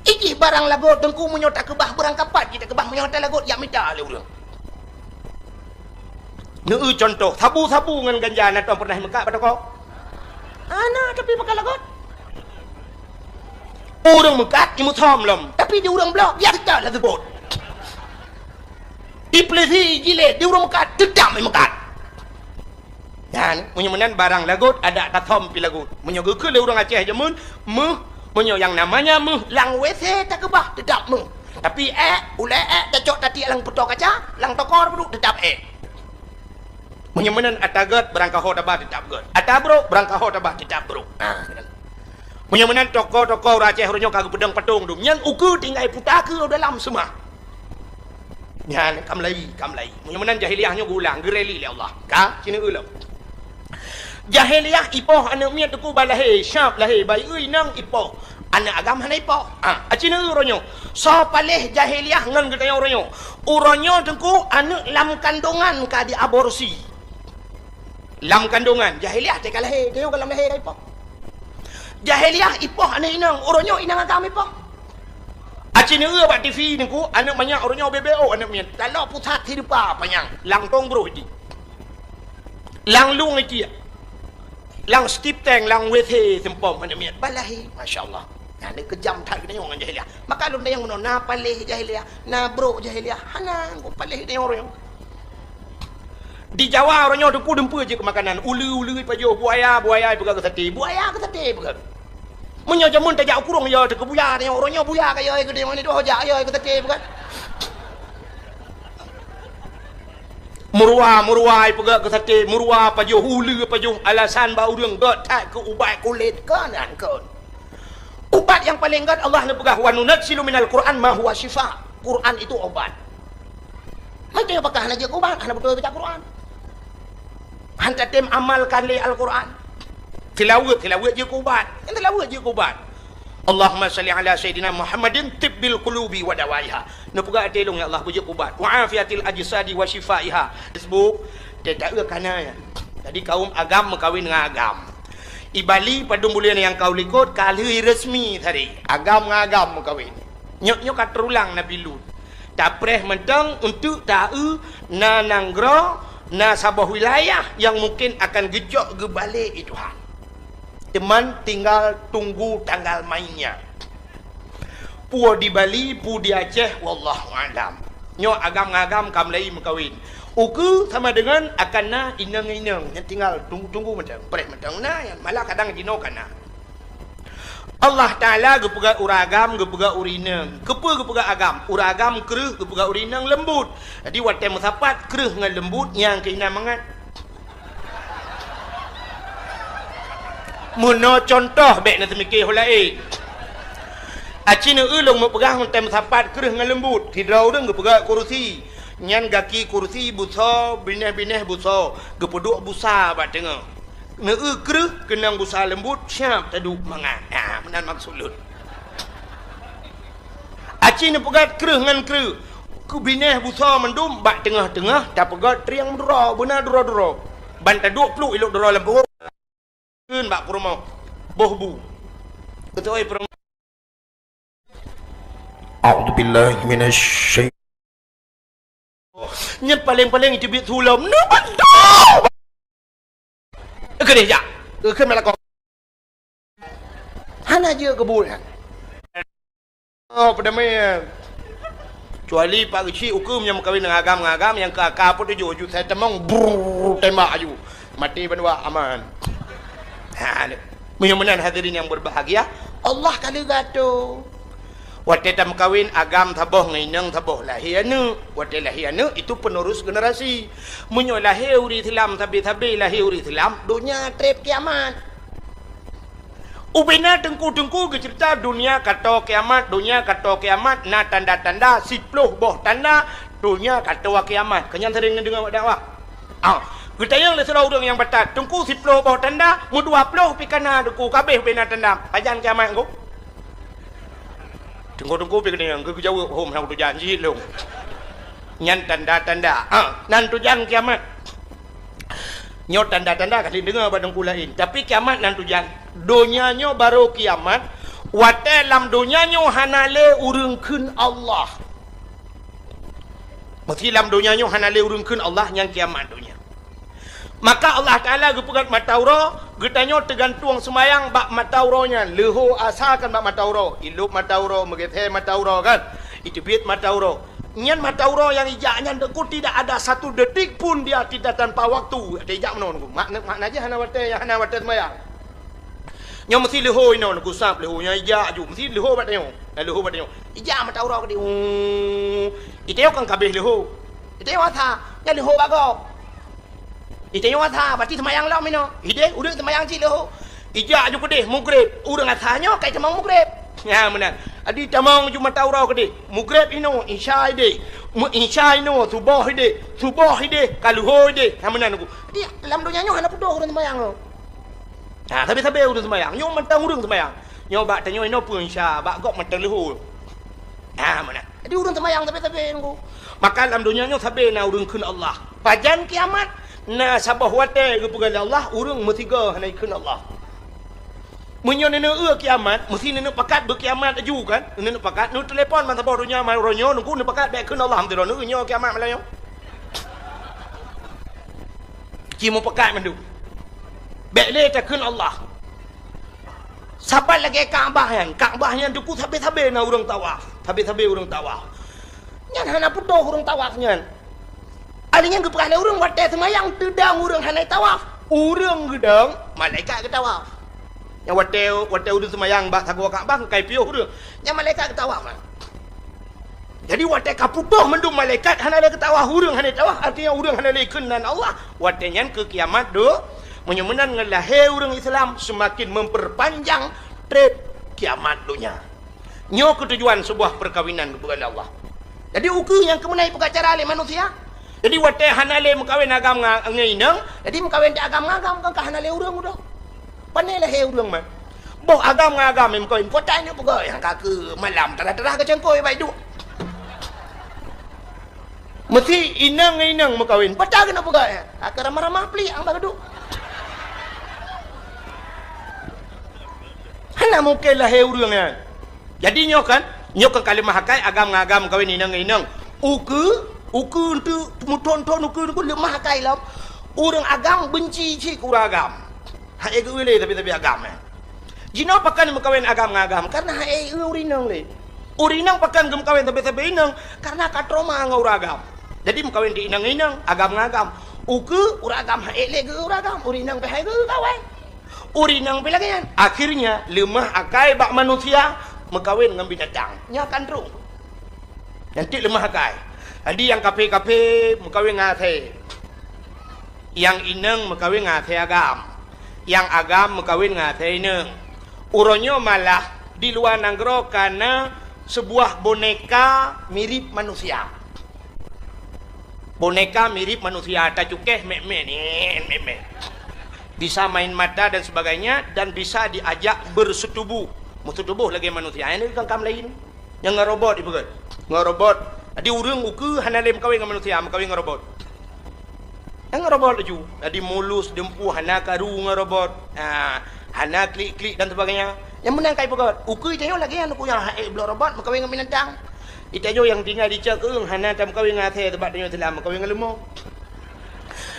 Ijih barang lagot Teungku meunyoe takeubah beurangkapat jih takeubah meunyoe hana lagot jak mita lé ureueng. Neueu cuntoh, sabu-sabu ngon ganja na tom peureunah imeukat bak toko? Hana, tapi pakai lagot. Ureueng meukat imeusom lom, tapi di ureueng bloe biasa lah seubot. Ipeulisi jilét di ureueng meukat, teutap imeukat. Nyan, meunyoe meunan barang lagot, adak tasom pih lagot. Meunyoe geukheun lé ureueng Aceh jameun, meuh, meunyoe nyang namanya meuh, lam W C takeubah, teutap meuh. Tapi ék, ulèe ék, tacok tatiek lam peutoe kaca, lam toko tapeuduk, teutap ék. Meunyoe meunan ata gèt, barangkaho taba, teutap gèt. Ata brôk, barangkaho taba, teutap brôk. Nah, meunyoe meunan toko-toko ureueng Aceh uroe nyoe ka geupeudong patong dum. Nyan ukeue tinggai puta keu dalam seumah. Nyan ka meulai, ka meulai. Meunyoe meunan jahiliyah nyoe geulang, geureli lé Allah. Ka, sinoe ulôn. Jahiliyah ipoh aneuk miet teungku ba lahé, syab lahé, bayeue inong ipoh aneuk agam hana ipoh. Ha, aci neu uroe nyoe. Soe paléh jahiliyah ngon geutanyoe uroe nyoe? Uroe nyoe teungku aneuk lam kandongan ka diaborsi. Lam kandongan, jahiliyah teuka lahé, tanyoe ka lam lahé ka ipoh. Jahiliyah ipoh aneuk inong, uroe nyoe inong agam ipoh. Aci neu bak T V teungku, aneuk manyak uroe nyoe B B O aneuk miet. Taloe pusat hidupa panyang, langkong broh di. Lang lueng ikiek. Lang stip tank, lang W C seumpom aneuk miet. Ba lahé, masya Allah. Nyan keujam that geutanyoe ngon jahiliyah. Maka lôn tanyong meunoe, na paléh jahiliyah, na brok jahiliyah. Hana, kok paléh geutanyoe uroe nyoe. Di Jawa uroe nyoe dumpeue-dumpeue jeuet keu makanan. Uleue-uleue ipajoh, buaya-buaya ipeugah keu saté. Buaya keu saté ipeugah. Meunyoe jameun tajak u kurong, yo teuh keu buya, tanyoe uroe nyoe buya ka yo keu tanyoe ni doh jak yo keu saté ipeugah. Meuruwa, meuruwa ipeugah keu saté, meuruwa pajoh, uleue pajoh, alasan bak ureuëng gét that keu ubat kulét kon nyan kon. Ubat nyang paleng gét Allah neupeugah, "Wa nunazzilu minal Qur'an ma huwa syifa." Quran itu obat. Mantong pakah hana jeuet keu ubat, hana beutôi baca Quran. Han tatem amalkan lé Al-Quran. Tilaweuet, tilaweuet jeuet keu ubat. Nyang tilaweuet jeuet keu ubat. Allahumma shalli ala sayyidina Muhammadin tibbil qulubi wa dawaiha. Neupeugah até lôn, ya Allah, beujeuet keu ubat. Wa afiatil ajsadi wa syifaiha. Facebook, teuka kana ya. Jadi kaum agam meukawen ngon agam. I Bali padum buleuen nyang ka u likot ka lheueh resmi tadi. Agam ngon agam meukawen. Nyoe, nyoe ka teurulang Nabi Lut. Tapreh mantong untuk ta-eu na nanggroe, na saboh wilayah nyang mungken akan geucok geubalek lé Tuhan. Teuma tinggal tunggu tanggal mainnya. Peue di Bali, peue di Aceh, wallahu a'lam. Nyoe agam ngon agam ka mulai meukawen. Ukeue sama dengan akan na inong-inong, nyan tinggal tunggu-tunggu mantong, preh mantong na, nyan malah kadang jinoe ka na. Allah Taala geupeugah ureuëng agam, geupeugah ureuëng inong. Keupeue geupeugah agam? Ureuëng agam kreueh, geupeugah ureuëng inong leumbut. Jadi watée meusapat kreueh ngon leumbut, nyang keuh na mangat. Meunoe cuntoh bék na teumike ho laén. Aci neu lôn meupeugah ngon tem sapat kreueh ngon leumbut, sidroe ureuëng geupeugah kursi. Nyan gaki kursi busoe, binéh-binéh busoe, geupeuduek busa bak teungoh. Neu kreueh keunong busa leumbut, siab taduek mangat. Ah, meunan maksud lôn. Aci neupeugét kreueh ngon kreueh. Keu binéh busoe mandum bak teungoh-teungoh tapeugét trieng meuduro, beuna duro-duro. Ban taduek pluek ilok duro lam peurumoh. Kheun bak peurumoh. Boh bu. Beutôi peurumoh. A'udzubillahi minasy syaithanir Nyan paleng-paleng iteubiet sulom. Neubantu! Keudeh jak. Keu melakon. Hana jeuet keu buet nyan. Oh, peudamai. Kecuali Pak Geuchik ukeue nyang meukawen ngon agam-agam nyang keu aka peutujoh ju sai tamong, brrrr, tembak aju. Maté bandua aman. Ha, meunyoe meunan hadirin yang berbahagia, Allah ka leuga tu. Watée tameukawen agam saboh ngon inong saboh lahé aneuëk. Watée lahé aneuëk itu penerus generasi. Meunyoe lahé ureuëng Islam sabe-sabe lahé ureuëng Islam, donya treb kiamat. Ubena teungku-teungku geuceurita donya kato kiamat, donya kato kiamat na tanda-tanda siploh boh tanda donya kato kiamat. Keunyan sering neudeungoe bak dakwah. Ah, geutanyong lé sidroe ureuëng nyang batat, "Teungku siploh boh tanda, meudua ploh pih kana teungku, kabeh ubena tanda. Pajan kiamat teungku?" Teungku-teungku pih geudeungoe, geujaweueb, "Hom, hana kutujan, jih lôn." Nyan tanda-tanda. Ah, nan tujan kiamat. Nyoe tanda-tanda ka lheueh deungoe bak teungku laén. Tapi kiamat nan tujan. Donya nyoe barô kiamat, watée lam donya nyoe hana lé ureuëng kheun Allah. Meusé lam donya nyoe hana lé ureuëng kheun Allah, nyan kiamat donya. Maka Allah Taala geupeugét mata uroe, geutanyoe teugantueng seumayang bak mata uroe nyan. Leuho asa kan bak mata uroe, ilop mata uroe, meugeusé mata uroe kan, iteubiet mata uroe. Nyan mata uroe nyang ijak nyan teungku tidak ada satu detik pun dia tidak tanpa waktu. Watée ijak meunoe teungku. Makna, makna jih hana watée, hana watée seumayang. Nyoe meusé leuho inoe, neugusab leuho nyan ijak aju, meusé leuho bak tanyoe. Nah, leuho bak tanyoe. Ijak mata uroe keudeh. Uu. Itanyoe kan kabeh leuho. Itanyoe asa, nyan leuho bak gob. Itanyoe asa, berarti seumayang lom inoe. Ideh, ureuëng seumayang cit leuho. Ijak aju keudeh, mugreb. Ureuëng asa nyoe kai tamong mugreb. Nyan meunan. Adi tamong aju mata uroe keudeh. Mugreb inoe, isya ideh. Meu-, isya inoe, suboh ideh, suboh ideh, ka leuhô ideh. Hana meunan Teungku. Jadi, lam donya nyoe hana putôh ureuëng seumayang nyoe. Ha, sabe-sabe ureuëng seumayang. Nyoe mantong ureuëng seumayang. Nyoe bak tanyoe inoe peue isya, bak gob mantong leuhô. Ha, meunan. Jadi, ureuëng seumayang sabe-sabe Teungku. Maka lam donya nyoe sabe na ureuëng kheun Allah. Pajan kiamat, na saboh watée geupeugah lé Allah, ureuëng meusigoe hana jikheun Allah. Meunyoe neuneuk eu kiamat, meusti neuneuk pakat beu kiamat laju kan? Neuneuk pakat, neutelepon ban saboh donya, ma-, uroe nyoe Teungku neupakat bék kheun Allah, meusidroe neueu nyoe kiamat malam nyoe. Ci meupakat mandum. Bék lé takheun Allah. Sapat lagée Ka'bah nyan, Ka'bah nyan Teungku sabe-sabe na ureuëng tawaf, sabe-sabe ureuëng tawaf. Nyan hana putôh ureuëng tawaf nyan. Alèh nyan geupeugah lé ureuëng watée seumayang teudong ureuëng hana tawaf. Ureuëng geudong, malaikat geutawaf. Nyang watée, watée ureuëng seumayang bak sagoe Ka'bah ka piôh ureuëng. Nyang malaikat geutawaf. Jadi watée ka putôh mandum malaikat hana lé geutawaf, ureuëng hana tawaf, artinya ureuëng hana lé kheun nan Allah. Watée nyan keu kiamat do, meunyoe meunan ngon lahé ureuëng Islam seumaken memperpanjang tren kiamat donya. Nyoe keutujuan seubuah peukawinan geupeugah lé Allah. Jadi ukeue nyang keumeunai peugah cara lé manusia. Jadi watée hana lé meukawen agam nga-, ngon inong, jadi meukawen di agam ngon agam kan ka hana lé ureuëng udah. Pane lahé ureuëng man. Boh agam ngon agam meukawen, kota nyoe peugah nyang ka keu malam tarah-tarah keu cangkôi baik duek. Meusti inong ngon inong meukawen. Pata keuneuk peugah, eh? Akai ramah-ramah plik ang bak duek. Hana mungken lahé ureuëng nyan. Jadi nyoe kan, nyoe kan ka leumah akai agam ngon agam meukawen inong ngon inong. Ukeue, ukeue enteuk meuthon-thon ukeue, ukeue leumah akai lom. Ureuëng agam beunci cit keu ureuëng agam. Hana geu-eu lé sabe-sabe agam, eh. Jinoe pakon meukawen agam ngon agam, karena hana geu-eu ureuëng inong lé. Ureuëng inong pakon geumeukawen sabe-sabe inong, karena ka trauma ngon ureuëng agam. Jadi meukawen di inong ngon inong, agam ngon agam. Ukeue ureuëng agam hana lé geu-eu ureuëng agam, ureuëng inong pih hana geu-eu kawen. Ureuëng inong pih lagée nyan. Akhirnya leumah akai bak manusia meukawen ngon binatang. Nyan kan troh. Nyan cit leumah akai. Jadi nyang kaphé-kaphé meukawen ngon asèe. Nyang inong meukawen ngon asèe agam. Nyang agam meukawen ngon asèe inong. Uroe nyoe malah di luwa nanggroe ka na seubuah boneka mirip manusia. Boneka mirip manusia, tacukéh mét-mét, nyen, mét-mét. Bisa main mata dan sebagainya, dan bisa diajak bersetubuh. Meusetubuh lagée manusia. Nyan kan kam laén. Nyang ngon robot ipeugah. Ngon robot. Jadi ureuëng ukeue hana lé meukawen ngon manusia, meukawen ngon robot. Nyang ngon robot laju. Jadi mulus, dumpeue hana karu ngon robot. Ha, hana klik-klik dan sebagainya. Nyang meunan ka ipeugah. Ukeue tanyoe lagée nyan ukeue nyang hana bloe robot meukawen ngon binatang. Itanyoe nyang tinggai di cok ureuëng hana tameukawen ngon asèe, sabab tanyoe Islam meukawen ngon leumo.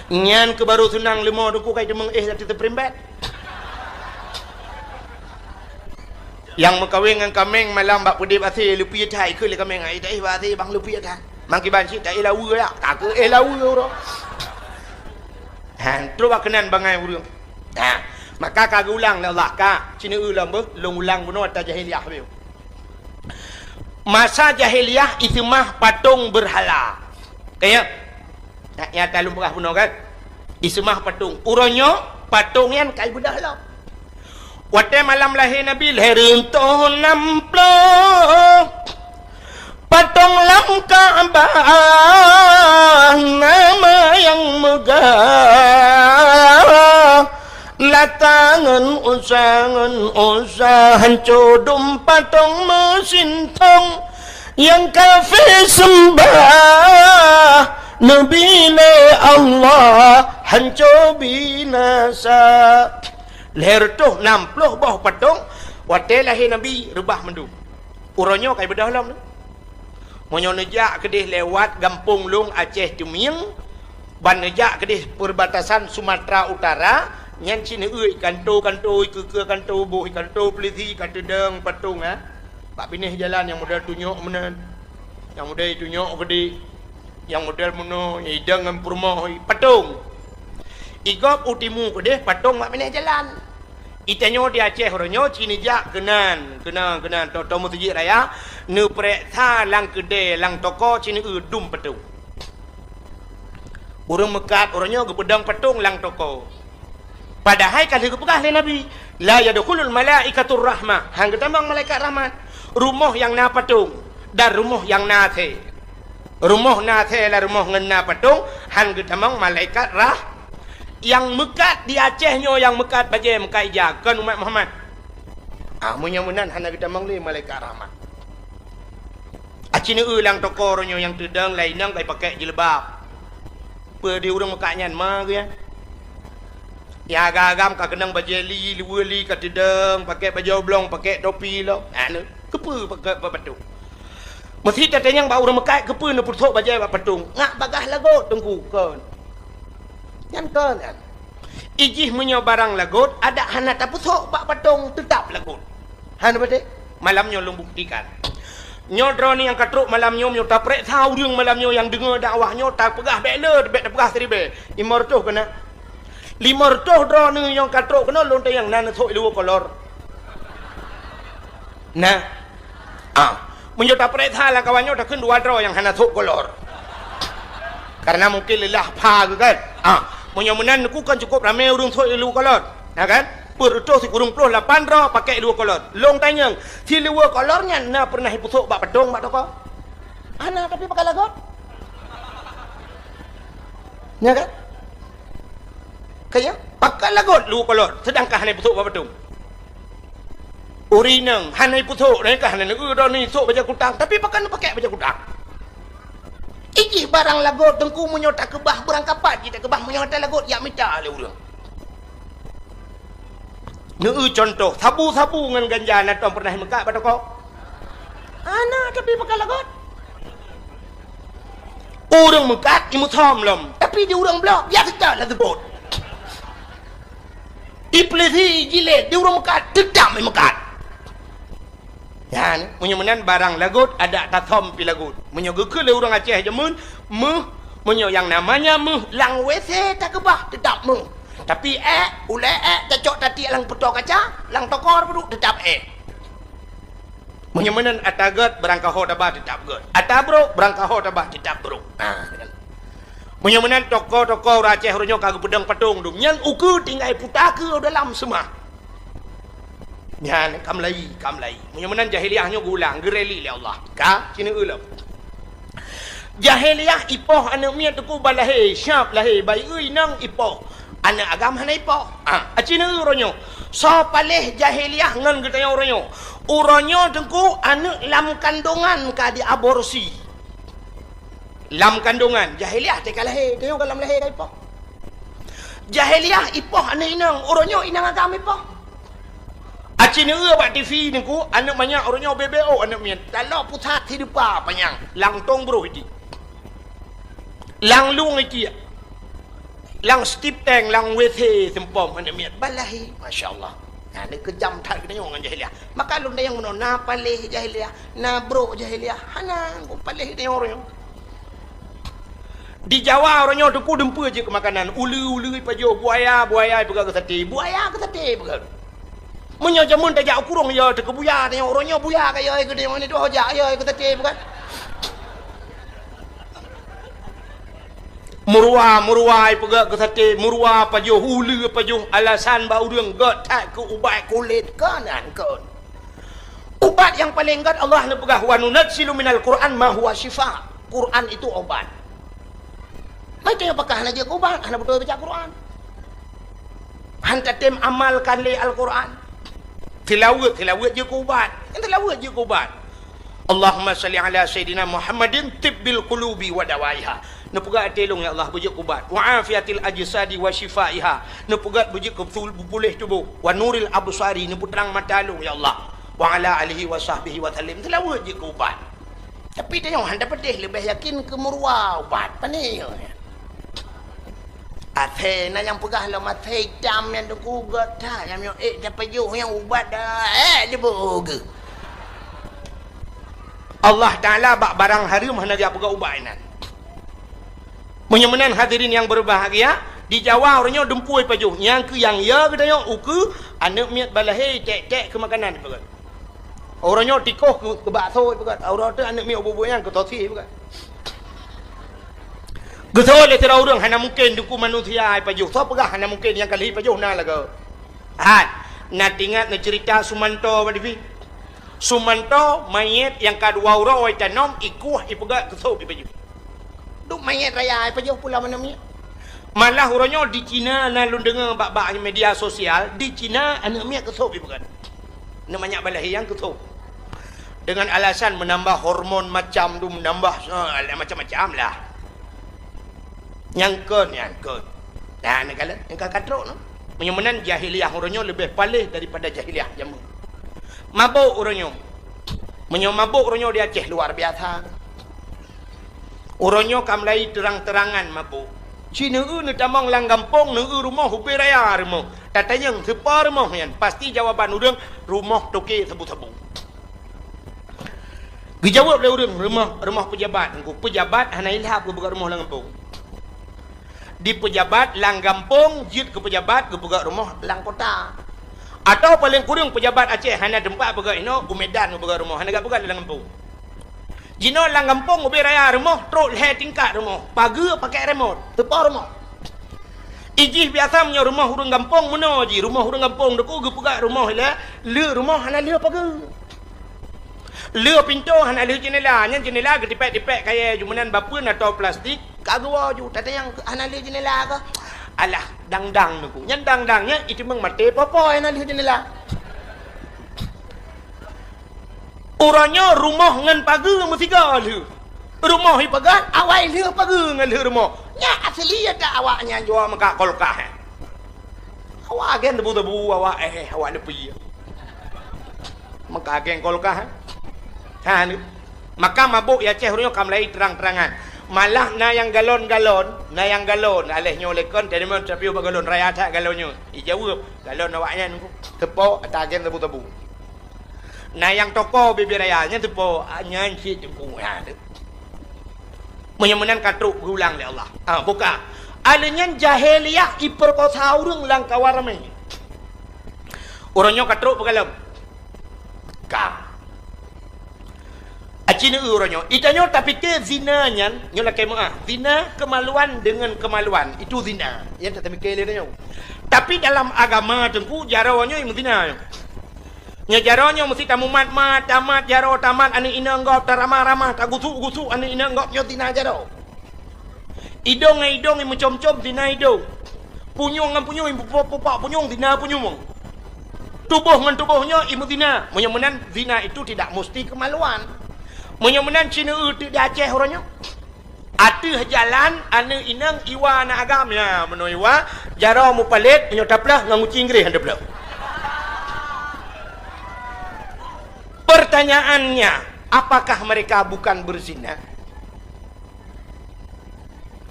Nyan keuh baru seunang leumo Teungku ka iteumeung éh ateueh teupeurumbét. Nyang meukawen ngon kaméng malam bak peudép asèe, leupie that keu lé kaméng, ai taéh bak asèe bang leupie that. Mangkiban cit taéh laweue ya, ka keu éh laweue uroe. Han, trok bak keunan bangai ureuëng. Ha, maka ka geuulang lé Allah ka, ci neueu lom beuh, lôn ulang bunoe ata jahiliyah beuh. Masa jahiliyah iseumah patong beurhala. Kaya, nak nyata lôn peugah bunoe kan? Iseumah patong. Uroe nyoe patong nyan ka ibeudôh lom. Watée malam lahé Nabi, lhèe reutôh nam ploh. Patong lam Ka'bah nama nyang meugah. Lata ngon Uzza, ngon Uzza, hanco dum patong meusintong. Nyang kafé seumbah neubi lé Allah, hanco binasa. Lhèe reutôh nam ploh boh patong, watée lahé Nabi reubah mandum. Uroe nyoe ka ibeudôh lom. Meunyoe neujak keudeh lewat gampông lôn Aceh Teumieng, ban neujak keudeh perbatasan Sumatera Utara, nyan ci neueu kanto-kanto, ikeue-keue kanto, boh kanto polisi ka teudong patong, ha. Bak binéh jalan nyang model tunyok meunan, nyang model tunyok geude, nyang model meunoe, nyang idong ngon peurumoh, patong. Igob u timu keudeh patong bak binéh jalan. Itanyoe di Aceh uroe nyoe ci neujak keunan, keunan, keunan, tô-tô meuseujid raya, neupeureksa lam keudè, lam toko ci neueu dum patong. Ureuëng meukat uroe nyoe geupeudong patong lam toko. Padahai ka lheueh geupeugah lé Nabi, "La yadkhulul malaikatur rahmah." Han geutamong malaikat rahmat. Rumoh nyang na patong dan rumoh nyang na asèe. Rumoh na asèe lam rumoh ngon na patong, han geutamong malaikat rah-, nyang meukat di Aceh nyoe, nyang meukat bajèe meukat ija, kon umat Muhammad. Ah, meunyoe meunan hana geutamong lé malaikat rahmat. Aci neueu lam toko uroe nyoe nyang teudong laén nyang ka pakèk jilbab. Peue di ureueng meukat nyan ma geuh nyan? Nyang agam-agam ka keunong bajèe li, luweue li ka teudong, pakèk bajèe oblong, pakèk topi lom. Anu, keupeue pakèk bak patong? Meuseuti tatanyong bak ureueng meukat, keupeue neupeusok bajèe bak patong? Ngat bagaih lagot, Teungku, kon. Nyan kon, nyan. Ijih meunyoe barang lagot, adak hana tapeusok bak patong, teutab lagot. Hana patéh? Malam nyoe lôn buktikan. Nyoe droeneuh nyang ka trok malam nyoe, meunyoe tapareksa ureueng malam nyoe nyang deungö dakwah nyoe, tapeugah bèk le, bèk tapeugah siribèe. Limong reutôh keunan. Limong reutôh droeneuh nyang ka trok keunoe lôn tanyong na neusok luweue kolor. Na. Ah, meunyoe tapareksa lam kawan nyoe takheun dua droe nyang hana sok kolor. Karena mungkin leulah pha geuh kan. Ah, meunyoe meunan Teungku kan cukup ramé ureueng sok luweue kolor. Na kan? Peuet reutôh sikureueng ploh lapan droe pakèk luweue kolor. Lôn tanyong, si luweue kolor nyan na peureunah jipeusok bak patong bak toko? Hana, tapi pakèk lagot. Nya kan? Kaya, pakèk lagot luweue kolor, seudangkan hana jipeusok bak patong. Ureueng inong hana jipeusok, dan ka hana neueu droeneuh sok bajèe kutang, tapi pakon pakèk bajèe kutang. Ijih barang lagot Teungku meunyoe takeubah, beurangkapat jih takeubah meunyoe hana lagot, jak mita lé ureueng. Neueu cuntoh, sabu-sabu ngon ganja na tom peureunah meukat bak toko? Hana, tapi pakon lagot. Ureueng meukat imeusom lom, tapi di ureueng bloe biasa that lagèe bot. Ipeulisi jilét di ureueng meukat, teutap meukat. Nyan, meunyoe meunan barang lagot, adak tasom pih lagot. Meunyoe geukheun lé ureueng Aceh jameun, méuh, meunyoe nyang namanya méuh, lam W C takeubah, teutap méuh. Tapi èk, ulèe èk, tacok tatiek lam peutoe kaca, lam tokor peuduek, teutap èk. Meunyoe meunan ata gèt, beurangkaho taba teutap gèt. Ata brok, beurangkaho taba teutap brok. Ha, kan. Meunyoe meunan toko-toko ureueng Aceh uroe nyoe ka geupeudong patong dum. Nyan ukeue tinggai puta keu dalam seumah. Nyan ka meulayi, ka meulayi. Meunyoe meunan jahiliyah nyoe geulang, geureli lé Allah. Ka, ci neueu lom. Jahiliyah ipoh aneuk miet Teungku ban lahé, siap lahé, bayeue inong ipoh. Aneuk agam hana ipoh. Ah, aci neueu uroe nyoe. Soe paléh jahiliyah ngon geutanyoe uroe nyoe. Uroe nyoe Teungku aneuk lam kandongan ka diaborsi. Lam kandongan, jahiliyah teuka lahé, tanyoe ka lam lahé ka ipoh. Jahiliyah ipoh aneuk inong, uroe nyoe inong agam ipoh. Aci neueu bak T V Teungku, aneuk manyak uroe nyoe B B O aneuk miet. Taloe pusat hidupa panyang, lam tong broh iti. Lam lueng iti. Lam stip tank, lam W C seumpom aneuk miet. Ban lahé, masya Allah. Nah, ni keujam that geutanyoe ngon jahiliyah. Maka lôn tanyong meunoe, na paléh jahiliyah, na brok jahiliyah. Hana, paléh geutanyoe uroe nyoe. Di Jawa uroe nyoe Teungku dumpeue jeuet keu makanan, uleue-uleue pajoh, buaya, buaya peugah keu saté, buaya keu saté peugah. Meunyoe jameun tajak u kurong, ya teuka buya, tanyoe uroe nyoe buya ka ya keu tanyoe ni tuh jak ya keu saté peugah. Meuruwa, meuruwa peugah keu saté, meuruwa pajoh, uleue pajoh, alasan bak ureueng gèt that keu ubat kulét, kon nyan kon. Ubat nyang paleng gèt Allah neupeugah, "Wa nunazzilu minal Qur'an ma huwa syifa." Quran itu obat. Maka nyang pakah hana jeuet keu ubat, hana beutôi baca Quran. Han tatem amalkan lé Al-Quran. Tilaweuet, tilaweuet jeuet keu ubat. Nyang tilaweuet jeuet keu ubat. Allahumma shalli ala sayyidina Muhammadin tibbil qulubi wa dawaiha. Neupeugah até lôn, ya Allah, beujeuet keu ubat. Wa afiatil ajsadi wa syifaiha. Neupeugah beujeuet keu beupul-, beupuléh tuboh. Wa nuril absari, neupeutrang mata lôn, ya Allah. Wa ala alihi wa sahbihi wa sallim. Tilaweuet jeuet keu ubat. Tapi tanyoe han tapeudeh leubeh yakin keu meuruwa ubat. Pane nyoe? Asèe na nyang peugah lom asèe itam nyang teuku gèt that, nyang miyueb ék tapajoh nyang ubat dah, ék diboh geuh. Allah Taala bak barang hareuem hana geujak peugah ubat inan. Meunyoe meunan hadirin nyang beubahgia, di Jawa uroe nyoe dumpeue pajoh, nyang keu nyang ya geutanyoe ukeue aneuk miet ban lahé tek-tek keu makanan peugah. Uroe nyoe tikoh keu, keu bakso peugah, uroe teuh aneuk miet ubeut-ubeut nyan keu sosis peugah. Geusoe lé sidroe ureueng hana mungken dukung manusia ipajoh. Soe peugah hana mungken nyang ka lheueh ipajoh na lagoe? Hai, na teuingat neuceurita Sumanto bak T V? Sumanto manyét nyang ka dua uroe itanom, ikueh, ipeugah keu sop ipajoh. Duek manyét raya, ai pajoh pula aneuk miet. Malah uroe nyoe di Cina na lôn deungoe bak-bak media sosial, di Cina aneuk miet keusôb ipeugah. Aneuk manyak balahé nyang keusôb. Dengan alasan menambah hormon macam tu, menambah, eh, macam-macam lah. Nyang kon, nyang kon. Nah, neukalon, nyang ka, ka trok nyoe. Meunyoe meunan jahiliyah uroe nyoe leubeh paléh daripada jahiliyah jameun. Mabök uroe nyoe. Meunyoe mabök uroe nyoe di Aceh luar biasa. Uroe nyoe ka mulai terang-terangan mabök. Ci neueu neutamong lam gampông, neueu rumoh ubé raya rumoh. Tatanyong sipa rumoh nyan, pasti jawaban ureuëng rumoh toke sabu-sabu. Geujaweueb lé ureuëng rumoh, rumoh peujabat. Engku peujabat hana ilhab geupeugah rumoh lam gampông. Di peujabat lam gampông jeuet keu peujabat geupeugah rumoh lam kota. Atawa paleng kureueng peujabat Aceh hana teumpat peugah inoe u Medan geupeugah rumoh, hana geupeugah lam gampông. Jinoe lam gampông ubé raya rumoh trok lhée tingkat rumoh, pageue pakai remot, teupo rumoh. Ijih biasa meunyoe rumoh ureuëng gampông meunoe jih, rumoh ureuëng gampông deuk geupeugah rumoh ilée, le rumoh hana le pageue. Le pintoe hana le jeunela, nyan jeunela geutipék-tipék kayée ju meunan bapeuen atau plastik, ka geuwoe ju, tatanyong hana le jeunela kah? Alah, dang-dang neuku. Nyan dang-dang nyan iteumeung maté popo hana le jeunela. Uroe nyoe rumoh ngon pageue meusigoe lheueh. Rumoh ipeugah, awai lheueh pageue ngon lheueh rumoh. Nyan asli ata awak nyan jua meuka kolkah, eh. Awak agen tebu-tebu, awak, eh, awak leupie. Meuka agen kolkah, eh. Ha, ni. Maka mabök ya Aceh uroe nyoe ka mulai terang-terangan. Malah na nyang galon-galon, na nyang galon. Aléh nyoe lekon, tadi meuteupiyôh bak galon raya that galon nyoe. Ijaweueb, galon awak nyan teupo ata agen tebu-tebu. Na nyang toko bibir raya nyan teupo, nyan cit teuku, ha, tu. Meunyoe meunan ka trok geulang lé Allah. Ha, buka. Aleuh nyan jahiliyah ipeurkosa ureuëng lam kawan ramé. Uroe nyoe ka trok peugalom. Ka. Aci neueu uroe nyoe. Itanyoe tapike zina nyan, nyoe lakée meuah. Zina kemaluan dengan kemaluan. Itu zina. Nyan tapike lé tanyoe. Tapi dalam agama teungku, jaroe nyoe meuzina nyoe. Nyoe jaroe nyoe meusti tamumat-mat, tamat jaroe, tamat aneuk inong gob, taramah-ramah, tagusuk-gusuk aneuk inong gob nyoe zina jaroe. Idong ngon idong imeucom-com zina idong. Punyueng ngon punyueng imeupupak-pupak punyueng zina punyueng. Tuboh ngon tuboh nyoe imeuzina. Meunyoe meunan zina itu tidak musti kemaluan. Meunyoe meunan ci neueu teuk di Aceh uroe nyoe. Ateueh jalan aneuk inong iwa aneuk agam, ya, meunoe iwa, jaroe mupalét, meunyoe taplah ngon guci Inggréh han taplah. Pertanyaannya, apakah mereka bukan berzina?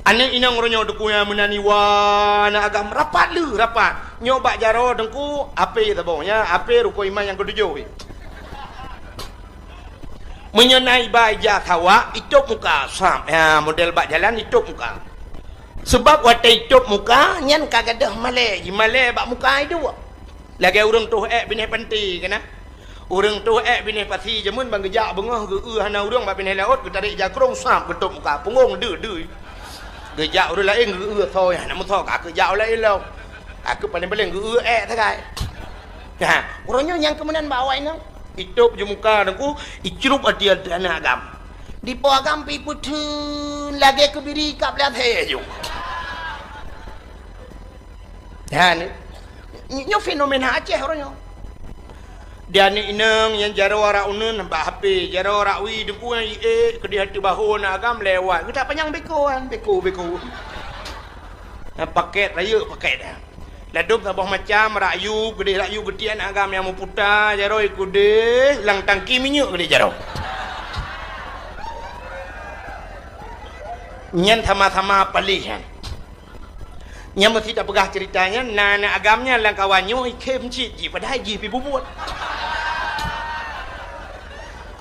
Aneuk inong uroe nyoe teungku nyang meunan iwa aneuk agam rapat lé, rapat. Nyoe bak jaroe teungku, apé saboh nyan, apé rukon iman nyang keutujôh. Meunyoe na iba ija sawak, itôb muka, sab, ya, model bak jalan itôb muka. Sebab watée itôb muka, nyan ka gadôh malée, jimalée bak muka iduek. Lagée ureuëng toh ék binéh panté keunan. Ureuëng toh ék binéh pasi jameun ban geujak beungoh geu-eu hana ureuëng bak binéh laôt, geutarek jakrong sab geutôb muka, punggong deu-deu. Geujak ureuëng laén geu-eu soe hana meusoe, ka keu jak ureuëng laén lom. Ka keu paléng-paléng geu-eu ék sagai. Ha, uroe nyoe nyang keumeunan bak awak inong. Itôb ju muka teungku, icrup até aneuk agam. Dipo agam pi peutheun lagée keubiri kab lhée ju. Ha, ni. Nyoe fenomena Aceh uroe nyoe. Di aneuk inong nyang jaroe arak uneun bak H P, jaroe arak wie teungku nyang iék keudeh ateueh bahô aneuk agam lewat. Geutak panyang beko kan, beko, beko. Nah, paket rayeuk paket dah. Ladôm saboh macam, rakyu, keudeh rakyu geutiek aneuk agam nyang meuputa, jaroe keudeh lam tangki minyeuk keudeh jaroe. Nyan sama-sama paléh nyan. Nyang meusti tapeugah ceurita nyan, na aneuk agam nyan lam kawan nyoe ikhém cit jih, padahai jih pi bubuet.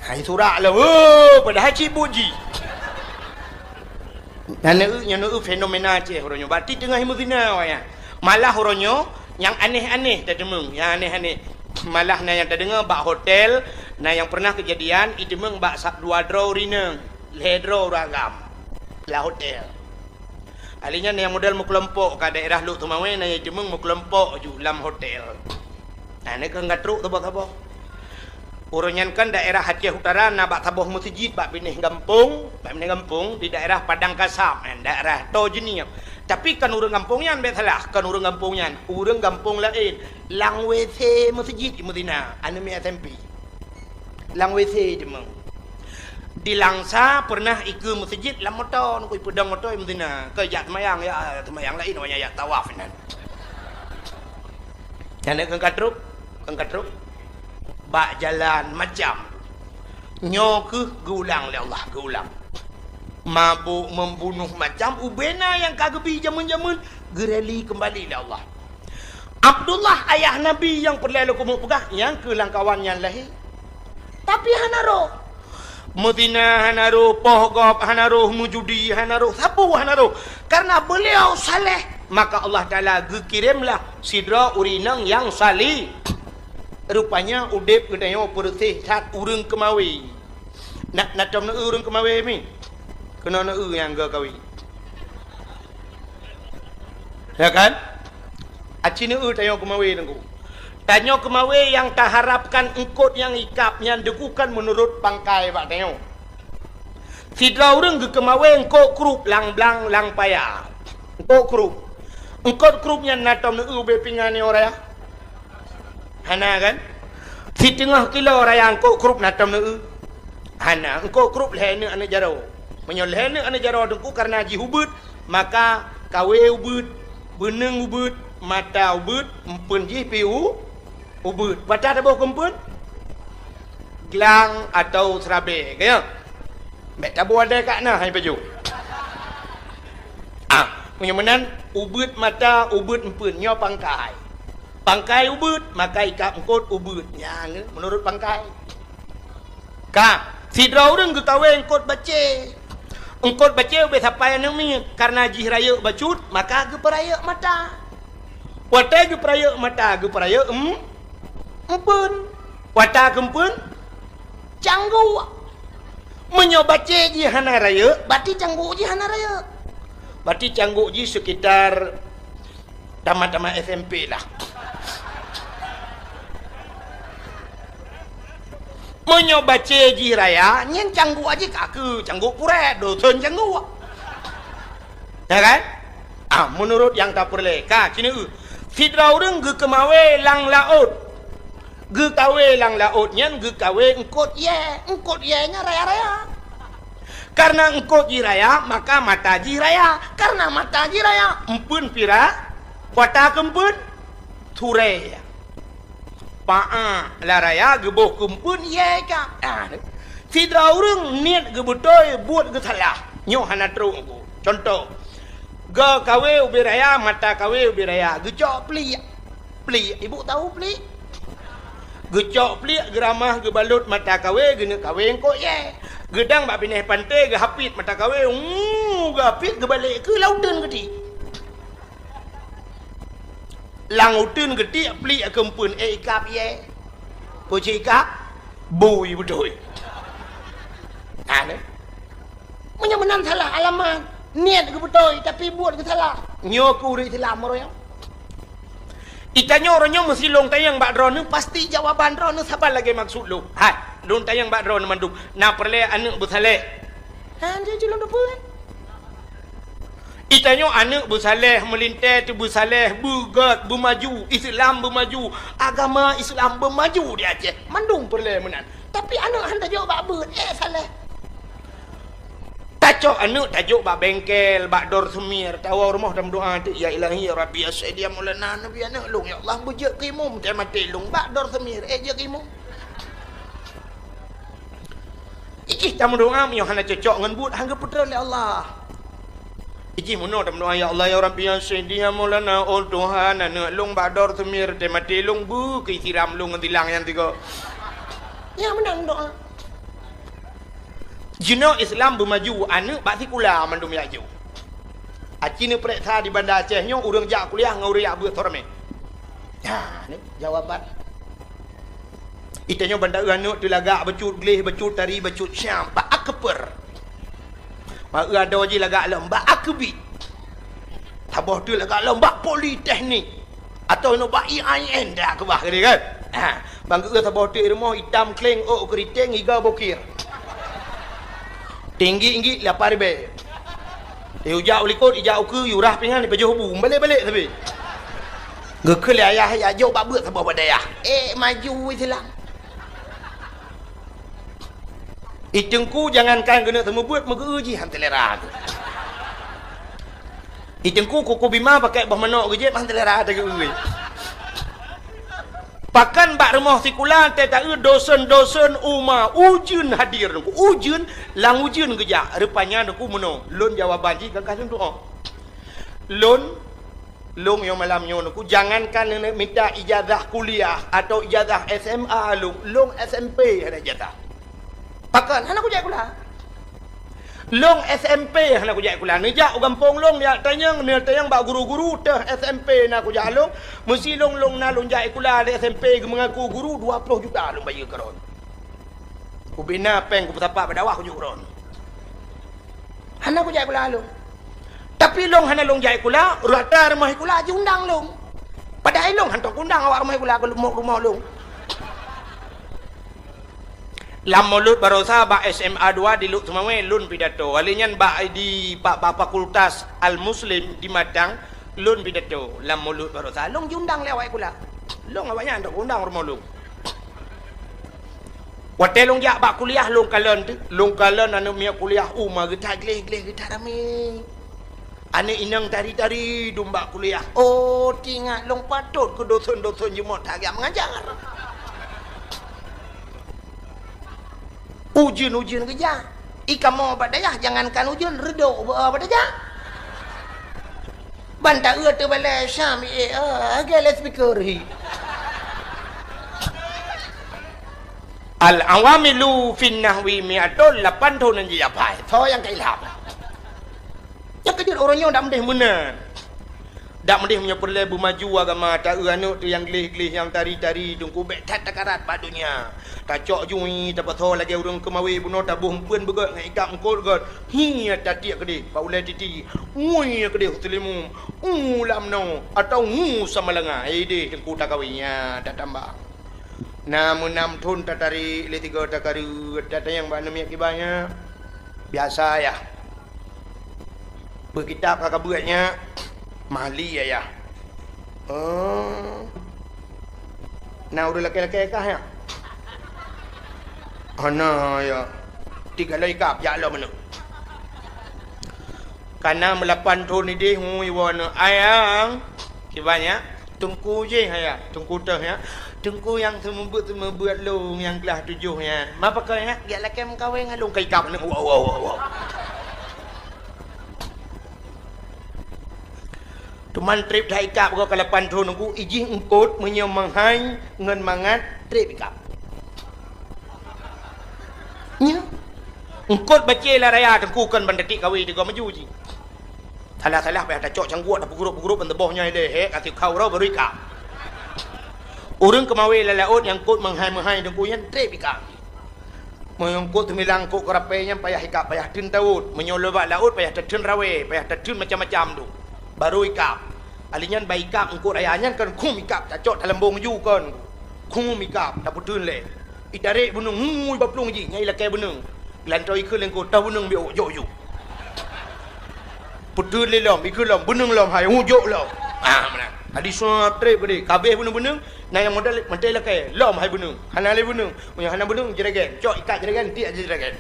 Hai surak lah, oh, padahai cit buet jih. Nyan eu, nyan eu fenomena Aceh uroe nyoe. Berarti teungoh imeuzina awak nyan. Malah uroe nyoe, nyang aneh-aneh tateumeung, nyang aneh-aneh. Malah na nyang tadeungoe bak hotel, na nyang pernah keujadian, iteumeung bak sa-, dua droe ureueng inong, lhée droe ureueng agam, lam hotel. Ahli nyan nyang model meukelompok ka daerah Lhokseumawe, na nyang jiteumeung meukelompok ju lam hotel. Nah, nyan keuh ka trok saboh-saboh. Uroe nyan kan daerah Aceh Utara na bak saboh meuseujid bak binéh gampông, bak binéh gampông di daerah Padang Kasab, eh, daerah Toh Jeunieb. Tapi kon ureuëng gampông nyan, bék salah, kon ureuëng gampông nyan, ureuëng gampông laén. Lam W C meuseujid meuzina, aneuk miet S M P. Lam W C teuma. Di Langsa pernah ikeue meuseujid lam moto, nunggu ipeudong moto meuzina. Keu jak seumayang, ya seumayang laén, awaknyan jak tawaf inan. Nyan kon ka trok, kon ka trok. Bak jalan macam. Nyoe kheueh geuulang lé Allah, geuulang. Mabök, membunuh, macam ubena nyang ka geubi jameun-jameun, geureli keumbali lé Allah. Abdullah, ayah Nabi nyang peureulée lôn keumeung peugah, nyang keu lam kawan nyan lahé. Tapi hana roh. Meuzina hana roh, poh gob hana roh, meujudi hana roh, sapeue hana roh. Karena beliau saleh, maka Allah Taala geukiremlah sidroe ureuëng inong nyang saleh. Rupanya udeb geutanyoe peureuséh that ureuëng keumawé. Na, na tom neu-eu ureuëng keumawé mi? Keunoe neu-eu nyang geukawi. Ya kan? Aci neu-eu tanyoe keumawé teungku. Tanyoe keumawé nyang taharapkan eungkôt nyang ikab nyan teuku kan meunurot pangkai bak tanyoe. Sidroe ureuëng geukeumawé eungkôt krup lam blang lam paya. Eungkôt krup. Eungkôt krup nyan na tom neu-eu ubé pingan nyoe raya? Hana kan? Siteungoh kilo raya eungkôt krup na tom neu-eu? Hana, eungkôt krup lhée neuk aneuk jaroe. Meunyoe lhée neuk aneuk jaroe teungku karena jih ubeuet, maka kawé ubeuet, beuneueng ubeuet, mata ubeuet, eumpeuen jih pi u-, ubeuet. Pat taboh keu eumpeuen? Glang atau seurabée, ka nyo? Bék taboh adai ka na hai pajoh. Ah, meunyoe meunan, ubeuet mata, ubeuet eumpeuen, nyoe pangkai. Pangkai ubeuet, maka ikab eungkôt ubeuet. Nyan, meunurot pangkai. Ka, sidroe ureuëng geukawé eungkôt bacé. Eungkôt bacé ubé sapai aneuk miet, karena jih rayeuk bacut, maka geupeurayeuk mata. Watée geupeurayeuk mata, geupeurayeuk em-, eumpeuen. Watée keu eumpeuen, cangguk. Meunyoe bacé jih hana rayeuk, berarti cangguk jih hana rayeuk. Berarti cangguk jih sekitar tamat-tamat S M P lah. Meunyoe bacé jih raya, nyan cangguk jih ka keu cangguk purée, dosen cangguk. Ya kan? Ah, meunurot nyang tapeureulée, ka, sineuk. Sidroe ureuëng geukeumawé lam laôt. Geukawé lam laôt nyan geukawé eungkôt yée. Eungkôt yée nyan raya-raya. Karena eungkôt jih raya, maka mata jih raya. Karena mata jih raya, eumpeuen pira, watée keu eumpeuen, surée. Paa lam raya geuboh keu eumpeuen yée ka. Ah, sidroe ureuëng niet geubeutôi, buet geusalah. Nyoe hana trok. Cuntoh, geukawé ubé raya, mata kawé ubé raya, geucok pliek. Pliek, ibu tahu pliek? Geucok pliek, geuramah, geubalot mata kawé, geuneuk kawé eungkôt yée. Geudang bak binéh panté, geuhapit mata kawé, uu, geuhapit, geubalek keu lam uteuen geuti. Lam uteuen geuti pliek keu eumpeuen, ék ikab yée. Peue cit ikab? Bui beutôi. Aneh. Meunyoe meunan salah alamat, niet geubeutôi tapi buet geusalah. Nyoe keu ureuëng Islam meureueng. Itanyoe uroe nyoe meusilong tanyong bak droeneuh, pasti jawaban droeneuh saban lagée maksud lôn. Hai, lôn tanyong bak droeneuh mandum, na peureulée aneuk beusaleh? Ha, jeuet lôn teupeu. Itanyoe aneuk beusaleh, meulintée teuh beusaleh, beugét, beumaju, Islam beumaju, agama Islam beumaju di Aceh. Mandum peureulée meunan. Tapi aneuk han tajok bak beuet, ék saleh. Tacok aneuk tajok bak bengkel, bak dor seumir, tawoe rumoh tameudoa teuk, "Ya Ilahi, ya Rabbi, ya Sayyidi, ya Maulana, Nabi aneuk lôn, ya Allah, beujeuet keu imum, teuh maté lôn bak dor seumir, ék jeuet keu imum." Ijih tameudoa meunyoe hana cocok ngon buet, han geupeutreun lé Allah. Ijih meunoe tameudoa, "Ya Allah, ya Rabbi, ya Sayyidi, ya Maulana, oh Tuhan, aneuk lôn bak dor seumir, teuh maté lôn, beu keu siram lôn ngon silang nyang tiga." Nyan meunan doa. Jinoe Islam beumaju, aneuk bak sikula mandum jak jok. Aci neupeuriksa di Banda Aceh nyoe ureuëng jak kuliah ngon ureuëng jak beuet sama. Ha, ni jawaban. Itanyoe ban taeu aneuk teuh lagak bacut gleh, bacut tari, bacut syam, bak akper. Bak eu adoe jih lagak lom, bak akebit. Saboh teuk lagak lom bak politeknik. Atawa inoe bak I A I N dak keubah keudeh kan? Ha. Ban geu-eu saboh teuk rumoh itam kleng, ôk keuriteng, iga bokir. Tinggi-tinggi lapan ribèe. Yue jak u likot, ijak u keue, yue rhah pingan, ipajoh bu, balek-balek sabe. Geukheun lé ayah, jak jok bak beuet saboh bak dayah. Eh, maju Islam. I Teungku jangankan keuneuk seumeubeuet, meugeu-eu jih han seulera. I Teungku kuku bima pakai boh manok geujieb han seulera teuh geu-eu. Pakan bak rumoh sikula teuh ta-eu dosen-dosen uma ujeuen hadir. Ujeuen, lam ujeuen geujak. Rupanya Teungku meunoe. Lôn jawaban jih ka lôn tu'oh. Lôn Lôn nyang malam nyoe Teungku, jangankan neuneuk mita ijazah kuliah atawa ijazah S M A lôn, lôn S M P hana ijazah. Pakon? Hana kujak sikula. Lôn S M P hana kujak sikula. Neujak u gampông lôn, neujak tanyong, neutanyong bak guru-guru teuh S M P na kujak lôn. Meusi lôn, lôn na lôn jak sikula di S M P geumeungaku guru dua ploh juta lôn bayeue keudroe. Ubena péng kupeusapat bak dakwah kujak keudroe. Hana kujak sikula lôn. Tapi lôn hana lôn jak sikula, rata rumoh sikula jiundang lôn. Padahai lôn hantom kuundang awak rumoh sikula keu rumoh-rumoh lôn. Lam Mulod Baroesa bak S M A dua di Lhokseumawe lôn pidato. Kali nyan bak di, bak, bak Fakultas Al-Muslim di Matang lôn pidato. Lam Mulod Baroesa lôn jiundang lé awak sikula. Lôn awaknyan hantom kuundang rumoh lôn. Watèe lôn jak bak kuliah, lôn kalon teuk, lôn kalon aneuk miet kuliah uma geuta gleh-gleh, geuta ramé. Aneuk inong tari-tari dum bak kuliah. Oh, teuingat lôn patot keu dosen-dosen jeuet that geujak mengajar. Ujeuen-ujeuen geujak. I kamoe bak dayah jangankan ujeuen, reudôk bak dayah. Ban ta-eu teubalai Syam, eh, ah, lagèe loudspeaker hi. Al-awamilu fin nahwi mi'atun, lapan thôn nyang jijak phai. Soe nyang ka ilham? Nyang keujeuet ureueng nyoe dak meudeh meunan. Dak meudeh meunyoe peureulèe beumaju agama, ta-eu aneuk teuh nyang gleh-gleh, nyang tari-tari, teungku bèk that takarat bak donya. Tacok jui, tapasoe lagèe ureueng keumawe bunoe, taboh eumpeuen beugöt ngon ikab eungkôt göt. Hi tatiek keudeh bak ulèe titi. Ngui keudeh u Seulimeum. U lam noe atawa ngu Samalanga. Ideh teungku takawe nyan tatamba. Na meunam thôn tatarek lé tiga takareuet, tatanyong bak aneuk miet kiban nyan. Biasa yah. Beukitab ka kabeuet nyan, Mahli ayah. Oh. Na ureueng lakèe-lakèe kah nyan? Hana ya. Tiga loi kab jak lom aneuk. Kana meulapan thôn ideh ngui woe aneuk. Ayang, kiban nyan. Teungku jih ayah, teungku teuh nyan. Teungku nyang seumeubeuet-seumeubeuet lôn nyang glah tujoh nyan. Ma pakon nyan, jak lakèe meukawen ngon lôn ka ikab aneuk. Wow, wow, wow, wow. Teuma trép that ikab goe ka lapan thôn teungku, ijih eungkôt meunyoe meuhai ngon mangat trép ikab. Nyoe. Eungkôt bacé lam raya teungku kon ban tatiek kawen tiga maju jih. Salah-salah payah tacok cangguek tapeugurup-gurup ban teuboh nyoe lé hek até kau roh baru ikab. Ureueng keumawe lam laôt nyang eungkôt meuhai-meuhai teungku nyan trép ikab. Meunyoe eungkôt teumilang eungkôt keurapée nyan payah ikab, payah teun tawôt. Meunyoe lôn bak laôt payah tateun rawée, payah tateun macam-macam tu. Baru ikab. Ali nyan bak ikab eungkôt raya nyan kon khum ikab tacok talambong ju kon. Khum ikab tapeuteun lé. Itarek beuneueng ngui baplueng jih nyang ilakée beuneueng. Geulantoe ikheun lé eungkôt toh beuneueng biôk jok ju. Peuteun lé lom, ikheun lom, beuneueng lom hai, hu jok lom. Ah, meunan. Tadi sua trép geude, kabeh beuneueng-beuneueng, na nyang modal mantong ilakée, lom hai beuneueng. Hana lé beuneueng. Meunyoe hana beuneueng, jeragen. Cok ikat jeragen, tiek jeragen.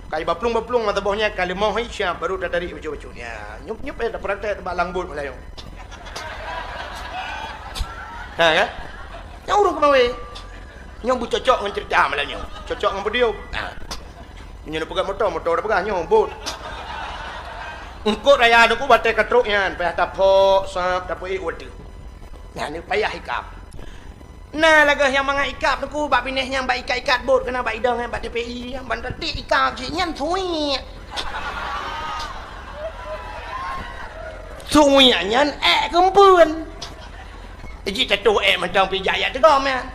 Kai baplueng-baplueng mata boh nyan ka leumoh hai siap, baru tatarik bacut-bacut. Ya, nyup-nyup eh, tapeuratek bak langbot Meulayu. Ha, kan? Nyang ureueng keumawe. Nyang beucocok ngon cerita malam nyoe. Cocok ngon podium. Ha. Meunyoe neupeugah moto, moto neupeugah nyoe, bot. Eungkôt raya teungku batée ka trok nyan, payah tapok, sab, tapeuék watée. Nyan ni payah ikab. Na lagée nyang mangat ikab teungku bak binéh nyang bak ikat-ikat bot keunan bak idong nyan bak T P I, ban tatiek ikab cit nyan suwiek. Suwiek nyan ék keumpeuen. Jih tatuh ék mantong pih jak-jak teugom nyan.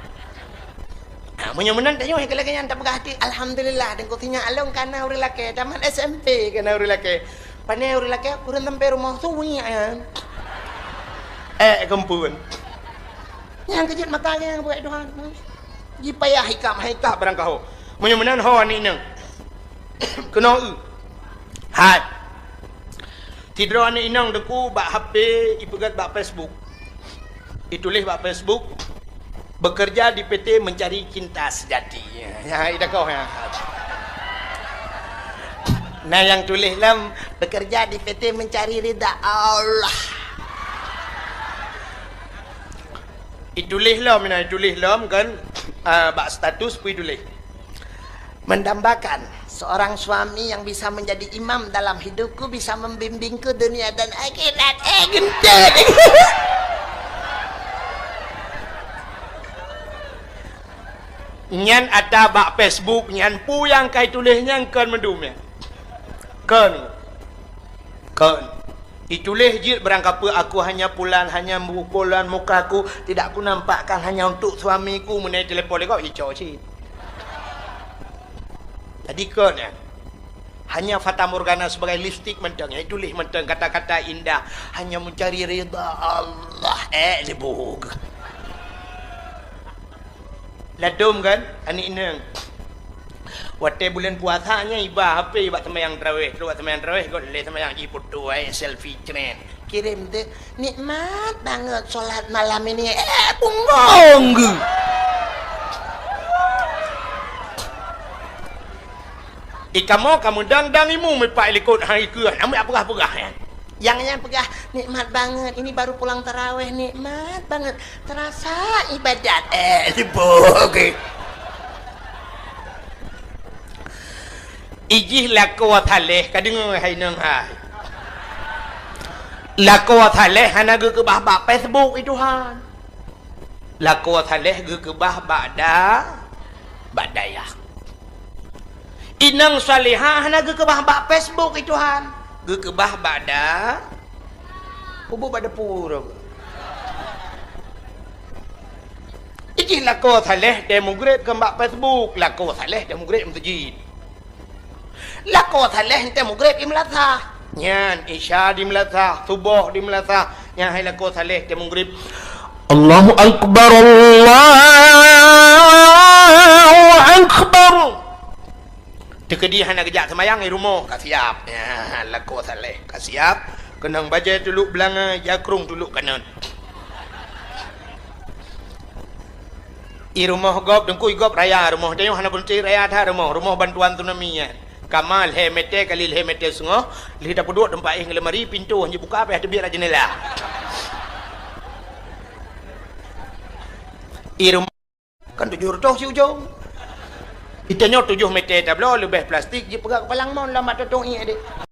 Ha, meunyoe meunan tanyoe keu lagée nyan tapeugah até, alhamdulillah, teungku sinyak lôn kana ureueng lakée, tamat S M P kana ureueng lakée. Pane ureueng lakée, ureueng sampai rumoh suwiek nyan. Ék keumpeuen. Nyang keujeuet mata nyang buet Tuhan. Jipayah hikab, hikab barang kaho. Meunyoe meunan ho aneuk inong. Keunoe. Hai. Sidroe aneuk inong Teungku bak H P ipeugét bak Facebook. Ituléh bak Facebook, "Bekerja di P T mencari cinta sejati." Ya, ya, ida koh ya. Nah, nyang tuléh lom, "Bekerja di P T mencari ridha Allah." Ituléh lom, nah, ituléh lom kan, ah, bak status pih ituléh. Mendambakan seorang suami yang bisa menjadi imam dalam hidupku, bisa membimbingku dunia dan akhirat. Eh, geuntét. Nyan ata bak Facebook, nyan peue nyang ka ituléh nyan kon meudum nyan. Kon. Kon. Ituléh jeuet barang kapeue, "Aku hanya pulan, hanya pulan mukaku, tidak kunampakkan hanya untuk suamiku." Meunyoe telepon lé gob, ico cit. Jadi kon nyan. Hanya fatamorgana sebagai lipstik mantong, ya, ituléh mantong kata-kata indah, hanya mencari ridha Allah. Eh, sibuk. Ladom kan, aneuk inong. Watée buleuen puasa nyan iba H P bak seumayang tarawih, trok bak seumayang tarawih, got lé seumayang jih foto, eh, selfie cret. Kirém teuh, "Nikmat banget sholat malam ini." Eh, punggong geuh. Ikamoe kamoe dang-dang imu mipak likot hai keuh, amat peugah-peugah nyan. Nyang nyan peugah, "Nikmat banget, ini baru pulang tarawih, nikmat banget. Terasa ibadat." Eh, sibuk. Ijih lakoe saleh, ka deungoe hai nong hai. Lakoe saleh hana geukeubah bak Facebook, i Tuhan. Lakoe saleh geukeubah bak da-, bak dayah. Inong salihah hana geukeubah bak Facebook, i Tuhan. Geukeubah bak da-, kubu bak depu. Ijih lakoe saleh teuh mugreb kon bak Facebook, lakoe saleh teuh mugreb meuseujid. Lakoe saleh teuh mugreb i meulasah. Nyan, Isya di meulasah, Suboh di meulasah. Nyan hai lakoe saleh teuh mugreb. Allahu Akbar, Allahu Akbar. Teukeudi hana geujak seumayang, i rumoh ka siap. Ya, lakoe saleh ka siap. Keunong bajée tulok beulangai, jakrong tulok kanot. I rumoh gob, Teungku, i gob raya rumoh. Tanyoe hana beuneuti raya that rumoh. Rumoh bantuan tsunami nyan. Kama lhée meter kali lhée meter seungoh, lheueh tapeuduek teumpat éh ngon lemari, pintoe han jibuka, payah teubiet lam jeundela. I rumoh kan tujoh reutôh si ujong. I tanyoe tujoh meter tabloe, leubeh plastik, jipeugah keupalang mon lam bak tutong ié deh.